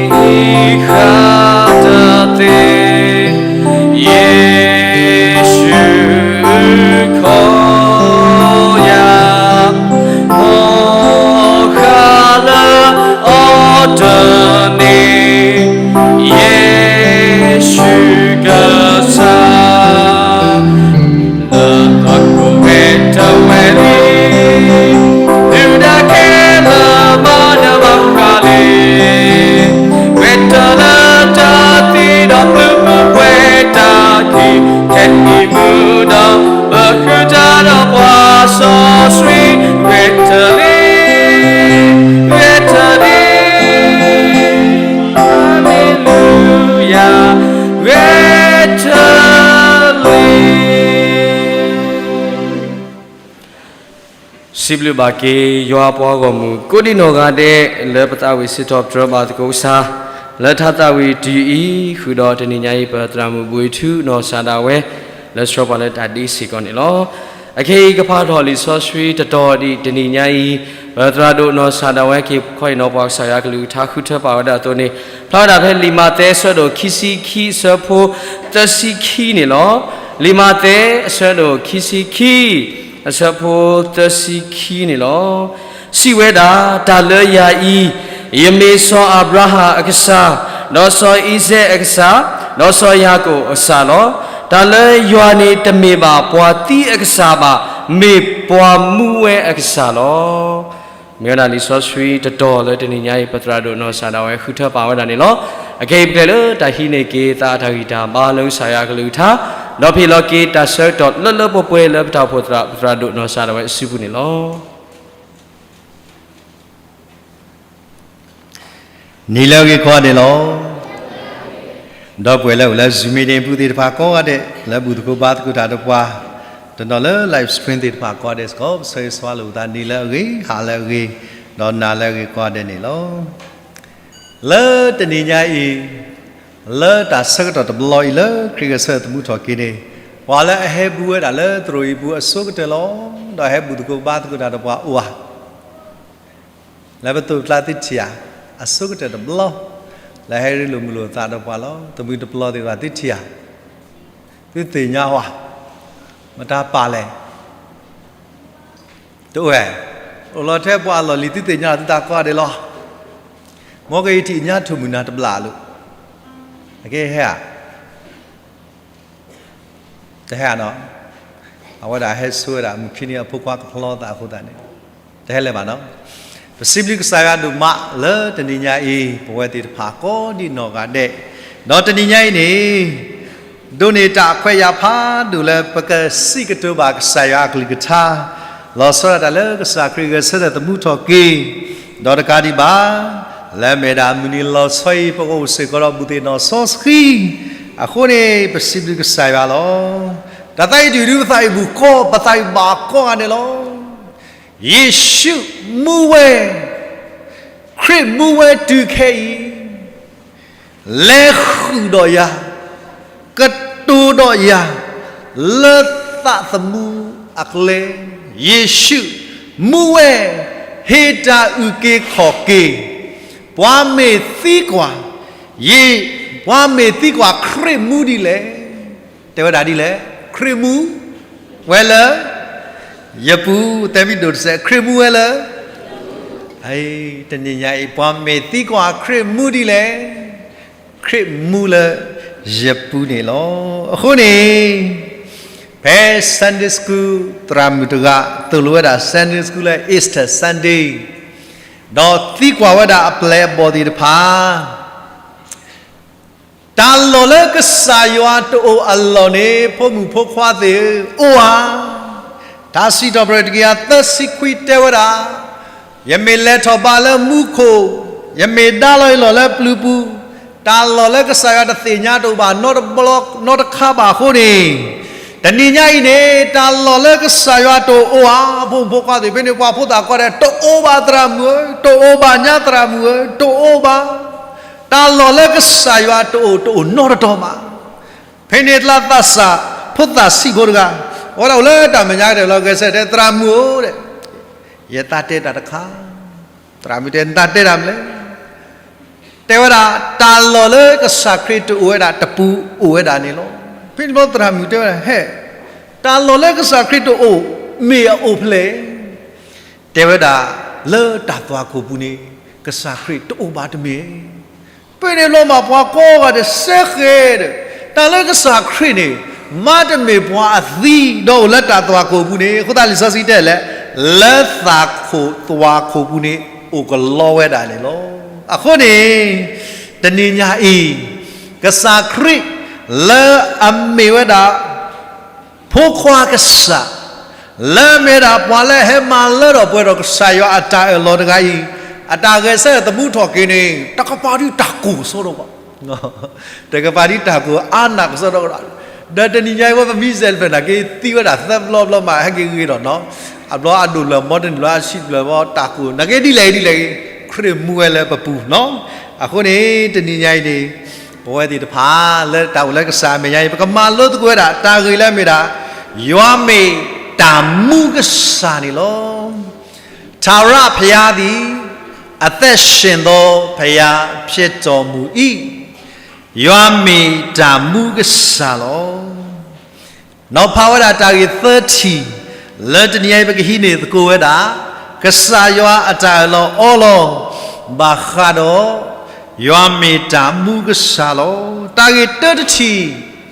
ၢ်သံဃာ်တၢ်သ့, ယ့ၣ်ၡူးခီယၤ, မီၢ်ဃာ်လၢအီၤတန့ၢ်, ယ့ၣ်ၡူးကစၢ် လၢသးကိးဝဲထီၣ်ဝဲလံ, ဒုၣ်ဒါခဲလၢာ်မၤနၢၤဘၣ်ဃးလံ, ဝဲထၢၣ်လၢတၢ်သံဒီးမုၢ်မုၢ်ပှဲၤတၢ်ခံ, ခဲအံၤမုၢ်ဒီး ပဃုတၢ်ဒီးပှၤစီဆှံ, ဝဲထၢၣ်လံ, ဝဲထၢၣ်လံ, ဟါလ့လူယၤ, ဝဲထၢၣ်လံ. စံးဘျုးဘၣ်က့ၤ ယွၤပှၤဂီၢ်မုၢ်ကိးဒံနီၢ်ဂၤဒဲး လၢပသးဝံၣ်စံးထီၣ်ပတြၢၤဘၣ်သကိးကစၢ် လၢထါသးဝံၣ်တယုၢ်အံၤ ဃုာ်ဒီးတနံၤညါအံၤ ပသရၣ်မုၣ်ဘှံးထူနီၢ်စၢ်ဒၣ်ဝဲ လၢဆှၢပှၤလၢတၢ်ဒ့စ့ၢ်ကီးန့ၣ်လီၤ. အခဲအံၤကဖးထီၣ်လံာ်စီဆှံတတီၤဒ်တနံၤညါအံၤ ပသရၣ်ဒိၣ်နီၢ်စၢ်ဒၣ်ဝဲက့ၤခီအံၤနီၤ ပှၤကစၢ်ယွၤကလုၢ်ကထါဃုထၢပာ်ဝဲဒၣ်အသိးန့ၣ် ဖျါဝဲဒၣ်ဖဲလံာ်မးသဲအဆၢဒိၣ်ခံဆံခံ အဆၢဖိသၢဆံခံန့ၣ်လီၤ. လံာ်မးသဲအဆၢဒိၣ်ခံဆံခံ အဆၢဖိသၢဆံခံန့ၣ်လီၤ. စံးဝဲဒၣ်, တၢ်လၢယၤအံၤ, ယမ့ၢ်စီၤအၤဘြၤဟၣ်အကစၢ်, ဒီးစီၤအံၤစဲးအကစၢ်, ဒီးစီၤယၤကိာ်အကစၢ်လီၤ. တၢ်လၢယွၤန့ၣ်တမ့ၢ်ဘၣ်ပှၤသံအကစၢ်ဘၣ်, မ့ၢ်ပှၤမူဝဲအကစၢ်လီၤ. မ့ၢ်ဝဲဒၣ်လံာ်စီဆှံတတီၤလၢတနံၤညါအံၤ ပသရၣ်ဒိၣ်နီၢ်စၢ်ဒၣ်ဝဲဃုထၢပာ်ဝဲဒၣ်န့ၣ်လီၤ. အခဲအံၤပကလဲၤလၢတၢ်ဟံးန့ၢ်က့ၤသးအတၢ်ဂံၢ်တၢ်ဘါလၢကစၢ်ယွၤအကလုၢ်ကထါ, ဒီးဖ့ၣ်လီၤက့ၤတၢ်ဆၢကတီၢ်လၢလၢပှဲၤပှဲၤလၢပတၢ်အိၣ်ဖှိၣ်သရၣ် ပသရၣ်ဒိၣ်နီၢ်စၢ်ဒၣ်ဝဲအစုပူၤန့ၣ်လီၤ. နံၤလၢအဂ့ၤကိးဂၤဒဲးလီၤ. ဒီပုၢ်ဝဲၢ်လၢအိၣ်လၢ Zoom meeting ပူၤသ့ၣ်တဖၣ်ကိးဂၤဒဲး, လၢဘူၣ်သကိးဘါသကိးတၢ်ဒီးပှၤ, တနီၤလၢ live stream သ့ၣ်တဖၣ်ကိးဂၤဒဲးစ့ၢ်ကီး, ပဆၢဂ့ၤဆၢဝါလိာ်ပသးနံၤလၢအဂ့ၤ, ဟါလၢအဂ့ၤ, ဒီးနၤလၢအဂ့ၤကိးဂၤဒဲးန့ၣ်လီၤ. လၢတနံၤညါအံၤ, လၢတၢ်ဆၢကတီၢ်တဘျီအံၤလၢခရံာ်ဂဲၤဆၢထၢၣ်သမူထီၣ်က့ၤန့ၣ်, ပှၤလၢအဟဲဘူးဝဲဒၣ်လၢသရိာ်အံၤပူၤအဆိကတၢၢ်လီၤ, ဒီးဟဲဘူၣ်သကိးဘါသကိးတၢ်ဒီးပှၤအိၣ်ဧါ လၢပသိးပကျါသုထံၣ်ဧါ, အဆိကတၢၢ်တဘျီ လၢဟဲရ့လိာ်မုာ်လိာ်သးဒီးပှၤလီၤ. တမုၢ်တပျီသ့ၣ်တဖၣ် သုထံၣ်ဧါ, သုသ့ၣ်ညါဧါ, မတၤပာ်လဲၣ်. တအိၣ်ဧါ. အိၣ်လီၤထဲပှၤအလီၢ်လံၤ သုသ့ၣ်ညါလီၤ သုသးကိးဂၤဒဲးလီၤ. မ်ကယထံၣ်ညါ ထိၣ်မုၢ်နၤတဘျီလီၤ. အကဲဟဲဧါ. တဟဲဧါနီၤ. အဝဲဒၣ်ဟဲဆိဝဲဒၣ် မုၢ်ခံနံၤအဖိခွါကဖျီသးအဃိသတးန့ၣ် တဟဲလၢၤဘၣ်နီၤ. ပစံးဘျုးကစၢ်ယွၤဒိၣ်မးလၢတနံၤညါအံၤ ပဝဲသ့ၣ်တဖၣ်ကိးဒံးနီၢ်ဂၤဒဲး, ဒီးတနံၤညါအံၤန့ၣ် ဒိးန့ၢ်တၢ်ခွဲးယာ်ဖးဒိၣ်လၢပကစံးကတိၤဘၣ်ကစၢ်ယွၤအကလုၢ်ကထါ, လီၤဆီဒၣ်တၢ်လၢကစၢ်ခရံာ်ဂဲၤဆၢထၢၣ်သမူထီၣ်က့ၤ, ဒီးတကးဒံးဘၣ် လၢအမ့ၢ်ဒၣ်မုၢ်နံၤလီၤဆီအံၤ ပကအိၣ်စ့ၢ်ကီးဒီးဘူးသ့ၣ်နီၣ်စီဆှံ, အဃိန့ၣ် ပစံးဘျုးကစၢ်ယွၤလီၤ. တၢ်သးအံၤဒုးဒုး ပသးအံၤဘူးကီ, ပသးအံၤဘၣ်ကီဂၤန့ၣ်လီၤ. ယ့ၣ်ၡူးမူဝဲ, ခရံာ်မူဝဲတုၤခဲအံၤ, လဲၤဃုာ်ဒီးယၤ, ကတိၤဒီးယၤ, လၢသးသမူအကျဲ, ယ့ၣ်ၡူးမူဝဲ, ဟ့ၣ်တၢ်အုၣ်က့ၤခီၣ်က့ၤ, ပှၤမ့ၢ်သံကွၢ်, ယ့ၣ်, ပှၤမ့ၢ်သံကွၢ် ခရံာ်မူဒ်လဲၣ်. တဲဝဲဒၣ်ဒ်လဲၣ်, ခရံာ်မူဝဲလၢ ယပူၤ, တဲမ့ၢ်ဒိၣ်တစဲး, ခရံာ်မူဝဲလၢ တနံၤညါအံၤ ပှၤမ့ၢ်သံကွၢ်ခရံာ်မူဒ်လဲၣ်, ခရံာ်မူလၢယပူၤန့ၣ်လီၤ. အဃိန့ၣ် ဖဲ Sunday School သရၣ်မုၣ်တဂၤ သိၣ်လိဝဲဒၣ် Sunday School လၢ Easter Sunday ဒီးသံကွၢ်ဝဲဒၣ်အပျဲၢ်အဘီၣ်သ့ၣ်တဖၣ် တၢ်လီၢ်လၢကစၢ်ယွၤတအိၣ်အလီၢ်န့ၣ် ဖိမုၣ်ဖိခွါသ့ၣ်ဧၢ, အိၣ်ဧါ. ထါစံးထီၣ်ပတြၢၤတကယၤသၢဆံခွံတဲဝဲဒၣ်, ယမ့ၢ်လဲၤထီၣ်ဘးလၢမူခိၣ်, ယမ့ၢ်ဒါလီၤယလီၢ်လၢပျုၤပူၤ, တၢ်လီၢ်လၢကစၢ်ယွၤတသ့ၣ်ညါတအိၣ်ဘၣ်နီတဘျီနီတခါဘၣ်အဃိန့ၣ်, တနံၤညါအံၤန့ၣ် တၢ်လီၢ်လၢကစၢ်ယွၤတအိၣ်ဧါ, ဖိမုၣ်ဖိခွါသ့ၣ်, ဖဲန့ၣ်ပှၤဖိသၣ်ကိးဂၤဒဲး တအိၣ်ဘၣ်သရၣ်မုၣ်ဧၢ, တအိၣ်ဘၣ်ညါသရၣ်မုၣ်ဧၢ, တအိၣ်ဘၣ်. တၢ်လီၢ်လၢကစၢ်ယွၤတအိၣ်, တအိၣ်နီတတီၤဘၣ်. ဖဲန့ၣ်တလါသးစၢ် ဖိသၣ်ဆံးဖိတဂၤ, အဝဲဒၣ်အိၣ်လၢတၢ်မဲာ်ညါကတၢၢ်လီၤ, ဂဲၤဆၢထၢၣ်တဲ သရၣ်မုၣ်ဧၢ, ယသးတဲတၢ်တခါ. သရၣ်မုၣ်တဲ နသးတဲတၢ်မနုၤလဲၣ်. တဲဝဲဒၣ် တၢ်လီၢ်လၢကစၢ်ခရံာ်တအိၣ်ဝဲဒၣ်တပူၤအိၣ်ဝဲဒၣ်န့ၣ်လီၤ. ဖဲန့ၣ်ဘျီသရၣ်မုၣ်တဲဝဲဒၣ် ဟဲ, တၢ်လီၢ်လၢကစၢ်ခရံာ်တအိၣ် မ့ၢ်အအိၣ်ဖဲလဲၣ်. တဲဝဲဒၣ် လၢတၢ်သွၣ်ခိၣ်ပူၤန့ၣ် ကစၢ်ခရံာ်တအိၣ်ဘၣ်တမ့ၢ်. ဖဲန့ၣ်ဘျီမးပှၤကိးဂၤဒဲးစဲဃဲဒီး တၢ်လၢကစၢ်ခရံာ်န့ၣ် မ့တမ့ၢ်ပှၤအသံ ဒီးအိၣ်လၢတၢ်သွၣ်ခိၣ်ပူၤန့ၣ် အဃိသတးလံာ်စီဆှံတဲလဲၣ်, လၢသးခိၣ်သွၣ်ခိၣ်ပူၤန့ၣ် အိၣ်ကလီဝဲဒၣ်န့ၣ်လီၤ. အဃိန့ၣ် တနံၤညါအံၤ ကစၢ်ခရံာ် လၢအမ့ၢ်ဝဲဒၣ် ဖိခွါကစၢ်, လၢအမ့ၢ်ဝဲဒၣ်ပှၤလၢအဟဲမၤလၢထီၣ်ပှဲၤထီၣ်ကစၢ်ယွၤအတၢ်အၢၣ်လီၤတဂၤအံၤ, အတၢ်ဂဲၤဆၢထၢၣ်သမူထီၣ်က့ၤန့ၣ် တကပၤဒုးတၢ်ကိၢ်ကစီဒီဘၣ်, တကပၤဒုးတၢ်ကိၢ်အါနၢ်ကစီဒီ, ဒီးတနံၤညါအံၤဝဲပမံစဲးတဖျၢၣ်နာ်က့ သံဝဲဒၣ်သၢဘျီဘျီမး ဟဲက့ၤဂ့ၤဒီးနီၤ, အဘျီအဒိၣ်လၢာ် မ်တနံၤလၢအဆံးတဖျၢၣ်ဘၣ် တၢ်ကိၢ် နာ်က့ဒ်လဲၣ်ဒ်လဲၣ်ဂ့ၤ ခရံာ်မူဝဲလၢပပူၤနီၤ. အဃိန့ၣ် တနံၤညါအံၤန့ၣ် ပဝဲသ့ၣ်တဖၣ် လၢတၢ်အိၣ်လၢကစၢ်အမဲာ်ညါအံၤ ပကမၤလိသကိးဝဲဒၣ် တၢ်ဂ့ၢ်လၢအမ့ၢ်ဒၣ် ယွၤမ့ၢ်တၢ်မူကစၢ်န့ၣ်လီၤ. ထာဝရဘုရားသည် အသက်ရှင်သောဘုရားဖြစ်တော်မူ၏. ယွၤမ့ၢ်တၢ်မူကစၢ်လီၤ. နီၤဖးဝဲဒၣ်တၢ်ဂ့ၢ်သၢထံၣ် လၢတနံၤအံၤပကဟံးန့ၢ်သကိးဝဲဒၣ် ကစၢ်ယွၤအတၢ်အၢၣ်လီၤအီလီၤ ဘၣ်ဃးဒီး ယွၤမ့ၢ်တၢ်မူကစၢ်လီၤ. တၢ်ဂ့ၢ်တၢတထံၣ်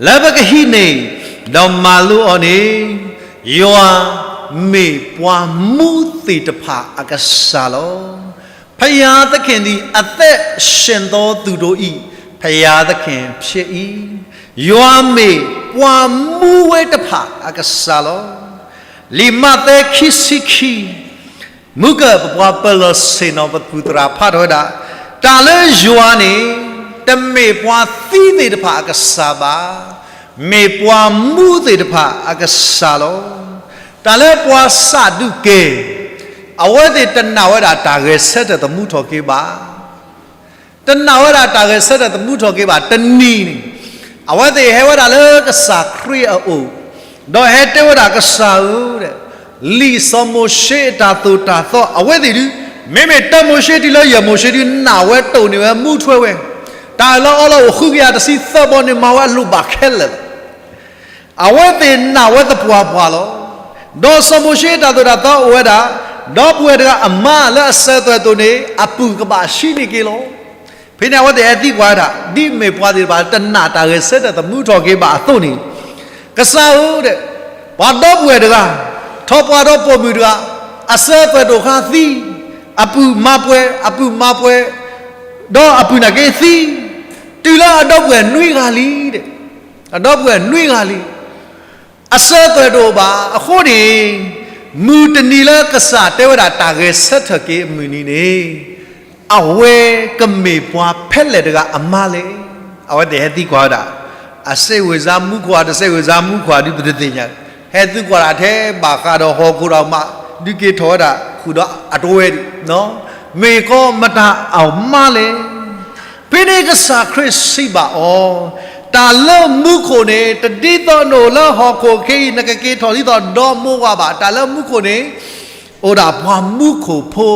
လၢပကဟံးန့ၢ် ဒီးမၤလိအီၤန့ၣ် ယွၤမ့ၢ်ပှၤမူသ့ၣ်တဖၣ်အကစၢ်လီၤ. ဘုရားသခင်သည် အသက်ရှင်သောသူတို့၏ ဘုရားသခင်ဖြစ်၏. ယွၤမ့ၢ်ပှၤမူဝဲတဖၣ်အကစၢ်လီၤ. လံာ်မးသဲခံဆံခံ မုၢ်ကၢၢ်ပပှၤပၢၤလီၢ်ဆ့ၣ်နီၤ ပသူၣ်သရၣ်ဖးထီၣ်ဝဲဒၣ် တၢ်လၢယွၤန့ၣ် တမ့ၢ်ပှၤသံသ့ၣ်တဖၣ်အကစၢ်ဘၣ်, မ့ၢ်ပှၤမူသ့ၣ်တဖၣ်အကစၢ်လီၤ. တၢ်လၢပှၤစးဒူးကဲ အဝဲသ့ၣ်တနာ်ဝဲဒၣ်တၢ်ဂဲၤဆၢထၢၣ်သမူထီၣ်က့ၤဘၣ် တနာ်ဝဲဒၣ်တၢ်ဂဲၤဆၢထၢၣ်သမူထီၣ်က့ၤဘၣ် တနံၤန့ၣ် အဝဲသ့ၣ်ဟဲဝဲဒၣ်လၢကစၢ်ခရံာ်အအိၣ်, ဒီးဟဲတဲဝဲဒၣ်ကစၢ်ဧၢ, လံာ်စီၤမိၤၡ့အတၢ်သိၣ်တၢ်သီ အဝဲသ့ၣ်ဒုး မ့မ့ၢ်တၢမိၤၡ့တုၤလၢယဲၢ်မိၤၡ့ဒုး နာ်ဝဲတိၢ်န့ၢ်ဝဲ မူထွဲဝဲ, တၢ်အၢၣ်လီၤအီလီၤအိၣ်ဃုကယၤတဆံသၢဘီန့ၣ် မၤဝဲအလိၣ်ဘၣ်ခဲလၢာ်လီၤ. အဝဲသ့ၣ်နာ်ဝဲသပှၢ်ပှၢ်လီၤ. ဒီးစီၤမိၤၡ့တၢ်သိၣ်တၢ်သီအိၣ်ဝဲဒၣ်, ဒီပုၢ်ဝဲၢ်တဂၤအမါလၢအစၢၤသွဲၣ်တိၣ်န့ၣ် အပုၢ်ကဘၣ်ဟံးန့ၢ်က့ၤလီၤ. ဖဲန့ၣ်အဝဲသ့ၣ်ဟဲသံကွၢ်ဝဲဒၣ်, ဒ်အမ့ၢ်ပှၤသ့ၣ်တဖၣ်တနာ်တၢ်ဂဲၤဆၢထၢၣ်သမူထီၣ်က့ၤဘၣ်အသိးန့ၣ်, ကစၢ်ဧၢ, ပှၤဒီပုၢ်ဝဲၢ်တဂၤ, ထီၣ်ပှၢ်ဒီးပိာ်မုၣ်တဂၤ, အစၢၤသွဲၣ်တိၣ်ဃါသံ, အပုၢ်မၤပှဲၤ, အပုၢ်မၤပှဲၤ, ဒီးအပုၢ်နာ်က့သံ, တုၤလၢအဒီပုၢ်ဝဲၢ်နွံဂၤလံ, အဒီပုၢ်ဝဲၢ်နွံဂၤလံ, အစၢၤသွဲၣ်တအိၣ်ဘၣ်. အဃိန့ၣ်, မုၢ်တနံၤလၢကစၢ်တဲဝဲဒၣ်တၢ်ဂဲၤဆၢထၢၣ်က့ၤအမုၢ်နံၤန့ၣ်, အဝဲကမ့ၢ်ပှၤဖဲလဲၣ်တဂၤအမါလဲၣ်. အဝဲသ့ၣ်ဟဲသံကွၢ်ဝဲဒၣ်, အစဲးဝဲၢ်စါမူခိၣ်ဧါ တစဲးဝဲၢ်စါမူခိၣ်ဧါဒုးပတသ့ၣ်ညါ, ဟဲသံကွၢ်ဒၣ်ထဲဘၣ်ဃးဒီးဟီၣ်ခိၣ်ဒီးမး, ဒုးက့ၤထီၣ်ဝဲဒၣ်ဃုာ်ဒီးအတဝဲဒၣ်, မ့ၢ်ကီမတၤအမါလဲၣ်. ဖဲန့ၣ်ကစၢ်ခရံာ်စံးဘၣ်အီၤ, တၢ်လၢမူခိၣ်န့ၣ် တဒ်သိးနအိၣ်လၢဟီၣ်ခိၣ်ခဲအံၤ နကက့ၤထီၣ်ဒ်သိးဒီမိၢ်ဝၤဘၣ်. တၢ်လၢမူခိၣ်န့ၣ်, အိၣ်ဒၣ်ပှၤမူခိၣ်ဖိ,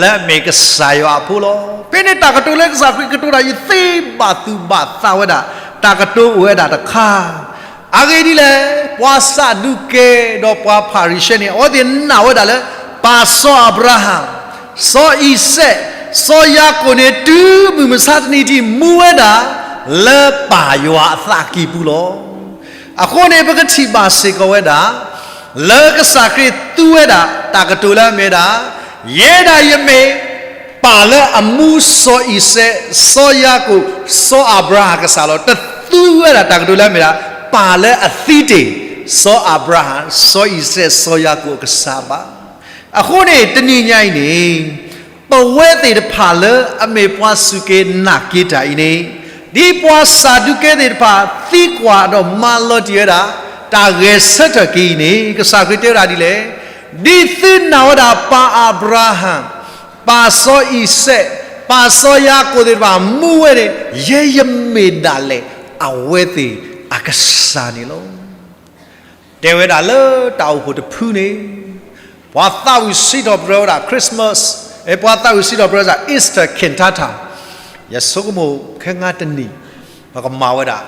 လၢအမ့ၢ်ကစၢ်ယွၤအဖိလီၤ. ဖဲန့ၣ်တၢ်ကတိၤလၢကစၢ်ခရံာ်ကတိၤတၢ်အံၤ သ့ဘၣ်သူၣ်ဘၣ်သးဝဲဒၣ်, တၢ်ကတိၤအိၣ်ဝဲဒၣ်တခါ အဂ့ၢ်ဒ်လဲၣ်, ပှၤစးဒူၤကဲဒီးပှၤဖၤရံၤၡဲန့ၣ် အဝဲသ့ၣ်နာ်ဝဲဒၣ်လၢ ပၢ်စီၤအၤဘြၤဟၣ်, စီၤအံၤစဲး, စီၤယၤကိာ်န့ၣ် တုၤမုၢ်မဆါတနံၤထံး မူဝဲဒၣ်လၢပၢ်ယွၤအသးကံၢ်ပူၤလီၤ. အဃိန့ၣ် ပကထံၣ်ဘၣ်စ့ၢ်ကီးဝဲဒၣ် လၢကစၢ်ခရံာ်သူဝဲဒၣ်တၢ်ကတိၤလၢအမ့ၢ်ဒၣ်, ယဲဒၣ်ယမ့ၢ်ပၢ်လၢအမူစီၤအံၤစဲး, စီၤယၤကိာ်, စီၤအၤဘြၤဟၣ်ကစၢ်လီၤ. တသူဝဲဒၣ်တၢ်ကတိၤလၢအမ့ၢ်ဒၣ် ပၢ်လၢအသံတ့ၢ် စီၤအၤဘြၤဟၣ်, စီၤအံၤစဲး, စီၤယၤကိာ်အကစၢ်ဘၣ်. အဃိန့ၣ် တနံၤညါအံၤန့ၣ် ပဝဲသ့ၣ်တဖၣ်လၢအမ့ၢ်ပှၤစူၢ်က့ၤနာ်က့ၤတၢ်အံၤန့ၣ်, ဒ်ပှၤစးဒူၤကဲသ့ၣ်တဖၣ်သံကွၢ်ဒီးမၤလီၤတံၢ်ဝဲဒၣ် တၢ်ဂဲၤဆၢထၢၣ်က့ၤအံၤန့ၣ် ကစၢ်ခရံာ်တဲဝဲဒၣ်ဒ်လဲၣ်, ဒ်သုနာ်ဝဲဒၣ်ပၢ်အၤဘြၤဟၣ်, ပၢ်စီၤအံၤစဲး, ပၢ်စီၤယၤကိာ်သ့ၣ်တဖၣ်မူဝဲန့ၣ်, ယဲယမ့ၢ်ဒၣ်လဲာ် အဝဲသ့ၣ်အကစၢ်န့ၣ်လီၤ. တဲဝဲဒၣ်လၢတၢ်အိၣ်ဖှိၣ်တဖုန့ၣ်, ပှၤသးဝံၣ်စံးထီၣ်ပတြၢၤဝဲဒၣ် Christmas, ပှၤသးဝံၣ်စံးထီၣ်ပတြၢၤဝဲဒၣ် Easter cantata, ယဆိကမိၣ်ခဲငါတနံၤ ပကမၤဝဲဒၣ်,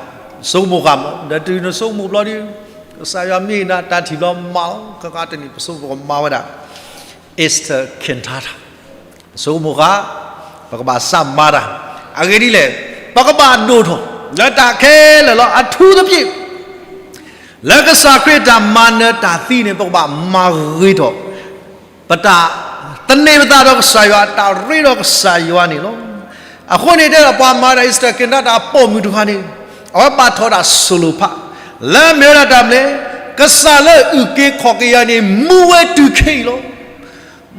ဆိကမိၣ်ဃာ်မး ဒီးတုၤနဆိကမိၣ်ဘျီဒီး, ကစၢ်ယွၤမ့ၢ်ဒၣ်တၢ်ထံၣ်ဘျီမၤလီၤ, ခဲငါတနံၤ ပဆိကမိၣ်ပကမၤဝဲဒၣ် Easter cantata, ပဆိကမိၣ်ဃာ်, ပကဘၣ်စးမၤတၢ်, အဂ့ၢ်ဒ်လဲၣ်, ပကဘၣ်ဒိၣ်ထီၣ်လၢတၢ်ခဲလၢာ်လီၤ. အထူသဖြင့် လၢကစၢ်ခရံာ်တၢ်မၤနၢၤတၢ်သံန့ၣ် ပကဘၣ်မၤဂ့ၤထီၣ် ပတၢ်သန့ၤပသးဒီးကစၢ်ယွၤ, တၢ်ရ့ဒီးကစၢ်ယွၤန့ၣ်လီၤ. အဃိန့ၣ်တဲဒီး ပှၤမၤဒၣ် Easter cantata အပိာ်မုၣ်တဂၤန့ၣ်, အဝဲပာ်ထီၣ်ဒၣ် solo part, လၢအမ့ၢ်ဝဲဒၣ်တၢ်မနုၤလဲၣ်, ကစၢ်လၢအအုၣ်က့ၤခီၣ်က့ၤယၤန့ၣ် မူဝဲတုၤခဲအံၤလီၤ.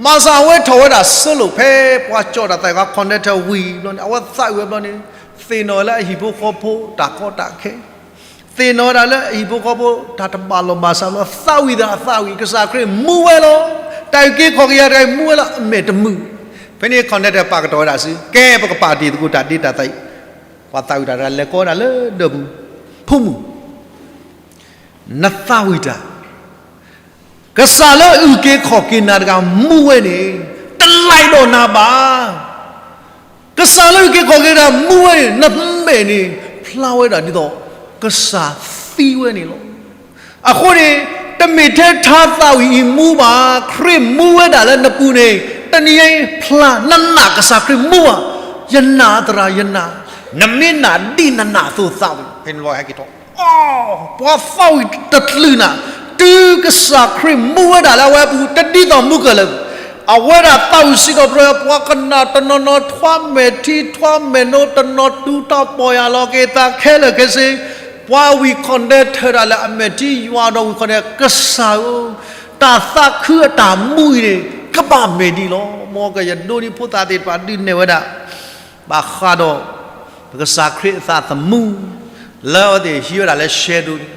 မၤစၢၤအဝဲထီၣ်ဝဲဒၣ် solo ဖဲပှၤကၠီၣ်တၢ်သးဂၤ conductor ဝံၤဘျီန့ၣ် အဝဲသးဝံၣ်ဝဲဘျီန့ၣ်, သ့ၣ်နီၣ်ဝဲလၢအဟံၣ်ဖိဃီဖိတၢ်ကီတၢ်ခဲ, သ့ၣ်နီၣ်ဝဲဒၣ်လၢအဟံၣ်ဖိဃီဖိတၢ်တဘၣ်လီၢ်ဘၣ်စးဘျီ သးဝံၣ်သးသးဝံၣ် ကစၢ်ခရံာ်မူဝဲလီၤ. တၢ်အုၣ်က့ၤခီၣ်က့ၤယၤတဂၤအံၤမူဝဲလီၤ အမဲာ်တမုာ်. ဖဲန့ၣ် conductor ပာ်ကတီၢ်ဝဲဒၣ်စု ကဲပကပာ်တ့ၢ်သကိးတၢ်ဒ့တၢ်သးအံၤ, ပှၤသးဝံၣ်တၢ်တဂၤလဲၤကိးဝဲဒၣ်လၢဒၢးပူၤ, ဖိမုၣ် နသးဝံၣ်တၢ်, ကစၢ်လၢအုၣ်က့ၤခီၣ်က့ၤနၤတဂၤမူဝဲန့ၣ် တလဲၤဒီးနၤဘၣ်. ကစၢ်လၢအုၣ်က့ၤခီၣ်က့ၤတၢ်မူဝဲန့ၣ် နမဲာ်န့ၣ် ဖျါဝဲဒၣ်ဒ်သိး ကစၢ်သံဝဲန့ၣ်လီၤ. အဃိန့ၣ် တမ့ၢ်ထဲထါသးဝံၣ်အံၤမူဘၣ်, ခရံာ်မူဝဲဒၣ်လၢနပူၤန့ၣ် တနံၤအံၤဖျါ နနာ်ကစၢ်ခရံာ်မူဘၣ်. ယနာ်သရၣ်ယနာ်, နမ့ၢ်နာ်ဒ်နနာ်အသိးသးဝံၣ် ဖဲန့ၣ်လီၤဟဲက့ၤထီၣ် ပှၤသးဝံၣ်တချုးနၤ, တုၤကစၢ်ခရံာ်မူဝဲဒၣ်လၢအဝဲအပူၤ တဒ်သိးမူကလၢာ်, အဝဲဒၣ်သးဝံၣ်စံးထီၣ်ပတြၢၤ ပှၤကနၣ်တနီၤနီၤ ထွါမဲာ်ထံ ထွါမဲာ်နိ တနီၤတူၢ်တၢ်ပီၢ်ယၢ်လီၤက့ၤသးခဲလၢာ်ခဲဆ့, ပှၤဝံၣ် conductor တၢ်လၢအမဲာ်ထံယွၤဒီးဝံၣ် conductor ကစၢ်ဧၢ, တၢ်သးခုအတၢ်မူအံၤန့ၣ် ကဘၣ်မဲာ်ဒ်လဲၣ်. မ်ကယဒိးန့ၢ်ဖိသၣ်သ့ၣ်တဖၣ်ဒုးနဲၣ်ဝဲဒၣ် ဘၣ်ဃးဒီး ပကစၢ်ခရံာ်အသးသမူ လၢအဝဲသ့ၣ်ဟံးဝဲဒၣ်လၢ shadow န့ၣ်,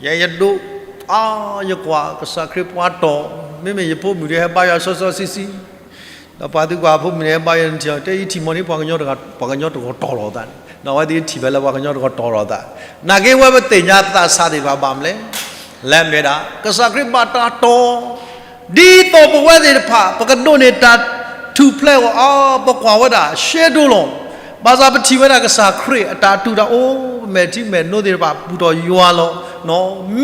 ယဲယဒိး, အါ, ယကွၢ်ကစၢ်ခရံာ်ပှၤတီၢ်, မ့မ့ၢ်ယဖိမုၣ်ဒီးဟဲဘါယွၤစီစီဆှံဆှံ, ဒီးပှၤသုကွၢ်ဖိမုၣ်န့ၣ် ဟဲဘါယွၤန့ၣ်ထံၣ်အီၤ တဲအံၤထံၣ်မီၤန့ၣ် ပှၤကညီတဂၤ, ပှၤကညီတဂၤတီၢ်လီၤအသးန့ၣ်, ဒီးအဝဲသ့ၣ်ထံၣ်ဖဲလၢပှၤကညီတဂၤတီၢ်လီၤအသး, နာ်က့ဝဲပသ့ၣ်ညါသးစၢ်သ့ၣ်တဖၣ်ဘၣ်မနုၤလဲၣ်, လၢအမ့ၢ်ဒၣ် ကစၢ်ခရံာ်ဘၣ်တၢ်တီၢ်, ဒ်သိးပဝဲသ့ၣ်တဖၣ် ပကဒိးန့ၢ်တၢ် ထူၣ်ဖျဲးအီၤ အါ ပကွၢ်ဝဲဒၣ်ရှဲဒိလီၤ. ဘၣ်ဆၣ်ပထံၣ်ဝဲဒၣ်ကစၢ်ခရံာ်အတၢ်တူၢ်တၢ်အိၣ် မဲာ်ထံမဲာ်နိသ့ၣ်တဖၣ် ပူၤထီၣ်ယွၤလီၤ.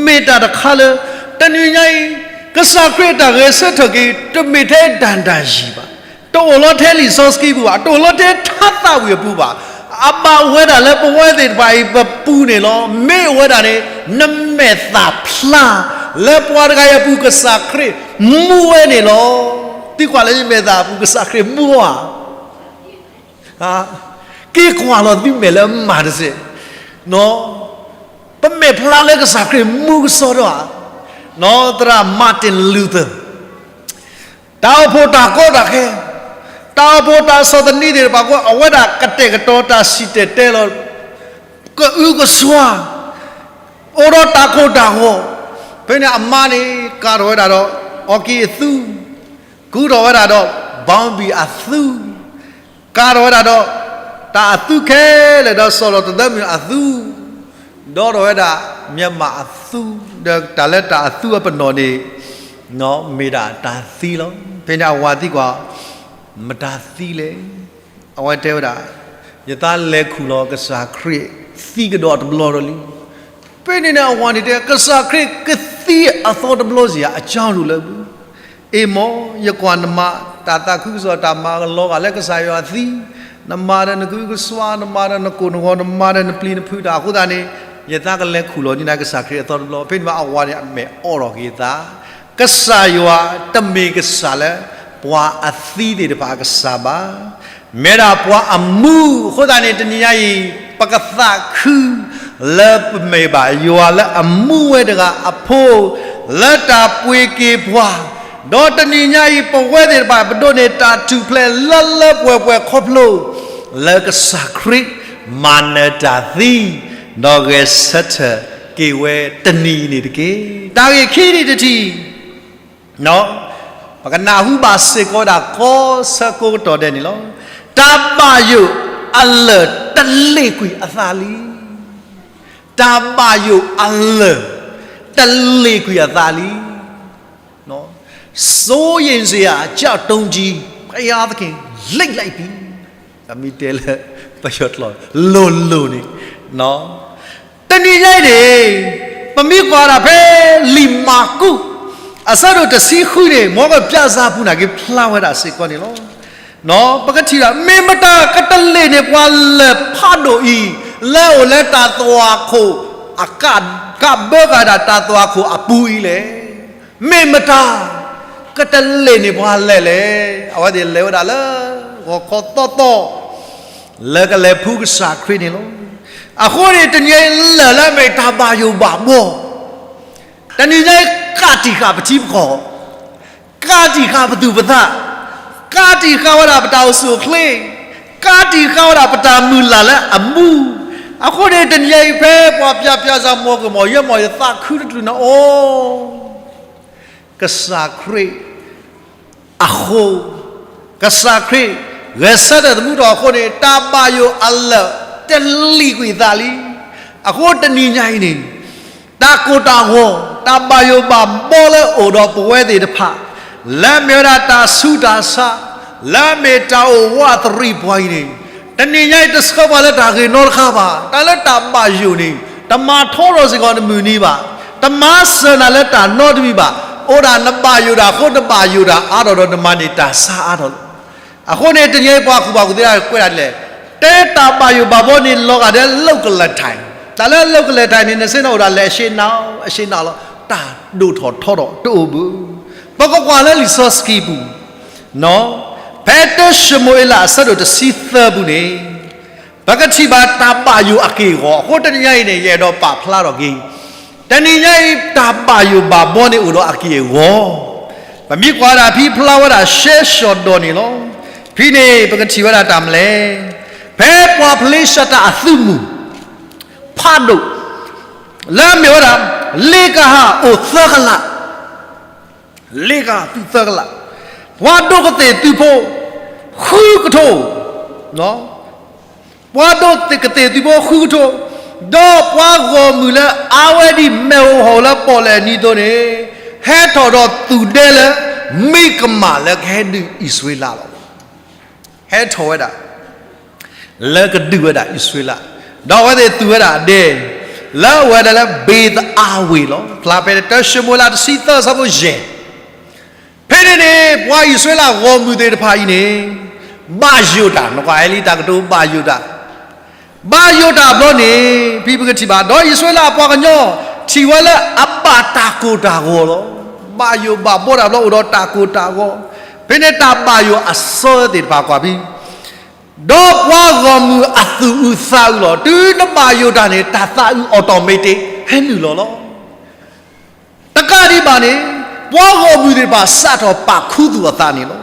မ့ၢ်တၢ်တခါလၢ တနံၤညါအံၤ ကစၢ်ခရံာ်အတၢ်ဂဲၤဆၢထၢၣ်က့ၤ တမ့ၢ်ထဲဒၣ်တၢ်ယံာ်ဘၣ်, တအိၣ်လီၤထဲလံာ်စီဆှံပူၤဘၣ်, တအိၣ်လီၤထဲထါသးဝံၣ်အပူၤဘၣ်. အဘၣ်ဝဲဒၣ်လၢပဝဲသ့ၣ်တဖၣ်အံၤ ပပူၤန့ၣ်လီၤ. မ့ၢ်အိၣ်ဝဲဒၣ်န့ၣ် နမဲာ်သၣ်ဖျါ လၢပှၤတဂၤအံၤအပူၤ ကစၢ်ခရံာ်မူဝဲန့ၣ်လီၤ. သုကွၢ်လၢယမဲာ်သၣ်အပူၤ ကစၢ်ခရံာ်မူဧါ. က့ၤကွၢ်လီၤသုမဲာ်လၢအမၤတစဲး, ပမဲာ်ဖျါလၢကစၢ်ခရံာ်မူကစီဒီဧါ. သရၣ် Martin Luther တၢ်အိၣ်ဖှိၣ်တၢ်ကီတၢ်ခဲ, တၢ်အိၣ်ဖှိၣ်တၢ်ဆီၣ်သနံးသ့ၣ်တဖၣ်အဃိ အဝဲဒၣ်ကတဲာ်ကတီၤတၢ်စံၣ်တဲၤတဲလီၤ, ကအုကစွါ, အိၣ်ဒီးတၢ်ကိၢ်တၢ်ဂီၤ, ဖဲန့ၣ်အမါန့ၣ် ကၤထီၣ်ဝဲဒၣ်ဒီး orchid အသူ, ကူထီၣ်ဝဲဒၣ်ဒီး Bombay အသူ, ကၤထီၣ်ဝဲဒၣ်ဒီး တၢ်အသူခဲလၢာ်ဒီး စီၤလီၤတသၢမုၢ်အသူ, ဒီးထီၣ်ဝဲဒၣ် Myanmar အသူ, ဒီးတၢ်လၢတၢ်အသူအပနီၣ်န့ၣ် မ့ၢ်ဒၣ်တၢ်သံလီၤ. ဖဲန့ၣ်အဝၤသံကွၢ်, မတၤသံလဲၣ်. အဝဲတဲဝဲဒၣ်, ယသးလဲၤခူၣ်လီၤကစၢ်ခရံာ်သံကဒီးတဘျီဒီးလံ. ဖဲန့ၣ်န့ၣ်အဝၤန့ၣ်တဲ ကစၢ်ခရံာ်ကသံအသီတဘျီစ့ၢ်ဧါ, အကၢ်ဒိၣ်လၢပူၤ, အ့ၣ်မ့ၢ် ယကွၢ်နမါ တၢ်သးခုကစီၣ်တၢ်မၤကလီၤဂာ်လၢကစၢ်ယွၤအသံ, နမၤဒီးနကအုကစွါ, နမၤဒီးနကိၢ်နဂီၤ, နမၤဒီးနပျံၤနဖုးတၢ်အဃိသတးန့ၣ်, ယသးကလဲၤခူၣ်လီၤဒ်န့ၣ် ကစၢ်ခရံာ်အသီတဘျီ. ဖဲန့ၣ်ဘၣ်အဝၤန့ၣ် အမဲာ်အိးထီၣ်က့ၤအသး, ကစၢ်ယွၤတမ့ၢ်ကစၢ်လၢ ပှၤအသံသ့ၣ်တဖၣ်အကစၢ်ဘၣ်, မ့ၢ်ဒၣ်ပှၤအမူအဃိသတးန့ၣ် တနံၤညါအံၤ ပကသးခု လၢပမ့ၢ်ဘၣ်ယွၤလၢအမူဝဲတဂၤအဖိ, လၢတၢ်ပှ့ၤက့ၤပှၤ, ဒီးတနံၤညါအံၤ ပဝဲသ့ၣ်တဖၣ် ပဒိးန့ၢ်တၢ်ထူၣ်ဖျဲးလၢလၢပှဲၤပှဲၤခီဖျိ လၢကစၢ်ခရံာ်မၤနၢၤတၢ်သံ, ဒီးဂဲၤဆၢထၢၣ်က့ၤဝဲတနံၤအံၤန့ၣ်တက့ၢ်. တၢ်ဂ့ၢ်ခံန့ၣ်တထံၣ် ပကနၢ်ဟူဘၣ်စ့ၢ်ကီးဒၣ်ကိးဆၢကိးကတီၢ်ဒဲးန့ၣ်လီၤ. တၢ်ဘၣ်ယိၣ်အလၢၢ်တလ့ၣ်ကွံာ်အသးလံ. တၢ်ဘၣ်ယိၣ်အလၢၢ်တလ့ၣ်ကွံာ်အသးလံ. စိုးရိမ်စရာအကြောက်တုန်ကြီး ဘုရားသခင် လ့ၣ်လိုက်ပြီ. အမ့ၢ်တဲလၢ ပယီၤကျိာ် လိၤလိၤန့ၣ် တနံၤညါအံၤန့ၣ် ပမ့ၢ်ကွၢ်ဒၣ်ဖဲလံာ်မၢ်ကူး အဆၢဒိၣ်တဆံဃုန့ၣ် မ်ကစၢ်ယွၤပူၤနာ်က့ဖျါဝဲဒၣ်စ့ၢ်ကီးန့ၣ်လီၤ. ပကထံၣ်ဒၣ် မ့ၢ်မတၤကတလ့ၣ်န့ၢ်ပှၤလၢၢ်ဖးဒိၣ်အံၤ လၢအအိၣ်လၢတၢ်သွၣ်ခိၣ် အကး ကးဘၢဃာ်ဒၣ်တၢ်သွၣ်ခိၣ်အပူၤအံၤလဲၣ်. မ့ၢ်မတၤ ကတလ့ၣ်န့ၢ်ပှၤလၢၢ်လဲၣ်. အဝဲသ့ၣ်လဲၤဝဲဒၣ်လၢ ဂီၤခီသီသီ လၢကလဲၤဖှူကစၢ်ခရံာ်န့ၣ်လီၤ. အဃိန့ၣ် တနံၤညါအံၤလၢၢ်လၢအမ့ၢ်တၢ်ဘၣ်ယိၣ်ဘၣ်ဘှီ တနံၤညါအံၤ ကးတံာ်ဃာ်ပထံပကီၢ်, ကးတံာ်ဃာ်ပသူၣ်ပသး, ကးတံာ်ဃာ်ဝဲဒၣ်ပတၢ်အိၣ်ဆူၣ်အိၣ်ချ့, ကးတံာ်ဃာ်ဝဲဒၣ်ပတၢ်မုၢ်လၢ်လၢအမူ, အဃိန့ၣ် တနံၤညါအံၤ ဖဲပှၤပျၢ်ပျၢ်စၢ်မီၤကမီၤ ယဲမီၤယသးခုတတုၤန့ၣ် အိ ကစၢ်ခရံာ် အဃိ, ကစၢ်ခရံာ် ဂဲၤဆၢထၢၣ်သမူထီၣ်အဃိန့ၣ် တၢ်ဘၣ်ယိၣ်အလၢၢ် တလ့ၣ်ကွံာ်သးလံ. အဃိတနံၤညါအံၤန့ၣ် တၢ်ကိၢ်တၢ်ဂီၤ တၢ်ဘၣ်ယိၣ်ဘၣ်ဘှီလၢအိၣ်ဒီးပဝဲသ့ၣ်တဖၣ် လၢမ့ၢ်ဝဲဒၣ်တၢ်ဆူးတၢ်ဆါ လၢမ့ၢ်တၢ်အိၣ်ဝးသရံးပှၤအံၤန့ၣ် တနံၤညါအံၤ တဆှၢပှၤလၢတၢ်ဂ့ၤနီတခါဘၣ်. တၢ်လၢတၢ်ဘၣ်ယိၣ်န့ၣ် တမၤထီထီၣ်စ့ၢ်ကီးနမုၢ်နံၤဘၣ်, တမၤစၢၤနၤလၢတၢ်နီတမံၤဘၣ်. အိၣ်ဒၣ်နဘၣ်ယိၣ်တၢ်အဃိ နဘၣ်ယိၣ်တၢ်အါထီၣ်ဒီး နမၤန့ၢ်တၢ်ဆါအါထီၣ်လီၤ. အဃိန့ၣ် တနံၤအံၤပှၤကူၣ်ဘၣ်ကူၣ်သ့ကွဲးဒၣ်ဒ်လဲၣ်, တဲတၢ်ဘၣ်ယိၣ်ဘၣ်ဘှီန့ၣ် လီၤဂာ်ဒီး လိာ်ကလၢာ်ထၢၣ်, တၢ်လၢလိာ်ကလၢာ်ထၢၣ်န့ၣ် နစ့ၢ်နအိၣ်ဒၣ်လဲာ်အရှ့နၤ အရှ့နၤလီၤ. တၢ်ဒိၣ်ထီၣ်ထီထီၣ်တအိၣ်ဘၣ်. ပကကွၢ်လၢလံာ်စီဆှံပူၤ ဖဲတၢၡမူၤအ့လးအဆၢဒိၣ်တဆံသၢပူၤန့ၣ် ပကထံၣ်ဘၣ်တၢ်ဘၣ်ယိၣ်အက့ၢ်အဂီၤ. အဃိတနံၤညါအံၤန့ၣ် ယအဲၣ်ဒိးပာ်ဖျါထီၣ်က့ၤ တနံၤညါအံၤ တၢ်ဘၣ်ယိၣ်ဘၣ်ဘှီန့ၣ်အိၣ်ဒီးအက့ၢ်အဂီၤ. ပမ့ၢ်ကွၢ်ဒၣ်ဖဲဖျါဝဲဒၣ်ရှဲရှီၤဒီးန့ၣ်လီၤ. ဖဲန့ၣ် ပကထံၣ်ဝဲဒၣ်တၢ်မနုၤလဲၣ်, ဖဲပှၤဖလ့ၡသးအသုးမုၢ် ဖးဒိၣ် လၢအမ့ၢ်ဝဲဒၣ် လ့ကဟၣ်အိၣ်သၢကလး, လ့ကဟၣ်သုးသၢကလး, ပှၤဒိးကသ့ၣ်သုးဖိ ဃုကထိ, ပှၤဒိးကသ့ၣ်သုးဖိဃုကထိ, ဒီးပှၤဂီၢ်မုၢ်လၢအါဝဲဒ်မ့ၣ်အူဟီၣ်လၢပီၣ်လဲၣ်နံၤအသိးန့ၣ် ဟဲထီၣ်ဒီးသူၣ်ဒဲလၢ မံကမၣ်လၢကဟဲဒုးအံၣ်စရ့လးလီၤ. ဟဲထီၣ်ဝဲဒၣ် လၢကဒုးဝဲဒၣ်အံၣ်စရ့လး, ဒီးအဝဲသ့ၣ်သူၣ်ဝဲဒၣ်ဒဲ လၢအဝဲဒၣ်လၢဘ့ၤသအါဝ့ၢ်လီၤ. ဖျါဖဲတၢၡမူၤအ့လး တဆံသၢ ဆၢဖိယဲၢ်. ဖဲန့ၣ်န့ၣ် ပှၤအံၣ်စရ့လးဂီၢ်မုၢ်သ့ၣ်တဖၣ်အံၤန့ၣ် ဘၣ်ယိၣ်တၢ်, နကွၢ်အလံတၢ်ကတိၤဘၣ်ယိၣ်တၢ်, ဘၣ်ယိၣ်တၢ်ဘျီန့ၣ် ဖဲပကထံၣ်ဘၣ် ဒီးအံၣ်စရ့လးအပှၤကညီ ထံၣ်ဝဲလၢအဘၣ်တၢ်ကိၢ်တၢ်ဂီၤလီၤ. ဘၣ်ယိၣ်ဘၣ်ဘှီတၢ်ဘျီအိၣ်ဒီးတၢ်ကိၢ်တၢ်ဂီၤ, ဖဲန့ၣ်တၢ်ဘၣ်ယိၣ်အစၢသ့ၣ်တဖၣ်ကွၢ်ဖံ, ဒီးပှၤဂီၢ်မုၢ်အသူၣ်အုးသးအုးလီၤ. တုၤနဘၣ်ယိၣ်တၢ်န့ၣ် တၢ်သးအုး automatic ဟဲနုာ်လီၤလီၤ. တကးဒံးဘၣ်န့ၣ် ပှၤဂီၢ်မုၢ်သ့ၣ်တဖၣ်စးထီၣ်ပာ်ခူသူၣ်အသးန့ၣ်လီၤ.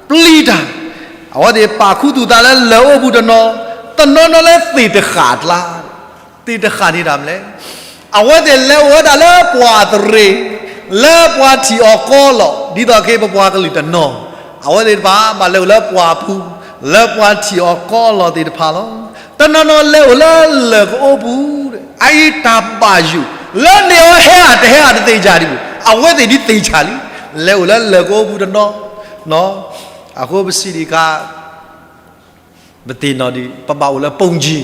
ပျံၤတၢ်, အဝဲသ့ၣ်ပာ်ခူသူၣ်သးလၢလၢၢ်အိပူၤတနီၤ, တနီၤနီၤလၢသ့ၣ်တဃၣ်အကျါ, သ့ၣ်တဃၣ်န့ၣ်တၢ်မနုၤလဲၣ်, အဝဲသ့ၣ်လဲၤအိၣ်ဝဲဒၣ်လၢပှၢ်သရ့ၣ်, လၢပှၤထံၣ်အီၤကီလီၤ, ဒ်သိးက့ပပှၤကလုာ်တနီၤ, အဝဲသ့ၣ်တဖၣ်ဘၣ်လဲၤအိၣ်လၢပှၢ်ပူၤ, လၢပှၤထံၣ်အီၤကီလီၤသ့ၣ်တဖၣ်လီၤ. တနီၤနီၤလဲၤအိၣ်လၢလၢၢ်ကအိပူၤ, အအံၤတၢ်ဘၣ်ယိၣ်, လၢန့ၣ်အီၤဟဲဧါတဟဲဧါတသ့ၣ်ညါဒံးဘၣ်, အဝဲသ့ၣ်ဒ်သ့ၣ်ညါလံ, လဲၤအိၣ်လၢလၢၢ်ကအိပူၤတနီၤ, အဃိပစံးဒံးခါ ပသ့ၣ်နီၣ်ဒံး ပဘၣ်အိၣ်လၢပိာ်ကၠံ,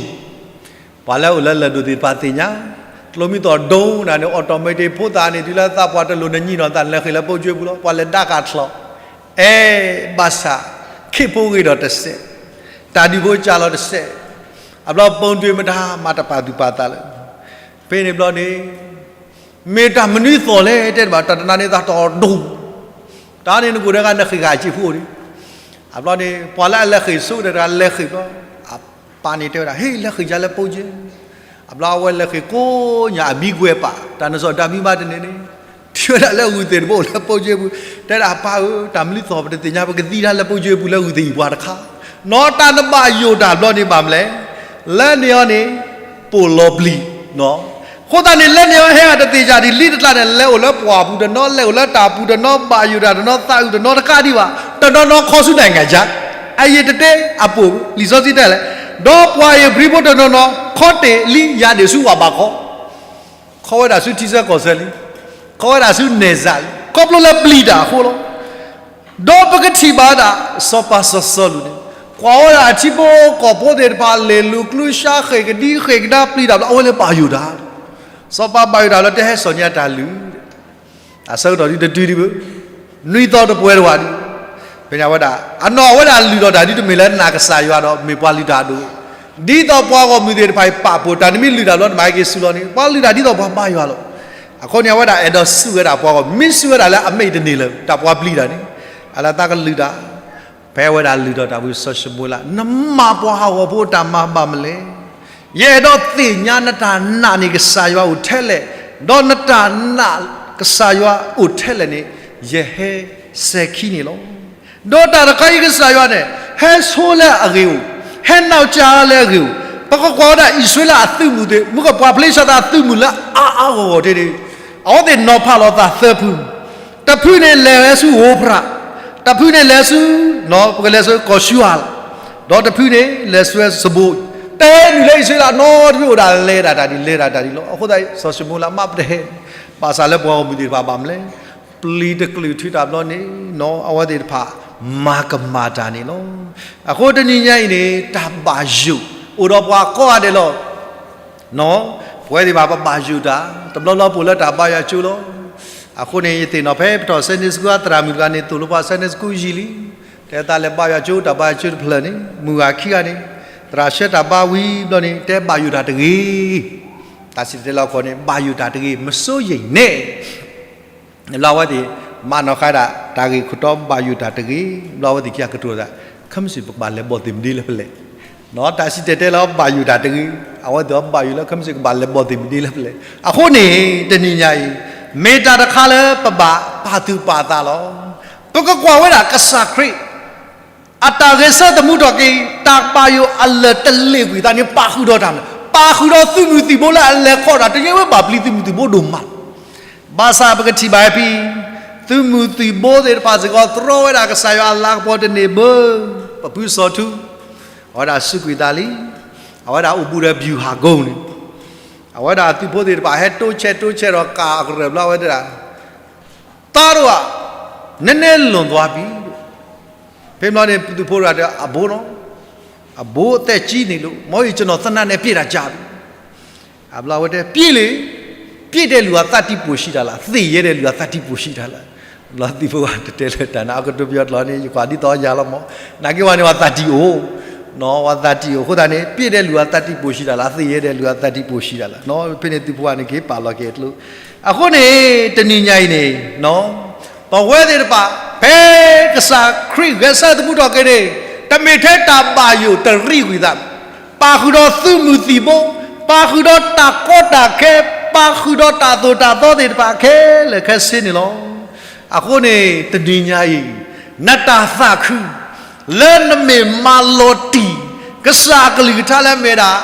ပှၤလၢအိၣ်လၢလၢၢ်ဒိၣ်သ့ၣ်တဖၣ်သ့ၣ်ညါ, ကျိမံသီၣ်ဒိနၤန့ၣ် automatic ဖိသၣ်န့ၣ် တုၤလၢသးပှၢ်တလိၣ်နညံၣ်နီၢ်သး နလဲၤဃ့ၢ်လၢပိာ်ကၠံပူၤလီၤ, ပှၤလဲၤဒါကးချီၣ်, အဲ, ဘၣ်ဆၣ်, ခ့ၣ်ဖိဂ့ၤဒီးတစဲး, တၢ်ဒုးဖိကၢ်လီၤတစဲး, အဘျီပိာ်တ့ၢ်မတၤမၤတပာ်သူၣ်ပာ်သးလၢ, ဖဲန့ၣ်ဘျီန့ၣ် မ့ၢ်တၢ်မနုၤသီၣ်လဲၣ် တဲတဘၣ် တၢ်တနၤန့ၣ်သးတီၢ်ဒိၣ်, တၢ်န့ၣ်နကိၣ်ဒဲကနဃ့ၢ်ဂၤအစ့းဖိအိၣ်ဒံး, အဘျီန့ၣ် ပှၤလၢအလဲၤဃ့ၢ်ဆိကတၢၢ်တဂၤလဲၤဃ့ၢ်ဘျီ, အပၢ်န့ၣ်တဲဝဲဒၣ် ဟ့ၣ် လဲၤဃ့ၢ်ယၤလၢပိာ်ကၠံ, အဘျီအဝဲလဲၤဃ့ၢ်ကိးညၣ်အမံကွဲးပာ် တၢ်နစီၣ်တၢ်မံဘၣ်တန့ၣ်န့ၣ်, ထံၣ်ဝဲဒၣ်လၢဂုၢ်သ့ၣ်တဘိအိၣ်လၢပိာ်ကၠံပူၤ, တဲဒၣ်ပၢ်ဧၢ တၢ်မနုၤသီၣ်ပတသ့ၣ်ညါ ပကသံတၢ်လၢပိာ်ကၠံပူၤလၢဂုၢ်သ့ၣ်အံၤပှၤတခါ, နီၢ်တၢ်နဘၣ်ယိၣ်တၢ်ဘျီန့ၣ်ဘၣ်မလဲၣ် လၢန့ၣ်အီၤန့ၣ် ပိာ်လီၤပျံၤ, အဃိသတးန့ၣ် လၢန့ၣ်အီၤဟဲအတသ့ၣ်ညါဒံးလံတကျါန့ၣ် လဲၤအိၣ်လၢပှၢ်ပူၤတနီၤ လဲၤအိၣ်လၢတၢ်ပူၤတနီၤ ဘၣ်ယိၣ်တၢ်တနီၤ သးအုးတနီၤတကးဒံးဘၣ် တနီၤနီၤခီဆူနံၣ်ဂၤယါ, အယံာ်တတဲအပိာ် လံာ်စီဆှံတဲလဲၣ်, ဒီးပှၤအံၤပြံဖိတနီၤနီၤ ခီတ့ၢ်လံယၤဒ့ၣ်ဆူဝၣ်ဘးခီ ခီဝဲဒၣ်ဆူထံဆၢကီၢ်ဆၢလံ, ခီဝဲဒၣ်ဆူနဲၣ်စးလံ ခီဖျိလၢပျံၤတၢ်အဃိလီၤ. ဒီးပကထံၣ်ဘၣ်ဒၣ် စီၤပၤစီၤစီလူးန့ၣ် ကွၢ်ဝဲဒၣ်အထံဖိကီၢ်ဖိသ့ၣ်တဖၣ် လဲၤလူၤကျူဆါဃ့ၢ်ကဒံဃ့ၢ်ကဒါပျံၤတၢ်ဘျီ အဝဲလၢဘၣ်ယိၣ်တၢ်, စီၤပၤဘၣ်ယိၣ်တၢ်လၢတဟဲစိာ်န့ၢ်တၢ်လုၢ် အဆၢကတီၢ်ဒ်တတုၤဒံးဘၣ်, နွံသီတပှဲၤတဝာ်ဒံး, ဖဲန့ၣ်အဝဲဒၣ် အနီၢ်အဝဲဒၣ်လုၢ်ထီၣ်တၢ်ဒ်တမ့ၢ်လၢနာ်ကစၢ်ယွၤဒီးမ့ၢ်ပှၤလုၢ်တၢ်အဒိၣ်, ဒ်သိးပှၤဂီၢ်မုၢ်သ့ၣ်တဖၣ်အံၤပာ်ဖှိၣ်တၢ် နမ့ၢ်လုၢ်တၢ်ဘျီ နဘၣ်ဟဲက့ၤစူးလီၤန့ၣ် ပှၤလုၢ်တၢ်ဒ်သိးပှၤဘါယွၤလီၤ. အဃိန့ၣ် အဝဲဒၣ်အဲၣ်ဒိးစူးဝဲဒၣ်ပှၤဂီၢ်မုၢ် မ့ၢ်စူးဝဲဒၣ်လၢအမဲာ်တန့ၢ်လၢၤ တၢ်ပှၤပျံၤတၢ်န့ၣ် အလၢသးကလုၢ်တၢ် ဖဲဝဲဒၣ်လုၢ်ထီၣ်တၢ်ဝံၤစီၤၡမူၤအ့လး နမၤပှၤဟးဂီၤဖိတၢ်မၤဘၣ်မလဲၣ်. ယအဲၣ်ဒိးသ့ၣ်ညါနတၢ်နာ်န့ၣ်ကစၢ်ယွၤအိၣ်ထဲလဲၣ်, ဒီးနတၢ်နာ်ကစၢ်ယွၤအိၣ်ထဲလဲၣ်န့ၣ် ယဟဲစဲၤခံန့ၣ်လီၤ. ဒီးတၢ်တခါအံၤကစၢ်ယွၤန့ၣ် ဟဲဆိလၢအဂ့ၢ်အိၣ်, ဟဲနီၣ်ကၠၢလၢအဂ့ၢ်အိၣ်, ပကကွၢ်ဝဲဒၣ်အံၣ်စရ့လးအသုးမုၢ်သ့ၣ် မုၢ်ကပှၤဖလ့ၡသးအသုးမုၢ်လၢအါအါဂီၢ်ဂီၢ်တ့ၢ်န့ၣ် အဝဲသ့ၣ်နီၤဖးလီၤသးသၢဖု တဖုန့ၣ်လဲၤဝဲဆူဧိၤဖရး, တဖုန့ၣ်လဲၤဆူ ပကလဲၤဆူကီၢ်ၡူအၤလီၤ, ဒီးတဖုန့ၣ်လဲၤဆူစဘိ, တဲနုာ်လၢအံၣ်စရ့လးနီတဖုအိၣ်ဒၣ်လဲၤဒၣ်တၢ်ဒ်လဲၤဒၣ်တၢ်ဒ်လီၤ. အဃိသတးစီၤၡမူၤအ့လးမ့ၢ်ပတဟဲ ဘၣ်ဆၣ်လၢပှၤဂီၢ်မုၢ်သ့ၣ်တဖၣ်ဘၣ်မလဲၣ်, ပျံၤတကလုာ်ထုးတၢ်ဘျီန့ၣ် နီၢ်အဝဲသ့ၣ်တဖၣ် မၤကမၣ်တၢ်န့ၣ်လီၤ. အဃိတနံၤညါအံၤန့ၣ် တၢ်ဘၣ်ယိၣ် အိၣ်ဒီးပှၤကိးဂၤဒဲးလီၤ. ပဝဲသ့ၣ်တဖၣ်ပဘၣ်ယိၣ်တၢ် တဘျီဘျီပအိၣ်လၢတၢ်ဘါယွၤကၠိလီၤ. အဃိန့ၣ် ယသ့ၣ်နီၣ်ဖဲပထီၣ် Sunday School အသရၣ်မုၣ်တဂၤန့ၣ် သိၣ်လိပှၤ Sunday School ယံာ်လံ, တဲသးလဲၤဘါယွၤကၠိ တၢ်ဘါယွၤကၠိတဖျၢၣ်န့ၣ် မုၢ်ဂၤခံဂၤန့ၣ် သရၣ်ဆှၢတၢ်ဘါဝံၤဘျီန့ၣ် တဲဘၣ်ယိၣ်တၢ်တဂ့ၤ, တၢ်စံၣ်တဲၤတဲလီၤအခိၣ်န့ၣ် ဘၣ်ယိၣ်တၢ်တဂ့ၤ မစိုးရိမ်နဲ့ ဘျီအဝဲသ့ၣ် မၤနီၣ်ဃာ်ဒၣ် တၢ်ဂ့ၢ်ခိၣ်တီဘၣ်ယိၣ်တၢ်တဂ့ၤ, ဘျီအဝဲသ့ၣ်ခံဂၤကတိၤသး ခဲမုၢ်ဆ့ၣ်ပကဘၣ်လဲၤဘီၣ်သ့ၣ်မနုၤလၢပလဲၣ်, တၢ်စံၣ်တဲၤတဲလီၤဘၣ်ယိၣ်တၢ်တဂ့ၤ, အဝဲသ့ၣ်ဘၣ်ယိၣ်လၢခဲမုၢ်ဆ့ၣ်ကဘၣ်လဲၤဘီၣ်သ့ၣ်မနုၤလၢပလဲၣ်. အဃိန့ၣ် တနံၤညါအံၤ မ့ၢ်တၢ်တခါလၢပဘၣ်ပာ်သူၣ်ပာ်သးလီၤ. ပကကွၢ်ဝဲဒၣ်ကစၢ်ခရံာ် အတၢ်ဂဲၤဆၢထၢၣ်သမူထီၣ်က့ၤ တၢ်ဘၣ်ယိၣ်အလၢာ်တလ့ၣ်ကွံာ်သးန့ၣ် ပာ်ဃုာ်ဒီးတၢ်မနုၤလဲၣ်, ပာ်ဃုာ်ဒီးသုးမုၢ်သံၣ်ဘိလၢအလဲၤခီၣ်တၢ် တယဲဝဲဘၣ်ပျံၤသုးမုၢ်သံၣ်ဘိဒိၣ်မးလီၤ. ဘၣ်ဆၣ်ပကထံၣ်ဘၣ်ဖဲ သုးမုၢ်သံၣ်ဘိသ့ၣ်တဖၣ်စ့ၢ်ကီး တြီဝဲဒၣ်ကစၢ်ယွၤအလၤကပီၤတန့ၢ်ဘၣ်, ပဖုစီၤထူ အဝဲဒၣ်စူးကွံာ်သးလံ, အဝဲဒၣ်အိၣ်ဘူးဒီး ဗျူဟာကုန်း န့ၣ်, အဝဲဒၣ်သုးဖိသ့ၣ်တဖၣ်ဟဲတိဆဲးတိဆဲးဒီးကးအကရၢၢ်ဘျီဝဲဒၣ် သားတို့က နည်းနည်းလွန်သွားပြီ. ဖဲမ့ၢ်န့ၣ် သုးဖိတဂၤတဲ အဘိနီၤ, အဘိအသက်ကြီးနေလို့, မ့ၢ်အံၤ ကျွန်တော်သေနတ်နဲ့ပစ်တာကြာပြီ. အဘျီအဝဲတဲ ပြေးလေ, ပြေးတဲ့လူကသတ္တိပိုရှိတာလား, သေရဲတဲ့လူကသတ္တိပိုရှိတာလား. ဘျီသုးဖိကတဲလၢတၢ်န့ၣ် အကတိၤပယီၤကျိာ်န့ၣ် ယကွၢ်ဒ်သိးယၤလီၤမး, နာ်က့ဝဲန့ၣ် ပှၤသတ္တိအိၣ်, နီၤ ပှၤသတ္တိအိၣ်အဃိသတးန့ၣ် ပြေးတဲ့လူကသတ္တိပိုရှိတာလား, သေရဲတဲ့လူကသတ္တိပိုရှိတာလား. နီၤ ဖဲန့ၣ်သုးဖိကန့ၣ်က့ၤပာ်လီၤက့ၤအကျိၤ, အဃိန့ၣ် တနံၤညါအံၤန့ၣ် ပဝဲသ့ၣ်တဖၣ် ဖဲကစၢ်ခရံာ်ဂဲၤဆၢထၢၣ်သမူထီၣ်က့ၤန့ၣ် တမ့ၢ်ထဲတၢ်ဘၣ်ယိၣ်တရံးကွံာ်သး, ပာ်ဃုာ်ဒီးသုးမုၢ်သံၣ်ဘိ, ပာ်ဃုာ်ဒီးတၢ်ကီတၢ်ခဲ, ပာ်ဃုာ်ဒီးတၢ်သိၣ်တၢ်သီသ့ၣ်တဖၣ်ခဲလၢာ်ခဲဆ့န့ၣ်လီၤ. အဃိန့ၣ် တနံၤညါအံၤ နတၢ်သးခု လၢနမ့ၢ်မၤလီၤတံၢ် ကစၢ်အကလုၢ်ကထါလၢအမ့ၢ်ဒၣ်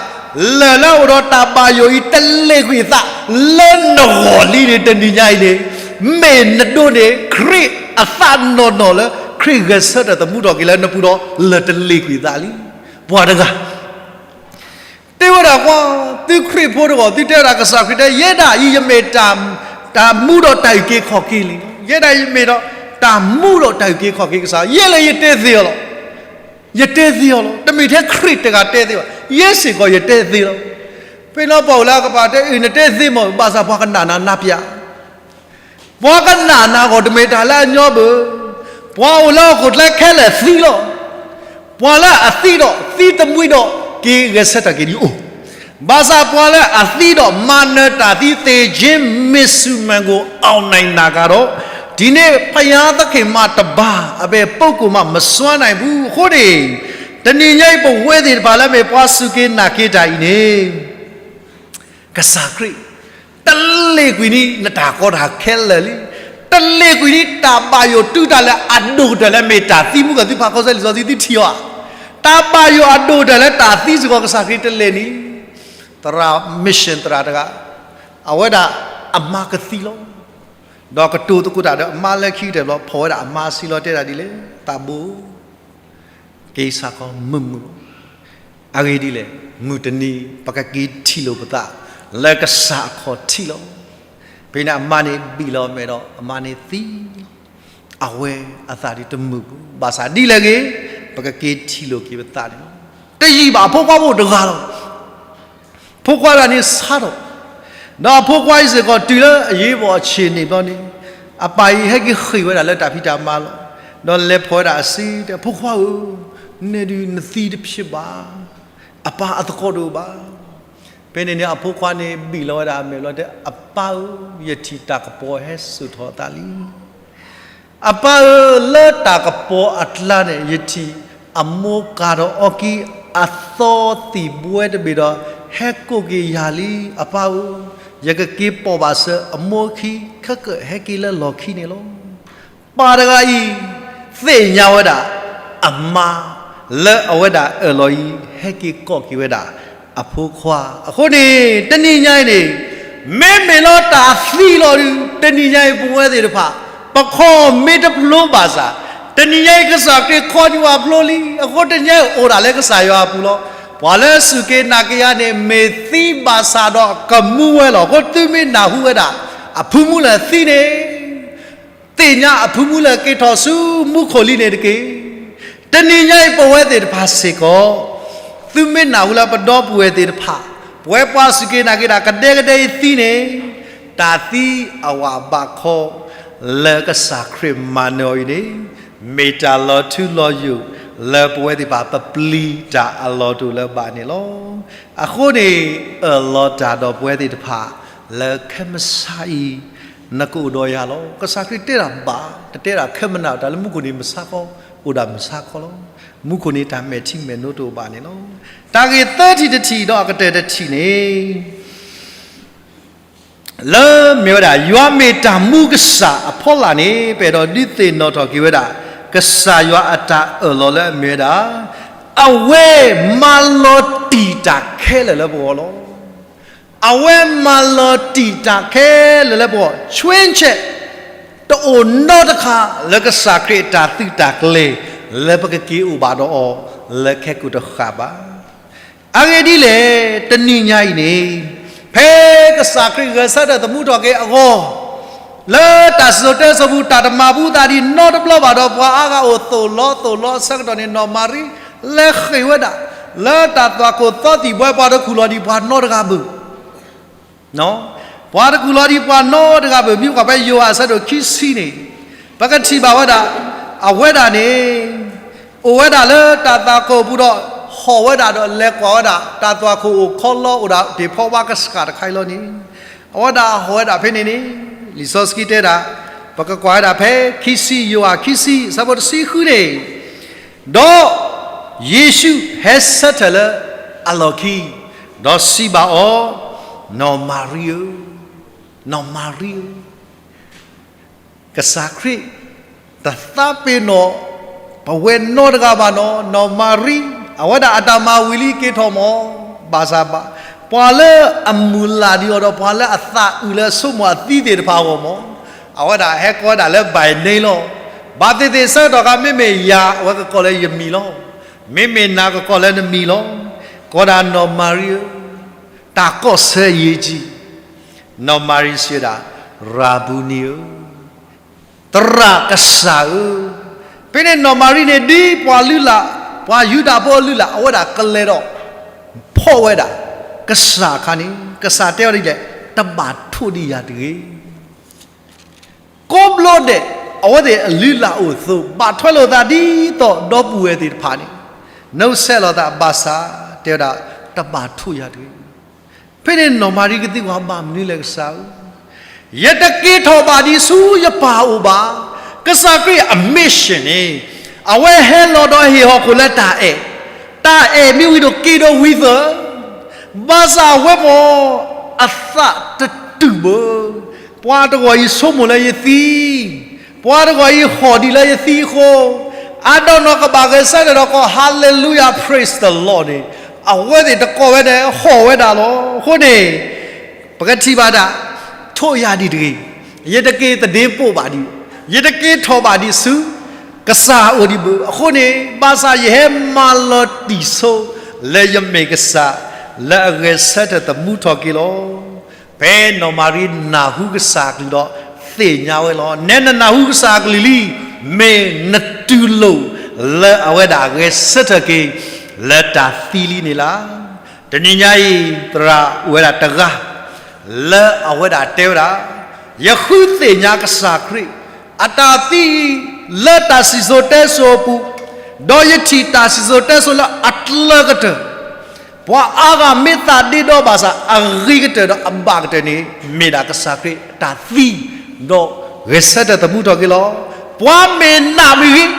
လၢၢ်လၢအအိၣ်ဒီးတၢ်ဘၣ်ယိၣ်အံၤ တလ့ၣ်ကွံာ်အသးလၢနဂီၢ်လံန့ၣ် တနံၤညါအံၤန့ၣ် မ့ၢ်နဒိးန့ၢ် ခရံာ်အသးနီၢ်နီၢ်လၢ ခရံာ်ဂဲၤဆၢထၢၣ်သမူထီၣ်က့ၤလၢနပူၤဒီး လၢၢ်တလ့ၣ်ကွံာ်အသးလံ. ပှၤတဂၤ တဲဝဲဒၣ်ကွၢ်, သုခရံာ်ဖိတဂၤ သုတဲဝဲဒၣ်ကစၢ်ခရံာ်တဲ ယဲဒၣ်အံၤယမ့ၢ်တၢ်, တၢ်မူဒီးတၢ်အုၣ်က့ၤခီၣ်က့ၤလံ, ယဲဒၣ်အံၤယမ့ၢ်ဒီး တၢ်မူဒီးတၢ်အုၣ်က့ၤခီၣ်က့ၤကစၢ်, ယဲလၢယတဲသ့အီၤလီၤ. ယတဲသ့အီၤလီၤ. တမ့ၢ်ထဲခရံာ်တဂၤတဲသ့ဘၣ်, ယဲစ့ၢ်ကီးယတဲသ့လီၤ. ဖဲန့ၣ်ပှၤအိၣ်လၢအကပၤတဲအုၣ် နတဲသ့မး, ဘၣ်ဆၣ်ပှၤကနၣ်နၤနၤပၠး ပှၤကနၣ်နၤအဂီၢ် တမ့ၢ်တၢ်လၢအညီဘၣ်. ပှၤအိၣ်လၢဟီၣ်ခိၣ်ချၢခဲလၢာ်သံလီၤ. ပှၤလၢအသံဒီးသံတမှံဒီး က့ၤဂဲၤဆၢထၢၣ်က့ၤဒံးအိၣ်, ဘၣ်ဆၣ်ပှၤလၢအသံဒီးမၤနၢၤတၢ်သံ သေခြင်းမစ်စုမန်ကို အောင်နိုင်တာကတော့ ဒီနေ့ဘုရားသခင်မှတပါး အဘယ်ပုဂ္ဂိုလ်မှမစွမ်းနိုင်ဘူး. အဃိန့ၣ် တနံၤညါအံၤ ပဝဲသ့ၣ်တဖၣ်လၢမ့ၢ်ပှၤစူၢ်က့ၤနာ်က့ၤတၢ်အံၤန့ၣ် ကစၢ်ခရံာ် တလ့ၣ်ကွံာ်န့ၢ်နတၢ်ကီတၢ်ခဲလၢာ်လံ. တလ့ၣ်ကွံာ်န့ၢ်တၢ်ဘၣ်ယိၣ်တုၤတၢ်လၢအဒိၣ်ကတၢၢ်လၢ မ့ၢ်တၢ်သံမူကီၢ်သုဖးကီၢ်စဲၣ်လံာ်စီဆှံသုထံၣ်အီၤဧါ. တၢ်ဘၣ်ယိၣ်အဒိၣ်ကတၢၢ်လၢတၢ်သံစ့ၢ်ကီး ကစၢ်ခရံာ်တလ့ၣ်န့ၣ် သရၣ် mission သရၣ်တဂၤ အဝဲဒၣ်အမါကသံလီၤ. ဒီးကတိၤသကိးတၢ်ဒီးအမါလၢခံကတၢၢ်ဘျီ ဖီၣ်ဝဲဒၣ်အမါအစုလီၤ တဲဒၣ်ဒ်လဲၣ်, သးဘိ က့ၤစ့ၢ်ကီးမုာ်မုာ်လီၤ. အဂ့ၢ်ဒ်လဲၣ်, မုၢ်တနံၤ ပကက့ၤထံၣ်လိာ်ပသး လၢကစၢ်အခီၣ်ထံးလီၤ. ဖဲန့ၣ်အမါန့ၣ်ဘံၣ်လီၤမဲာ်ဒီး အမါန့ၣ်သံလီၤ. အဝဲအသးဒ်တမုာ်ဘၣ်. ဘၣ်ဆၣ်ဒ်လဲၣ်ဂ့ၤ ပကက့ၤထံၣ်လိာ်က့ၤပသးန့ၣ်လီၤ. တယံာ်ဘၣ် အဖိခွါဖိတဂၤလီၤ. ဖိခွါတဂၤန့ၣ်ဆါထီၣ်, ဒီးအဖိခွါအံၤစ့ၢ်ကီးတုၤလၢအရေးပေါ်အချိန်န့ၣ်ဘျီန့ၣ် အပၢ်အံၤဟဲက့ၤဃ့ၢ်ဝဲဒၣ်လၢတၢ်ဖံးတၢ်မၤလီၤ. ဒီးလဲၤဖီၣ်ဝဲဒၣ်အစုတဲ ဖိခွါဧၢ, နဲဒုးနသံတဖျ့ဘၣ်, အပၢ်အသကိးတအိၣ်ဘၣ်. ဖဲန့ၣ်န့ၣ် အဖိခွါန့ၣ်ဘံၣ်လီၤဝဲဒၣ်အမဲာ်ဘျီတဲ အပၢ်ဧၢ, ယထံၣ်တၢ်ကပီၤဟဲစိာ်ထီၣ်အသးလံ. အပၢ်ဧၢ, လၢတၢ်ကပီၤအကျါန့ၣ် ယထံၣ်အမိၢ်ကၤဒီးအီကံ အသီသံၣ်ဘှဲတဘ့ၣ်ဒီး ဟဲကိးက့ၤယၤလံ. အပၢ်ဧၢ, ယကက့ၤပိာ်ဘၣ်စၢၤအမိၢ်ခံ ခဲကၢၣ်ဟဲက့ၤလၢလီၢ်ခံန့ၣ်လီၤ. ပၢ်တဂၤအံၤ သ့ၣ်ညါဝဲဒၣ် အမါ လၢအဝဲဒၣ်အၢၣ်လီၤအံၤ ဟဲက့ၤကိးက့ၤဝဲဒၣ်အဖိခွါ. အဃိန့ၣ် တနံၤညါအံၤန့ၣ် မ့မ့ၢ်လီၤတၢ်သံလီၤဒုး တနံၤညါအံၤ ပဝဲသ့ၣ်တဖၣ် ပခီၣ်မ့ၢ်တဖျိဘၣ်ဆၣ်, တနံၤညါအံၤ ကစၢ်ခရံာ်ခီဒံးဝဲဖျိလံ. အဃိတနံၤညါအံၤ အိၣ်ဒၣ်လၢကစၢ်ယွၤအပူၤလီၤ. ပှၤလၢအစူၢ်က့ၤနာ်က့ၤယၤန့ၣ် မ့ၢ်သံဘၣ်ဆၣ်ဒီးကမူဝဲလီၤ. အဃိသုမ့ၢ်နၢ်ဟူဝဲဒၣ် အဖုမူလၢာ်သံန့ၣ် သ့ၣ်ညါအဖုမူလၢာ်က့ၤထီၣ်ဆူမူခိၣ်လံန့ၣ်တက့ၢ်. တနံၤညါအံၤ ပဝဲသ့ၣ်တဖၣ်စ့ၢ်ကီး သုမ့ၢ်နၢ်ဟူလၢပဒီပုၢ်ဝဲၢ်သ့ၣ်တဖၣ် ပဝဲပှၤစူၢ်က့ၤနာ်က့ၤတၢ်ကဒဲကဒဲအံၤသံန့ၣ် တၢ်သံအဝၤဘးခီ လၢကစၢ်ခရံာ်မၤနၢၤအီၤအံၤန့ၣ် မ့ၢ်တၢ်လီၤထူလီၤယိာ် လၢပဝဲသ့ၣ်တဖၣ်ပပျံၤတၢ်အလီၢ်တအိၣ်လၢၤဘၣ်န့ၣ်လီၤ. အဃိန့ၣ် အၢၣ်လီၤတၢ်ဒီးပဝဲသ့ၣ်တဖၣ် လၢခဲမုၢ်ဆါအံၤ နကအိၣ်ဒီးယၤလီၤ. ကစၢ်ခရံာ်တဲဒၣ်ဘၣ်, တတဲဒၣ်ခဲမုၢ်နၤ တၢ်လၢမူခိၣ်န့ၣ်မုၢ်ဆါခီ အိၣ်ဒၣ်မုၢ်ဆါခီလီၤ. မူခိၣ်န့ၣ်တၢ်မဲာ်ထံမဲာ်နိတအိၣ်ဘၣ်န့ၣ်လီၤ. တၢ်ဂ့ၢ်သၢထံၣ်တထံၣ်ဒီးအကတၢၢ်တထံၣ်န့ၣ် လၢမ့ၢ်ဝဲဒၣ် ယွၤမ့ၢ်တၢ်မူကစၢ်အဖီလာ်န့ၣ် ပအဲၣ်ဒိးဒုးသ့ၣ်နီၣ်ထီၣ်က့ၤဝဲဒၣ် ကစၢ်ယွၤအတၢ်အၢၣ်လီၤလၢအမ့ၢ်ဝဲဒၣ် အဝဲမၤလီၤတံၢ်တၢ်ခဲလၢာ်လၢပဂီၢ်လီၤ. အဝဲမၤလီၤတံၢ်တၢ်ခဲလၢာ်လၢပဂီၢ် ဆှ့ဆဲး တအိၣ်နီတခါလၢကစၢ်ခရံာ်အတၢ်သုးတၢ်ကျဲၤ လၢပကက့ၤအိၣ်ဘၣ်ဒီးအီၤ လၢခဲကိာ်တဃၣ်ဘၣ်. အဂ့ၢ်ဒ်လဲၣ်, တနံၤညါအံၤန့ၣ် ဖဲကစၢ်ခရံာ်ဂဲၤဆၢထၢၣ်သမူထီၣ်က့ၤအဂီၢ် လၢတၢ်စံၣ်စိၤတဲစိၤပူၤ တၢ်တမၤဘူးသးဒံးနီတဘျီဘၣ်ဒီး ပှၤအါဂၤအိၣ်သိၣ်လီၤသိၣ်လီၤအဆၢကတီၢ်န့ၣ် နီၢ်မၤရံ လဲၤဃ့ၢ်ဝဲဒၣ် လၢတၢ်သွၣ်ခိၣ်သီသံၣ်ဘှဲ ပှၤတကူၣ်လီၤဒံးပှၤနီတဂၤဘၣ်. ပှၤတကူၣ်လီၤဒံးပှၤနီတဂၤဘၣ်. မ့ၢ်ကွၢ်ဖဲယိၤဟၣ်အဆၢဒိၣ်ခံဆံန့ၣ် ပကထံၣ်ဘၣ်ဝဲဒၣ် အဝဲဒၣ်န့ၣ် အိၣ်ဝဲဒၣ်လၢတၢ်သွၣ်ခိၣ်ပူၤဒီး ဟီၣ်ဝဲဒၣ်ဒီးလဲၤကွၢ်ဝဲဒၣ် တၢ်သွၣ်ခိၣ်အိၣ်ခီလီအိၣ်ဒၣ် တ့ၢ်ဖီဝါကစၢ်တခါအံၤလီၤန့ၣ် အဝဲဒၣ်ဟီၣ်ဝဲဒၣ်ဖဲန့ၣ်န့ၣ် လံာ်စီဆှံတဲဒၣ် ပကကွၢ်ဝဲဒၣ်ဖဲ ခံဆံ ယိၤဟၣ်ခံဆံ အဆၢဖိတဆံဃုန့ၣ် ဒီးယ့ၣ်ၡူးဟဲဆၢထၢၣ်လၢအလီၢ်ခံ, ဒီးစံးဘၣ်အီၤ, နီၢ်မၤရံဧၢ, နီၢ်မၤရံဧၢ. ကစၢ်ခရံာ် တသးပ့ၤနီၣ် ပဝဲနီတဂၤဘၣ်နီၣ်, နီၢ်မၤရံ အဝဲဒၣ်အတၢ်မၤဝံၤလံက့ၤထီၣ်မး, ဘၣ်ဆၣ်ဘၣ် ပှၤလၢအမုၢ်လၢ်ဒံးအီၤဒီး ပှၤလၢအသးအုးလၢအဆိကမိၣ်အသံသ့ၣ်တဖၣ်အဂီၢ်မး, အဝဲဒၣ်ဟဲကိးဝဲဒၣ်လၢ by name လီၤ. ဘၣ်သ့ၣ်သ့ၣ်ဆၢကတီၢ်ခါ မ့မ့ၢ်ယၤ အဝဲကကိးလၢယမံၤလီၤ. မ့မ့ၢ်နၤကကိးလၢနမံၤလီၤ. ကိးဒၣ်နီၢ်မၤရံဧၢ, တၢ်ကီၢ်ဆၢယ့ၢ်ကံ နီၢ်မၤရံစံးဝဲဒၣ်, ရၤဘူနံဧၢ, သရၣ်ကစၢ်ဧၢ. ဖဲန့ၣ်နီၢ်မၤရံန့ၣ် ဒ်ပှၤလုၢ်လၢ်, ပှၤယူဒၤဖိအလုၢ်လၢ် အဝဲဒၣ်ကလဲၤဒီး ဖီၣ်ဝဲဒၣ် ကစၢ်အခါန့ၣ် ကစၢ်တဲဝဲဒ်လဲၣ်, တဘၣ်ထိၣ်ဒံးယၤတဂ့ၤ. ကိးဘျီဒဲး အဝဲသ့ၣ်အလုၢ်လၢ်အိၣ်အသိး ဘၣ်ထွဲလိာ်သးဒ်သိးဒီပုၢ်ဝဲၢ်သ့ၣ်တဖၣ်န့ၣ် နုဆဲးလိာ်သးဘၣ်ဆၣ် တဲဝဲဒၣ် တဘၣ်ထိၣ်ယၤတဂ့ၤ. ဖဲန့ၣ်နီၢ်မၤရံကသံကွၢ် ဘၣ်မနုၤလဲၣ်ကစၢ်ဧၢ, ယတက့ၤထီၣ်ဘၣ်ဒံးဆူယပၢ်အအိၣ်ဘၣ်. ကစၢ်ခရံာ်အ mission န့ၣ် အဝဲဟဲလီၤဒီးဟ့ၣ်ဟီၣ်ခိၣ်လၢတၢ်အဲၣ်, တၢ်အဲၣ်မ့ၢ်ဝံၤဒီးက့ၤဒီးဝံၤသၢ, ဘၣ်ဆၣ်အဝဲမ့ၢ် အသးတတုာ်ဘၣ်. ပှၤတဂီၤအံၤဆိကမိၣ်လၢယသံ, ပှၤတဂီၤအံၤဟီၣ်ဒံးလၢယသံအဃိ, အါဒီးနီၢ်ကဘၣ်ဂဲၤဆၢထၢၣ်ဒီးကိး Hallelujah, praise the Lord န့ၣ် အဝဲသ့ၣ်တကိးဝဲဒၣ် ဟီၣ်ဝဲဒၣ်လီၤ. အဃိန့ၣ် ပကထံၣ်ဘၣ်ဒၣ် ထိၣ်ယၤဒံးတဂ့ၤ, ယတက့ၤသဒ့ပိာ်ဘၣ်ဒံး, ယတက့ၤထီၣ်ဘၣ်ဒံးဆူ ကစၢ်အအိၣ်ဒံးဘၣ်. အဃိန့ၣ် ဘၣ်ဆၣ်ယဟဲမၤလီၤတံၢ်ဆိ လၢယမ့ၢ်ကစၢ် လၢအဂဲၤဆၢထၢၣ်သမူထီၣ်က့ၤလီၤ. ဖဲနီၢ်မၤရံနၢ်ဟူကစၢ်အကလုၢ်ဒီး သ့ၣ်ညါဝဲလီၤ. နဲနနၢ်ဟူကစၢ်အကလုၢ်လံ, မ့ၢ်နတူၢ်လိာ်လၢအဝဲဒၣ်အဂဲၤဆၢထၢၣ်က့ၤ လၢတၢ်သံလံန့ၣ်လီၤ. တနံၤညါအံၤ သရၣ်အိၣ်ဝဲဒၣ်တဂၤ လၢအဝဲဒၣ်တဲဝဲဒၣ်, ယဃုသ့ၣ်ညါကစၢ်ခရံာ် အတၢ်သံ လၢတၢ်စံၣ်စိၤတဲစိၤအပူၤ, ဒီးယထံၣ်တၢ်စံၣ်စိၤတဲစိၤလၢအကျၢၤကတၢၢ်, ပှၤအါဂၤမ့ၢ်သးဒ့ဒီဘၣ်ဆၣ် အဂ့ၤကတၢၢ်ဒီးအဘၣ်ကတၢၢ်န့ၣ် မ့ၢ်ဒၣ်ကစၢ်ခရံာ်အတၢ်သံ ဒီးဂဲၤဆၢထၢၣ်သမူထီၣ်က့ၤလီၤ. ပှၤမ့ၢ်နာ်မ့ၢ်ဂ့ၤ,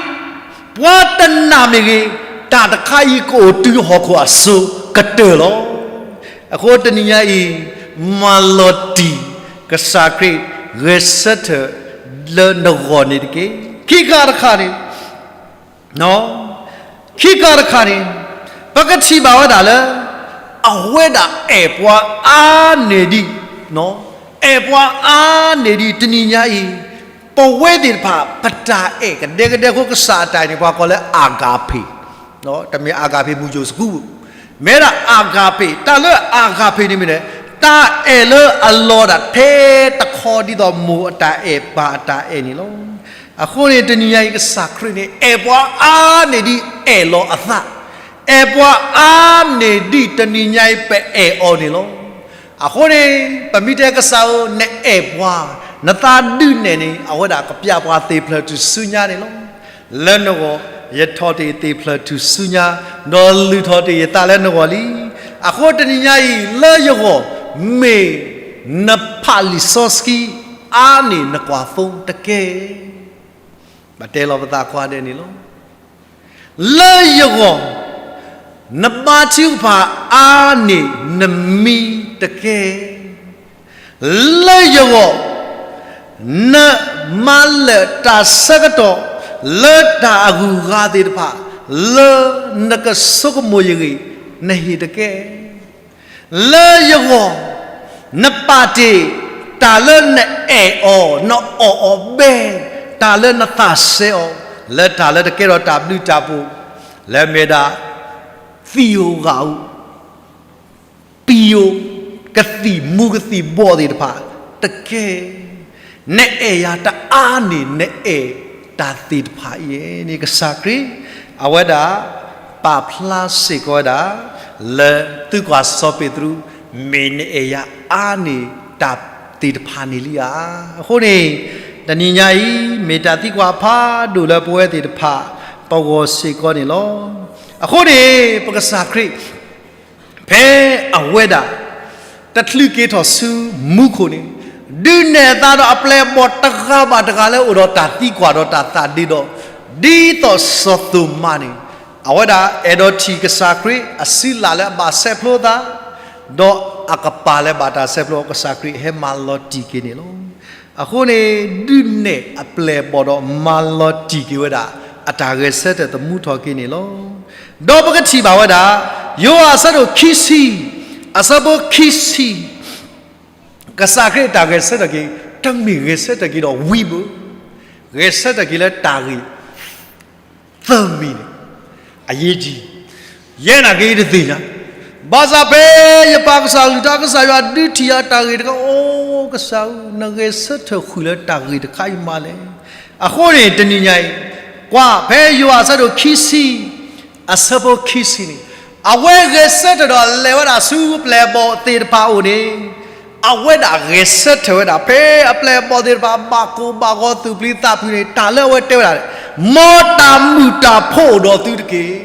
ပှၤတနာ်မ့ၢ်ဂ့ၤ, တၢ်တခါအံၤကအိၣ်တုၤဟီၣ်ခိၣ်အစိၤကတၢၢ်လီၤ. အဃိတနံၤညါအံၤ မၤလီၤတံၢ် ကစၢ်ခရံာ်ဂဲၤဆၢထၢၣ်လၢနဂီၢ်န့ၣ်တက့ၢ်. ခံခါတခါန့ၣ် ခံခါတခါန့ၣ် ပကထံၣ်ဘၣ်ဝဲဒၣ်လၢ အဝဲဒၣ်အဲၣ်ပှၤအါန့ၢ်ဒံး, အဲၣ်ပှၤအါန့ၢ်ဒံး. တနံၤညါအံၤ ပဝဲသ့ၣ်တဖၣ် ပတၢ်အဲၣ်ကဒဲကဒဲအဃိ ကစၢ်အတၢ်အဲၣ်န့ၣ် ပှၤကိးလၢ အၤဂၤပ့ၤ, တမ့ၢ် အၤဂၤပ့ၤ မူၢ်ယိၣ်စကူး မ့ၢ်ဒၣ် အၤဂၤပ့ၤ, တၢ်လၢ အၤဂၤပ့ၤ န့ၣ်မ့ၢ်န့ၣ် တၢ်အဲၣ်လၢအလီၤဒၣ်ထဲတခီ ဒ်သိးမိၢ်အတၢ်အဲၣ်ပၢ်အတၢ်အဲၣ်န့ၣ်လီၤ. အဃိန့ၣ် တနံၤညါအံၤ ကစၢ်ခရံာ်န့ၣ် အဲၣ်ပှၤအါန့ၢ်ဒံးအဲၣ်လီၤအသး, အဲၣ်ပှၤအါန့ၢ်ဒံးတနံၤညါအံၤ ပအဲၣ်အီၤန့ၣ်လီၤ. အဃိန့ၣ် ပမ့ၢ်တဲကစၢ်ဧၢ နအဲၣ်ပှၤ, နသးဒုးနဲၣ်န့ၣ် အဝဲဒၣ်ကပျၢ်ပှၤသ့ၣ်ဖျၢၣ်ထူၣ်စုညါန့ၣ်လီၤ. လၢနဂီၢ် ယထီၣ်တ့ၢ်သ့ၣ်ဖျၢၣ်ထူၣ်စုညါ, ဒီးလုၢ်ထီၣ်တ့ၢ်ယသးလၢနဂီၢ်လံ. အဃိတနံၤညါအံၤ လၢယဂီၢ် မ့ၢ်နဖးလံာ်စီဆှံအါန့ၢ်နကွၢ်သိတက့ၢ်. ဘၣ်တဲလီၤပသးခွါဒဲးန့ၣ်လီၤ. လၢယဂီၢ် နဘါထုကဖၣ်အါန့ၢ်နမံတက့ၢ်. လၢယဂီၢ် နမၤလၢာ်တၢ်ဆၢကတီၢ် လၢတၢ်အဂုၤအဂၤသ့ၣ်တဖၣ် လၢနကဆိကမိၣ်ယဂ့ၢ် နဟ့ၣ်တက့ၢ်. လၢယဂီၢ် နပာ်တ့ၢ်တၢ်လၢနအဲၣ်အီၤ နအီၣ်အီၤဘဲ တၢ်လၢနသးစဲအီၤ လၢတၢ်လၢတကဲထီၣ်တၢ်ဘျုးတၢ်ဖှိၣ် လၢမ့ၢ်ဒၣ် သံၣ်ဧိၤဂၤဧိၤ ပံၤဧိၤ ကသံၣ်မူကသံၣ်ဘီၣ်သ့ၣ်တဖၣ်တက့ၢ်. နအဲၣ်ယၤတအါန့ၢ် နအဲၣ်တၢ်သ့ၣ်တဖၣ်အံၤန့ၣ် ကစၢ်ခရံာ် အဝဲဒၣ် ပာ်ဖျါစ့ၢ်ကီးဝဲဒၣ် လၢသုကွၢ်စီၤပ့းတရူး မ့ၢ်နအဲၣ်ယၤအါန့ၢ်တၢ်သ့ၣ်တဖၣ်န့ၣ်လံဧါ. အဃိန့ၣ် တနံၤညါအံၤ မ့ၢ်တၢ်သံကွၢ်ဖးဒိၣ်လၢပဝဲသ့ၣ်တဖၣ် ပဂီၢ်စ့ၢ်ကီးန့ၣ်လီၤ. အဃိန့ၣ် ပကစၢ်ခရံာ် ဖဲအဝဲဒၣ် တချုးက့ၤထီၣ်ဆူမူခိၣ်န့ၣ် ဒုးနဲၣ်အသးဒီးအပျဲၢ်အဘီၣ်တဂၤဘၣ်တဂၤလၢအိၣ်ဒီးတၢ်သံကွၢ်ဒီးတၢ်သးဒ့ဒီး ဒ်သိးစီၤသိၤမါန့ၣ် အဝဲဒၣ်အဲၣ်ဒိးထံၣ်ကစၢ်ခရံာ်အစုလၢ်လၢအဘၣ်ဆဲးဖျိအသး ဒီးအကပၤလၢဘၣ်တၢ်ဆဲးဖျိ ကစၢ်ခရံာ်ဟဲမၤလီၤတံၢ်က့ၤန့ၣ်လီၤ. အဃိန့ၣ် ဒုးနဲၣ်အပျဲၢ်အဘီၣ်ဒီးမၤလီၤတံၢ်က့ၤဝဲဒၣ် အတၢ်ဂဲၤဆၢထၢၣ်သမူထီၣ်က့ၤန့ၣ်လီၤ. ဒီးပကထံၣ်ဘၣ်ဝဲဒၣ် ယိၤဟၣ်အဆၢဒိၣ်ခံဆံ အဆၢဖိခံဆံ ကစၢ်ခရံာ်အတၢ်ဂဲၤဆၢထၢၣ်က့ၤ တမ့ၢ်ဂဲၤဆၢထၢၣ်က့ၤဒီးဝံဘၣ်, ဂဲၤဆၢထၢၣ်က့ၤလၢတၢ်ဂ့ၢ် သၢမံၤန့ၣ် အရေးကြီး ယဲနာ်က့ၤတသ့ၣ်ညါ ဘၣ်ဆၣ်ဖဲယပာ်ကစၢ်အကလုၢ်တၢ် ကစၢ်ယွၤဒုးထံၣ်ယၤတၢ်ဂ့ၢ်တခါ အိ ကစၢ်ဧၢ နဂဲၤဆၢထၢၣ်ဃုာ်လၢတၢ်ဂ့ၢ်တခါအံၤမးလဲၣ်. အဃိန့ၣ် တနံၤညါအံၤ ကွၢ်ဖဲယိၤဟၣ်အဆၢဒိၣ်ခံဆံ အဆၢဖိခံဆံန့ၣ် အဝဲဂဲၤဆၢထၢၣ်ဒီးလဲၤဝဲဒၣ်ဆူပျဲၢ်အဘီၣ်သ့ၣ်တဖၣ်အအိၣ်န့ၣ် အဝဲဒၣ်ဂဲၤဆၢထၢၣ်ဝဲဒၣ် ဖဲအပျဲၢ်အဘီၣ်သ့ၣ်တဖၣ် ဘၣ်ကိၢ်ဘၣ်ဂီၤသူၣ်ပျံၤသးဖုးန့ၣ် တၢ်လၢအဝဲတဲဝဲဒၣ်န့ၣ် မ်တၢ်မုာ်တၢ်ဖိးအိၣ်ဒီးသုတက့ၢ်.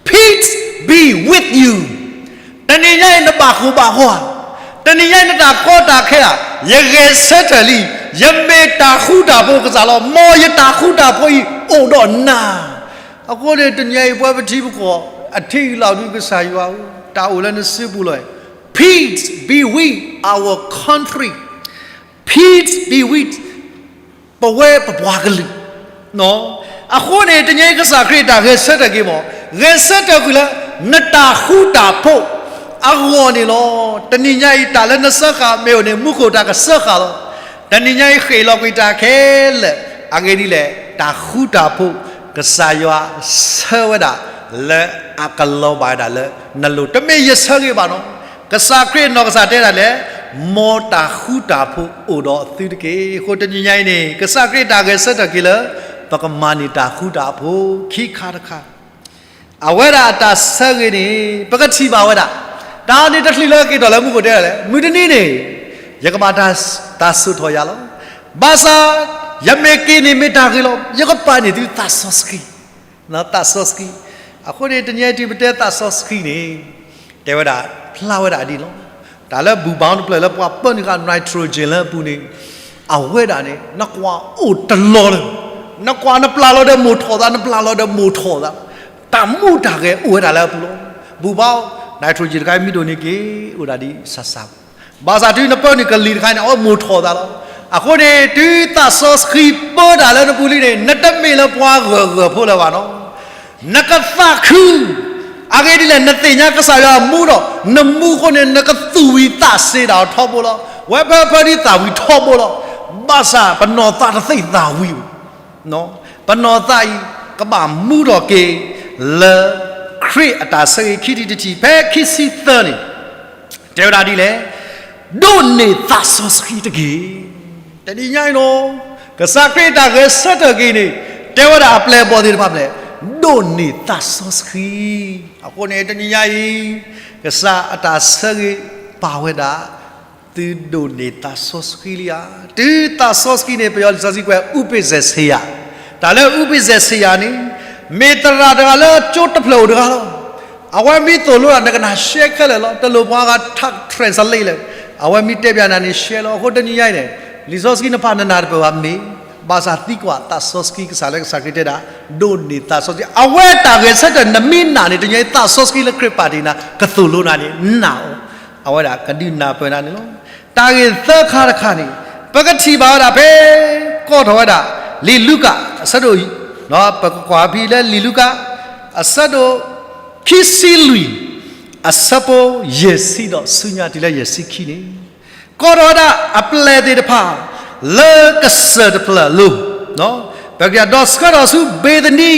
Peace be with you. တနံၤညါအံၤနဘၣ်ကိၢ်ဘၣ်ဂီၤဧါ, တနံၤညါအံၤနတၢ်ကီတၢ်ခဲဧါ, ယဂဲၤဆၢထၢၣ်လံ, ယမ့ၢ်တၢ်ဃူတၢ်ဖိးကစၢ်လီၤ. မ်ယတၢ်ဃူတၢ်ဖိးအံၤအိၣ်ဒီးနၤ. အဃိန့ၣ် တနံၤညါအံၤ ပဝဲပထံပကီၢ် အထံအံၤလီၤဒုး ကစၢ်ယွၤဧၢ, တၢ်အိၣ်လၢနစုပူၤလီၤ. Peace be with our country. Peace be with ပဝဲပပှၤကလုာ်. အဃိန့ၣ် တနံၤညါအံၤ ကစၢ်ခရံာ်တၢ်ဂဲၤဆၢထၢၣ်က့ၤမး, ဂဲၤဆၢထၢၣ်ဃုာ်လၢ နတၢ်ဃူတၢ်ဖိးအဂီၢ်န့ၣ်လီၤ. တနံၤညါအံၤ တၢ်လၢနစၢဃာ်မ့ၢ်အိၣ်န့ၣ် မူခိၣ်တၢ်ကစၢဃာ်လီၤ. တနံၤညါအံၤ ဃ့ၢ်လီၤကွံာ်တၢ်ခဲလၢာ် အဂ့ၢ်ဒ်လဲၣ်, တၢ်ဃူတၢ်ဖိး ကစၢ်ယွၤဆၢဝဲဒၣ် လၢအကလီၤဘၣ်ဝဲဒၣ်လၢနလိၤ, တမ့ၢ်ယဆၢဂ့ၤဘၣ်နီၤ. ကစၢ်ခရံာ်နီၢ်ကစၢ်တဲဒၣ်လဲၣ်, မ်တၢ်ဃူတၢ်ဖိးအိၣ်ဒီးသုတက့ၢ်. အဃိတနံၤညါအံၤန့ၣ် ကစၢ်ခရံာ်တၢ်ဂဲၤဆၢထၢၣ်က့ၤလၢ ပကမၤန့ၢ်တၢ်ဃူတၢ်ဖိးခံခါတခါ အဝဲဒၣ်အတၢ်ဆၢဂ့ၤန့ၣ် ပကထံၣ်ဘၣ်ဝဲဒၣ်, တၢ်န့ၣ်တချုးလၢက့ၤထီၣ်လၢမူခိၣ်တဲဒၣ်လဲၣ်, မုၢ်တနံၤန့ၣ် ယကဘၣ်တၢ်စိာ်ထီၣ်ယၤလီၤ. ဘၣ်ဆၣ် ယမ့ၢ်က့ၤန့ၣ်မ့ၢ်တၢ်ဂ့ၤလီၤ. ယကပာ်န့ၢ်သုသးစီဆှံ, သးစီဆှံ. အဃိန့ၣ် တနံၤအံၤတုၤပတဲသးစီဆှံန့ၣ် တဲဝဲဒၣ် ဖျါဝဲဒၣ်ဒ်လီၤ. တၢ်လၢဘူၣ်ဘါတဖျၢၣ်လၢပှၤပၢနုာ်ဃာ် nitrogen လၢအပူၤန့ၣ် အဝဲဒၣ်န့ၣ် နကွၢ်အိၣ်တလီၤလၢ, နကွၢ်နပျၢ်လီၤဒီးမိၢ်ထီၣ်သး, နပျၢ်လီၤဒီးမိၢ်ထီၣ်သး, တၢ်မူတၢ်ဂဲၤအိၣ်ဝဲဒၣ်လၢအပူၤလီၤ. ဘူၣ်ဘါ nitrogen တခါအံၤမ့ၢ်ဒိၣ်န့ၢ်က့ၤ အိၣ်ဒၣ်ဒ်ဆးဆး ဘၣ်ဆၣ်တုၤနပၢနုာ်ကလံၤတခါန့ၣ် အဝဲမိၢ်ထီၣ်သးလီၤ. အဃိန့ၣ် တုၤသးစီဆှံပၢတၢ်လၢနပူၤလံန့ၣ် နတမ့ၢ်လၢပှၤဂၢၢ်ဂၢၢ်ဖိလၢၤဘၣ်နီၤ. နကသးခု, အဂ့ၢ်ဒ်လဲၣ် နသ့ၣ်ညါကစၢ်ယွၤမူဒီး နမူအဃိန့ၣ် နကသူၣ်ဝံၤသးစ့ၤဒၣ်အီၤထီဘိလီၤ. ဝဲဖဲဖဲဒ်သၣ်ဝံၤထီဘိလီၤ. ဘၣ်ဆၣ်ပနီၢ်သးတသ့ၣ်သၣ်ဝံၤဘၣ် ပနီၢ်သးအံၤ ကဘၣ်မူထီၣ်က့ၤ လၢခရံာ်အတၢ်ဆၢဂ့ၤခံထံၣ်တထံၣ် ဖဲခံဆံသၢန့ၣ် တဲဝဲဒၣ်ဒ်လဲၣ်, ဒိးန့ၢ်သးစီဆှံတက့ၢ်. တနံၤညါအံၤနီၤ ကစၢ်ခရံာ်အတၢ်ဂဲၤဆၢထၢၣ်က့ၤန့ၣ် တဲဝဲဒၣ်အပျဲၢ်အဘီၣ်သ့ၣ်တဖၣ်ဖဲလဲၣ်, ဒိးန့ၢ်သးစီဆှံ. အဃိန့ၣ် တနံၤညါအံၤ ကစၢ်အတၢ်ဆၢဂ့ၤပာ်ဝဲဒၣ် သုဒိးန့ၢ်သးစီဆှံလံဧါ. တုၤသးစီဆှံန့ၣ် ပယီၤလံာ်စီဆှံကွဲး ဥပိ္ပဇော်စရာ, တၢ်လၢ ဥပိ္ပဇော်စရာ န့ၣ် မ့ၢ်သရၣ်တဂၤလၢကၠိတဖျၢၣ်အိၣ်တဂၤလီၤ. အဝဲမ့ၢ်သိၣ်လိတၢ် နကနၢ်ရှဲခဲလၢာ်လီၤ. တလိၣ်ပှၤဂၤ translate လၢာ်, အဝဲမ့ၢ်တဲပၠးနၤန့ၣ်ရှဲလီၤ. အဃိတနံၤညါအံၤန့ၣ် လံာ်စီဆှံနဖးနနၢ်တပၢၢ်ဘၣ်မ့ၢ်, ဘၣ်ဆၣ်သံကွၢ်သးစီဆှံ ကစၢ်လၢကစၢ်ခရံာ်တဲဒၣ် ဒိးန့ၢ်သးစီဆှံ. အဝဲတၢ်ဂဲၤဆၢထၢၣ်နမ့ၢ်နာ်န့ၣ် တနံၤညါအံၤသးစီဆှံလၢခရံာ်ပာ်တ့ၢ်နၤ ကသိၣ်လိနၤန့ၣ် နာ်အီၤ, အဝဲဒၣ်ကဒုးနၢ်ပၢၢ်နၤန့ၣ်လီၤ. တၢ်ဂ့ၢ်သၢခါတခါန့ၣ် ပကထံၣ်ဘၣ်ဝဲဒၣ်ဖဲ ကိးထီၣ်ဝဲဒၣ် လံာ်လူၤကၣ် အဆၢဒိၣ်, ပကကွၢ်ဖဲလၢလံာ်လူၤကၣ် အဆၢဒိၣ် ခံဆံလွံၢ် အဆၢဖိယဲၢ်ဆံဒီးဆူညါတုၤလၢယဲၢ်ဆံခံန့ၣ် ကိးထီၣ်ဝဲဒၣ်အပျဲၢ်သ့ၣ်တဖၣ် လၢကစၢၢ်တဖျၢၣ်အလိၤ, ပကဒီးဆှၢထီၣ်ဆူဘ့ၤသနံ,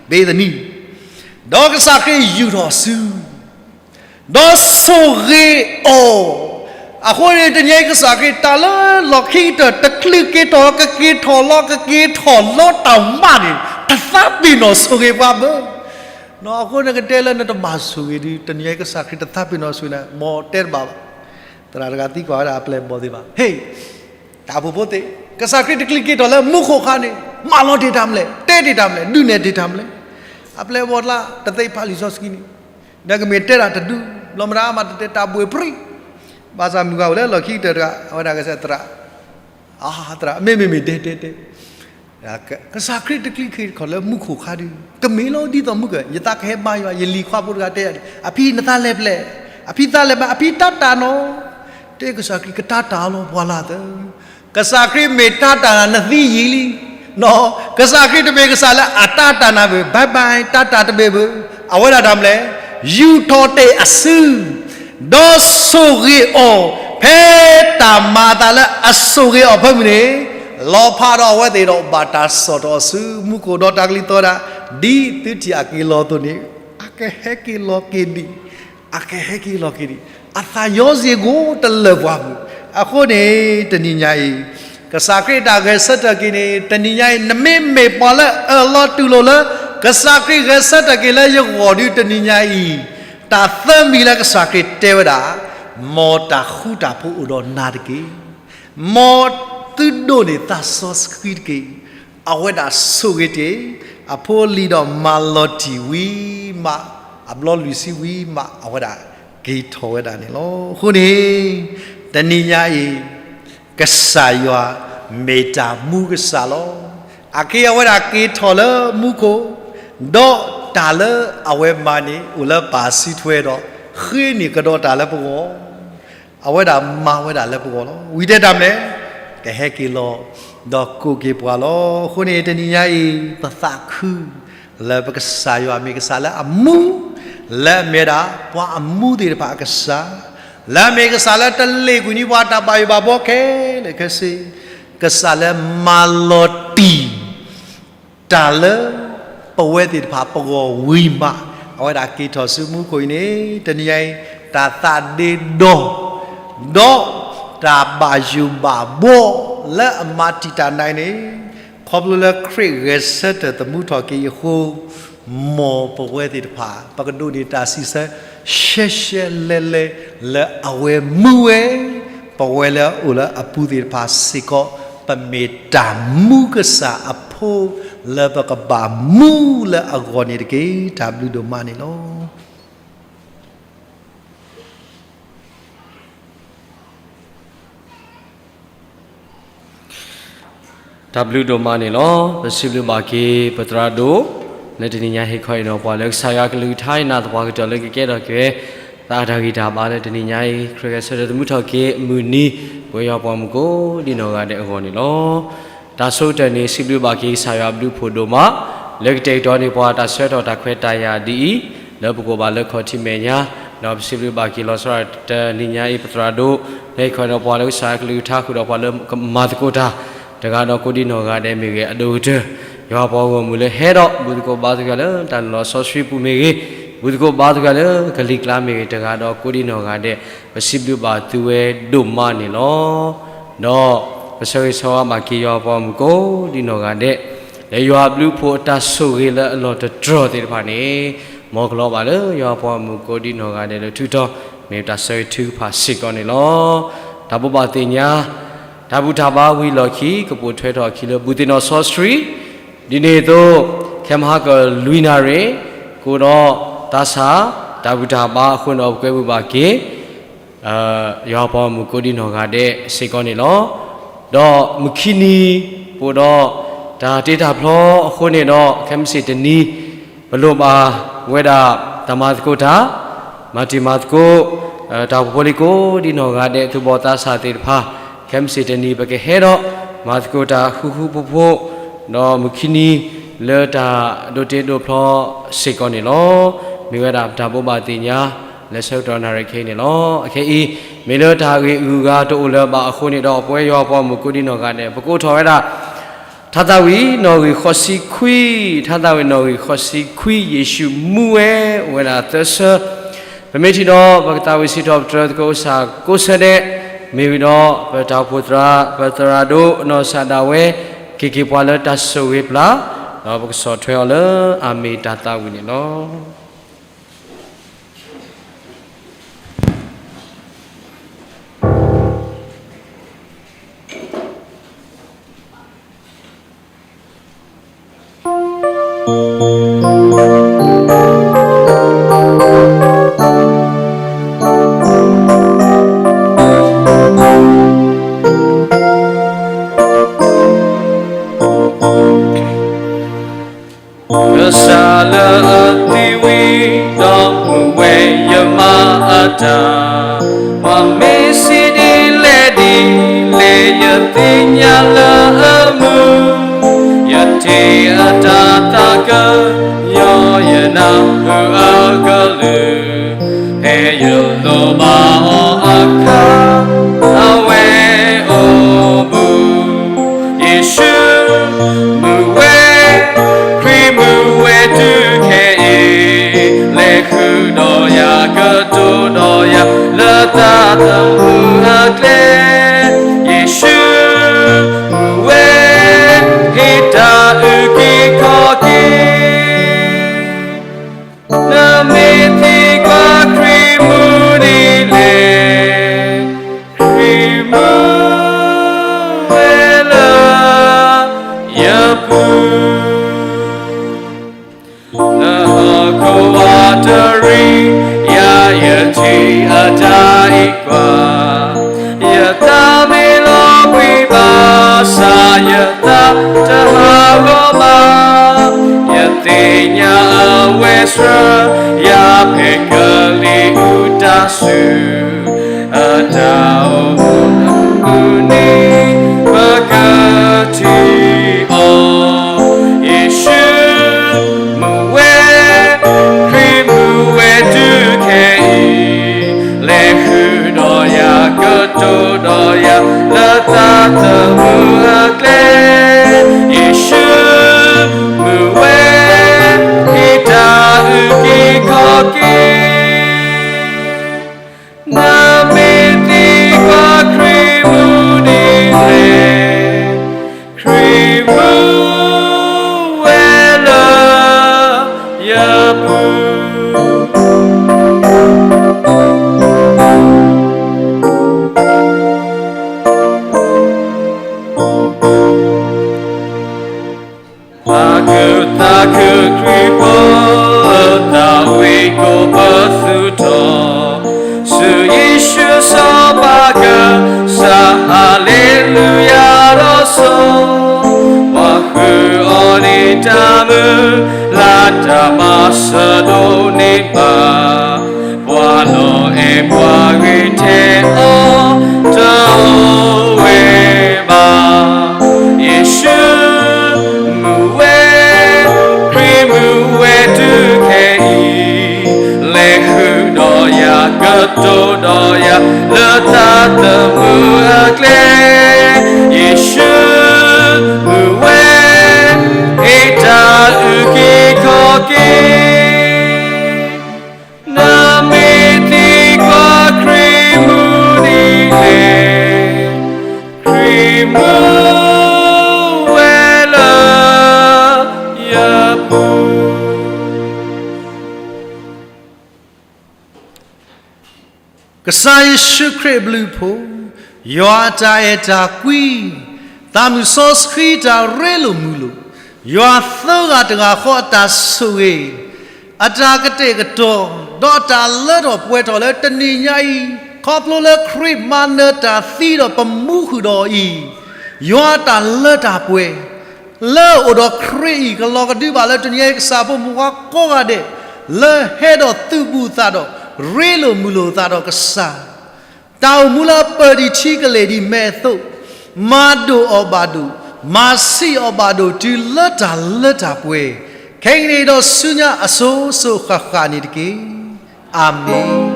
ဘ့ၤသနံ, ဒီးကစၢ်ခရံာ်ယူာ်ထီၣ်အစု ဒီးဆိၣ်ဂ့ၤအီၤ, အဃိန့ၣ် တနံၤအံၤကစၢ်ခရံာ်တၢ်လၢလီၢ်ခံကတၢၢ် တချုးက့ၤထီၣ် ကက့ၤထီၣ်လီၤ ကက့ၤထီၣ်လီၤတၢ်မးန့ၣ် တသးပ့ၤနီၣ်ဆိၣ်ဂ့ၤပှၤဘၣ်. အဃိနကတဲလၢနတဘၣ်ဆိၣ်ဂ့ၤဒီး တနံၤအံၤကစၢ်ခရံာ်တသးပ့ၤနီၣ်ဆိၣ်ဂ့ၤနၤ မ်တဲတဘၣ်ဘၣ်. သရၣ်တဂၤသံကွၢ်ဝဲဒၣ်အပျဲၢ်အဘီၣ်သ့ၣ်တဖၣ် ဟ့ၣ် တၢ်အိၣ်ဖှိၣ်ဖိသ့ၣ်, ကစၢ်ခရံာ်တချုးက့ၤထီၣ်လၢမူခိၣ်အခါန့ၣ် မၢလီၤတ့ၢ်တၢ်မလဲၣ်, တဲတ့ၢ်တၢ်မလဲၣ်, ဒုးနဲၣ်တ့ၢ်တၢ်မလဲၣ်. အပျဲၢ်အဘီၣ်တလါ တသ့ဖးလံာ်စီဆှံန့ၣ် ဒီးကမ့ၢ်တဲတၢ်တဒု ဘျီမတၤမးတတဲတၢ်ဘှ့ၣ်ပြံ ဘၣ်ဆၣ်မုၢ်ဂၤအိၣ်လၢလီၢ်ခံကတၢၢ်တဂၤ အဝဲဒၣ်ကစၢ်သရၣ် အသရၣ် မ့မ့မ့ၢ်တဲတဲတဲ ကစၢ်ခရံာ်တချုးက့ၤထီၣ်လၢမူခိၣ်အခါဒီး ကမ့ၢ်လီၤဒ်သိးမုၢ်က ယသးကဟဲဘါယွၤ ယလံၤခွါဖိတဂၤတဲယၤန့ၣ် အဖံနသးလဲၤဖဲလဲၣ်, အဖံသးလဲၤဘၣ် အဖံတၢ်တၢ်နီၤ, တဲကစၢ်ခရံာ်ကတၢ်တၢ်လီၤပှၤလၢ်သၢ ကစၢ်ခရံာ်မ့ၢ်တၢ်တၢ်နၤနသံယံာ်လံ, ကစၢ်ခရံာ်တမ့ၢ်ကစၢ်လၢအတၢ်တၢ်နၤဘၣ်, ဘၣ်ဘၣ် တၢ်တၢ်တမ့ၢ်ဘၣ်, အဝဲဒၣ်တၢ်မလဲၣ်, ယူာ်ထီၣ်တ့ၢ်အစု ဒီးဆိၣ်ဂ့ၤအီၤ ဖဲတၢ်မၤအသးလၢအဆိၣ်ဂ့ၤအီၤဖၢမုၢ်န့ၣ်, လီၤဖးဒီးအဝဲသ့ၣ်ဒီးဘၣ်တၢ်ဆီၣ်ထီၣ်အစုမူခိၣ်ဒီးတၢ်ကလံၤသီဒၣ်, ဒ်သုထံၣ်အက့ၤလီၤအသိးန့ၣ်, အကဟဲက့ၤလီၤက့ၤဒံး အကဟဲက့ၤလီၤက့ၤဒံး, အသးယီစ့ၢ်ကီးတလၢာ်ပှၤမုၢ်. အဃိန့ၣ် တနံၤညါအံၤ ကစၢ်ခရံာ်တၢ်ဂဲၤဆၢထၢၣ်က့ၤန့ၣ် တနံၤညါအံၤ နမ့မ့ၢ်ပှၤလၢအၢၣ်လီၤတူၢ်လိာ်လၢ ကစၢ်ခရံာ်ဂဲၤဆၢထၢၣ်က့ၤလၢယဂီၢ်ဒီး တနံၤညါအံၤ တၢ်သၢမံၤလၢကစၢ်ခရံာ်တဲဝဲဒၣ်, မ်တၢ်ဃူတၢ်ဖိးအိၣ်ဒီးနၤတက့ၢ်. မ်သုဒိးန့ၢ်သးစီဆှံတက့ၢ်. အဝဲဒၣ်ဆိၣ်ဂ့ၤတ့ၢ် အဖိလံၤဒီးမၤလီၤတံၢ်ဝံၤမး, အဘျီလွံၢ်ဆံဝံၤမး အဝဲဒၣ်က့ၤထီၣ်ဝဲဒၣ်န့ၣ်လီၤ. အဃိန့ၣ် တနံၤညါအံၤ ကစၢ်ယွၤမ့ၢ်တၢ်မူကစၢ်လီၤ. အက့ၤအဝဲဒၣ်က့ၤထီၣ်လၢမူခိၣ်, ဒီးတၢ်လၢအဝဲမၤန့ၣ် အိၣ်လၢပၢ်စုထွဲဒီး ဃ့န့ၢ်ကဒီးတၢ်လၢပဂီၢ် အဝဲဒၣ်မၤဝဲဒၣ်လၢပဂီၢ်လီၤ. ဝံၤတဲတၢ်မနုၤလဲၣ်, ကဟဲက့ၤလီၤ ဒီးကိးက့ၤပှၤလီၤ. အဃိန့ၣ် တနံၤညါအံၤ ပသးခု လၢပကစၢ်ယွၤမ့ၢ်ကစၢ်လၢအမူ, လၢအမ့ၢ်ဒၣ်ပှၤအမူသ့ၣ်တဖၣ်အကစၢ်, လၢအမ့ၢ်ကစၢ်လၢတလ့ၣ်ကွံာ်န့ၢ်ပှၤတၢ်ဘၣ်ယိၣ်ဘၣ်ဘှီခဲလၢာ်ခဲဆ့, ကစၢ်လၢမၤလီၤတံၢ် တၢ်လၢပဝဲသ့ၣ်တဖၣ်ပဂီၢ်ဝံၤမး, အဝဲဒၣ်က့ၤထီၣ်ဆူမူခိၣ်အံၤန့ၣ် တနံၤညါအံၤ တၢ်သးဒ့ဒီ, ဒီးတၢ်ဘၣ်ယိၣ်ဘၣ်ဘှီလၢအမၤတံာ်တာ်နၤအံၤန့ၣ်, ခီဖျိလၢခရံာ်ဂဲၤဆၢထၢၣ်သမူထီၣ်က့ၤအဃိ, မ်ပဝဲသ့ၣ်တဖၣ် ပကဒိးန့ၢ်တၢ်စံးဆၢ ရှဲရှဲလဲလဲ လၢအဝဲမူဝဲ ပဝဲလၢအအိၣ်လၢအပူၤသ့ၣ်တဖၣ်စ့ၢ်ကီး ပမ့ၢ်တၢ်မူကစၢ်အဖိ လၢပကဘၣ်မူလၢအဂီၢ်န့ၣ်တက့ၢ်. တၢ်ဘျုးဒိၣ်မးန့ၣ်လီၤ. တၢ်ဘျုးဒိၣ်မးန့ၣ်လီၤ. ပစံးဘျုးဘၣ်က့ၤ ပသရၣ်ဒိၣ် လၢတနံၤညါဟ့ၣ်ခီအံၤဒီးပှၤ လၢကစၢ်ယွၤကလုၢ်ကထါအံၤ နာ်သပှၢ်ကတၢၢ်လၢကကဲထီၣ်က့ၤဝဲ သးအတၢ်ဂံၢ်တၢ်ဘါလၢတနံၤညါအံၤ ခရံာ်ဂဲၤဆၢထၢၣ်သမူထီၣ်က့ၤအမုၢ်နံၤ ပဝဲယွၤပှၤမုၣ်ကိးဒံနီၢ်ဂၤဒဲးအဂီၢ်န့ၣ်လီၤ. တၢ်ဆိကတၢၢ်န့ၣ် စံးဘျုးဘၣ်က့ၤကစၢ်ယွၤအဘျုးအဖှိၣ်ဒိၣ်မး လၢကတဲာ်ကတီၤန့ၢ်ပှၤတၢ်ဆၢကတီၢ်တၢ်ခွဲးတၢ်ယာ်ဒ်အံၤ လၢပကအိၣ်ဘၣ်လၢခီၣ်ထံးမဲာ်ညါ, ဒီးပစံးဘျုးဘၣ်က့ၤလီၤဆီဒၣ်တၢ်တနံၤညါအံၤ ပသရၣ်ဒိၣ် လၢဟ့ၣ်ခီအံၤဒီးပှၤလၢကစၢ်ယွၤကလုၢ်ကထါဃုာ်ဒီးပှၤလၢကမၤသကိးတၢ် တဂၤဒီးကိးဒံနီၢ်ဂၤဒဲးမ့ၢ်ဂ့ၤ အဒိၣ်ကတၢၢ် ယွၤပှၤဂီၢ်မုၢ်လၢဟဲဒီး ဘူၣ်သကိးဘါသကိးလၢတၢ်လီၤဆီဆှံပူၤမ့ၢ်ဂ့ၤ, ဘူၣ်သကိးဘါသကိးလၢကလံၤကျါမ့ၢ်ဂ့ၤ တဂၤဒီးကိးဒံနီၢ်ဂၤဒဲး ပစံးဘျုးဘၣ်သုဝဲဒိၣ်မးန့ၣ်လီၤ. ဒီးပဆၢဂ့ၤဆၢဝါဘၣ်က့ၤယွၤပှၤမုၣ်ကိးဒံနီၢ်ဂၤဒဲး လၢယွၤအဘျုးအဖှိၣ်အတၢ်ဆိၣ်ဂ့ၤလၢအလီၢ်တတြီၢ်သ့ၣ်တဖၣ်န့ၣ် မ်ကလီၤဘၣ်လၢယွၤပှၤမုၣ်ကိးဒံနီၢ်ဂၤဒဲးလၢထူးထီၣ် မ့ၢ်တၢ်ဆၢဂ့ၤထုကဖၣ်စ့ၢ်ကီးန့ၣ်လီၤ. တၢ်ဘိးဘၣ်သ့ၣ်ညါ တၢ်ဘူၣ်တၢ်ဘါဝံၤလီၢ်ခံ ကပိာ်ထွဲထီၣ်အခံလၢဘူၣ်သ့ၣ်နီၣ်စီဆှံ ဒ်န့ၣ်အသိး ခဲမဟါကလွံၢ်နၣ်ရံၣ် ကအိၣ်ဒီးသးစၢ် တၢ်ဘူၣ်တၢ်ဘါအဃိန့ၣ်ဒီး ပကွဲမုာ်ဘၣ်က့ၤ ယွၤပှၤမုၣ်ကိးဒံနီၢ်ဂၤဒဲးစ့ၢ်ကီးန့ၣ်လီၤ. ဒီးမုၢ်ခံနံၤ ပအိၣ်ဒီးတၢ်တ့တၢ်ဖျီအဃိန့ၣ်ဒီး ခဲမုၢ်ဆ့ၣ်တနံၤ ပလိၣ်ဘၣ်ဝဲဒၣ်တၢ်မၤသကိးတၢ် မၤတံၤမၤသကိး တၢ်အိၣ်ဖှိၣ်ဖိလံၤကိးဒံနီၢ်ဂၤဒဲး သူၣ်ဘီၣ်သးစၢ်သ့ၣ်တဖၣ် ခဲမုၢ်ဆ့ၣ်တနံၤ ပကဟဲဒီးမၤသကိးတၢ်ဃူဃူဖိးဖိး ဒီးမုၢ်ခံနံၤလၢတၢ်ဒိးတ့ဒိးဖျီစ့ၢ်ကီးန့ၣ်လီၤ. မ့ၢ်ဝဲဒၣ်ပတၢ်ဘိးဘၣ်သ့ၣ်ညါ လၢဆၢကတီၢ်နၣ်ရံၣ်ခဲအံၤန့ၣ်လီၤ. အခဲအံၤ မ့ၢ်လၢတၢ်ဂ့ၢ်အဂုၤအဂၤတအိၣ်လၢၤဘၣ်အဃိန့ၣ်ဒီး ပဝဲယွၤပှၤမုၣ်ကိးဒံနီၢ်ဂၤဒဲး ပကအိးထီၣ်ဝဲဒၣ် ထါသးဝံၣ်နီၣ်ဂံၢ်ဃိးဆံခွံ, ထါသးဝံၣ်နီၣ်ဂံၢ်ဃိးဆံခွံ ယ့ၣ်ၡူးမူဝဲ အိၣ်ဝဲဒၣ်သၢဆၢ, ပမ့ၢ်ထံၣ်ဒီး ပကသးဝံၣ်စံးထီၣ်ပတြၢၤသကိးကစၢ်ကိးဆၢဒဲး မ့ၢ်ဝံၤဒီး ပတၢ်အိၣ်ဖှိၣ်သရၣ် ပသရၣ်ဒိၣ်နီၢ်စၢ်ဒၣ်ဝဲ က့ၤက့ၤပှၤလၢတၢ်ဆိၣ်ဂ့ၤပျၢ်, ဒီးပကဆီၣ်ထွဲအီၤလၢအမ့ၢ်တၢ်သးဝံၣ်န့ၣ်လီၤ. ကစၢ်လၢအသံဝံၤ ဒီးမူဝဲယမၤအတၢ်, ပှၤမ့ၢ်စံးဒ်လဲၣ်ဒ်လဲၣ် ယသ့ၣ်ညါလၢအမုာ်, ယထံၣ်အတၢ်သးကညီၤ ယနၢ်ဟူအကလုၢ်, ဖဲယလိၣ်ဘၣ်အီၤအခါ အဝဲအိၣ်ဘူး. ယ့ၣ်ၡူးမူဝဲ, ခရံာ်မူဝဲတုၤခဲအံၤ, လဲၤဃုာ်ဒီးယၤ ကတိၤဒီးယၤ လၢသးသမူအကျဲ, ယ့ၣ်ၡူးမူဝဲ, ဟ့ၣ်တၢ်အုၣ်က့ၤခီၣ်က့ၤ နမ့ၢ်သံကွၢ်ခရံာ်မူဒ်လဲၣ်, ခရံာ်မူဝဲလၢယပူၤ, နဟီၣ်ခိၣ်ဝးတရံး ယၤယထံၣ်အတၢ်အံၤကွၢ်, ယသးမ့ၢ်လီၤဘှံးဘၣ်ဆၣ် ယသးတဟးဂီၤဘၣ်, ယသ့ၣ်ညါအဝဲဆှၢယၤ ဖဲကလံၤအူတၢ်စု အတၢ်အိၣ်မူအပူၤန့ၣ် ပကထံၣ်အီၤ, ယ့ၣ်ၡူးမူဝဲ, ခရံာ်မူဝဲတုၤခဲအံၤ, လဲၤဃုာ်ဒီးယၤ ကတိၤဒီးယၤ လၢသးသမူအကျဲ, ယ့ၣ်ၡူးမူဝဲ, ဟ့ၣ်တၢ်အုၣ်က့ၤခီၣ်က့ၤ နမ့ၢ်သံကွၢ်ခရံာ်မူဒ်လဲၣ်, ခရံာ်မူဝဲလၢယပူၤ, သးခုသးခုခရံာ်ဖိ, သးဝံၣ်ကိးပသူၣ်ထီၣ်, ဆူယ့ၣ်ၡူးစီၤပၤကစၢ်, ဟၤလ့လူယၤဒီးစိ, ပှၤဃုအီၤန့ၣ်တၢ်မုာ်, လၢတၢ်မၤစၢၤဒိၣ်န့ၢ်ဘၣ် ပှၤလီၤအဲၣ်ပှၤဂ့ၤထဲအီၤတအိၣ်ဝဲဘၣ်. ယ့ၣ်ၡူးမူဝဲ, ခရံာ်မူဝဲတုၤခဲအံၤ, လဲၤဃုာ်ဒီးယၤ ကတိၤဒီးယၤ လၢသးသမူအကျဲ, ယ့ၣ်ၡူးမူဝဲ, ဟ့ၣ်တၢ်အုၣ်က့ၤခီၣ်က့ၤ နမ့ၢ်သံကွၢ်ခရံာ်မူဒ်လဲၣ်, ခရံာ်မူဝဲလၢယပူၤ. ကစၢ်ယ့ၣ်ၡူးခရံာ်အဘျုးအဖှိၣ်, ယွၤအတၢ်အဲၣ်တၢ်ကွံ, သးမုၢ်စီဆှံတၢ်ရ့လိာ်မုာ်လိာ်, ယွၤသၢဂၤတဂၤဃီအတၢ်ဆိၣ်ဂ့ၤ, အတၢ်ကတဲာ်ကတီၤ, ဒီးအတၢ်လၢထီၣ်ပှဲၤထီၣ်လၢတနံၤညါအံၤ, ခီဖျိလၢခရံာ်မၤနၢၤတၢ်သံဒီးပမူဃုာ်ဒီးအီၤအံၤ, ယွၤအတၢ်လၢတၢ်ပှဲၤ လၢအအိၣ်ဒီးခရံာ်အံၤ ကလီၤကဒုဘၣ်လၢတနံၤအံၤ ကစၢ်ဖိမုၣ်ဖိကိးဂၤဒဲး လၢဟဲဒီးသုးဘူးသးဒီး ရ့လိာ်မုာ်လိာ်သးဒီးကစၢ်, တၢ်အိၣ်မူလၢအပၢၢ်ဒံးထံကလဲာ်ဒံးမဲာ်အသိး, မၤဒိၣ်အီၤဘၣ်ဒိၣ်, မၤဆံးအီၤဘၣ်ဒိၣ် တုၤလၢတၢ်လၢတၢ်ပှဲၤ, ခဲကနံၣ်အံၤဒီးဆူညါအစိၤစိၤဃၣ်ဃၣ်န့ၣ်တက့ၢ်. အၤမ့ၣ်,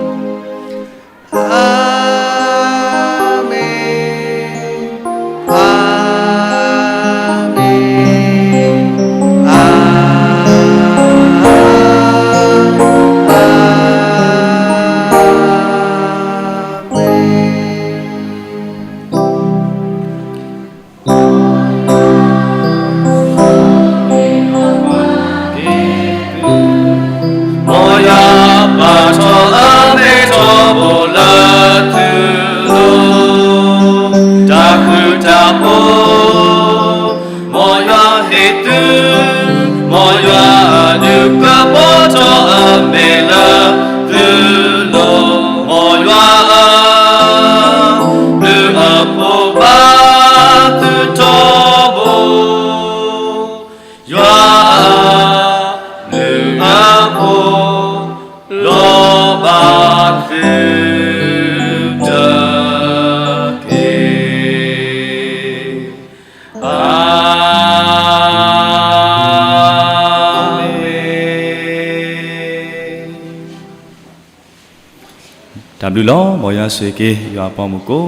အၤမ့ၣ်, အၤမ့ၣ်, အၤမ့ၣ်. ယွၤဆိၣ်ဂ့ၤဘၣ်သုလီၤ. မ်ယွၤဆိၣ်ဂ့ၤက့ၤ ယွၤအပှၤမုၣ်ကိး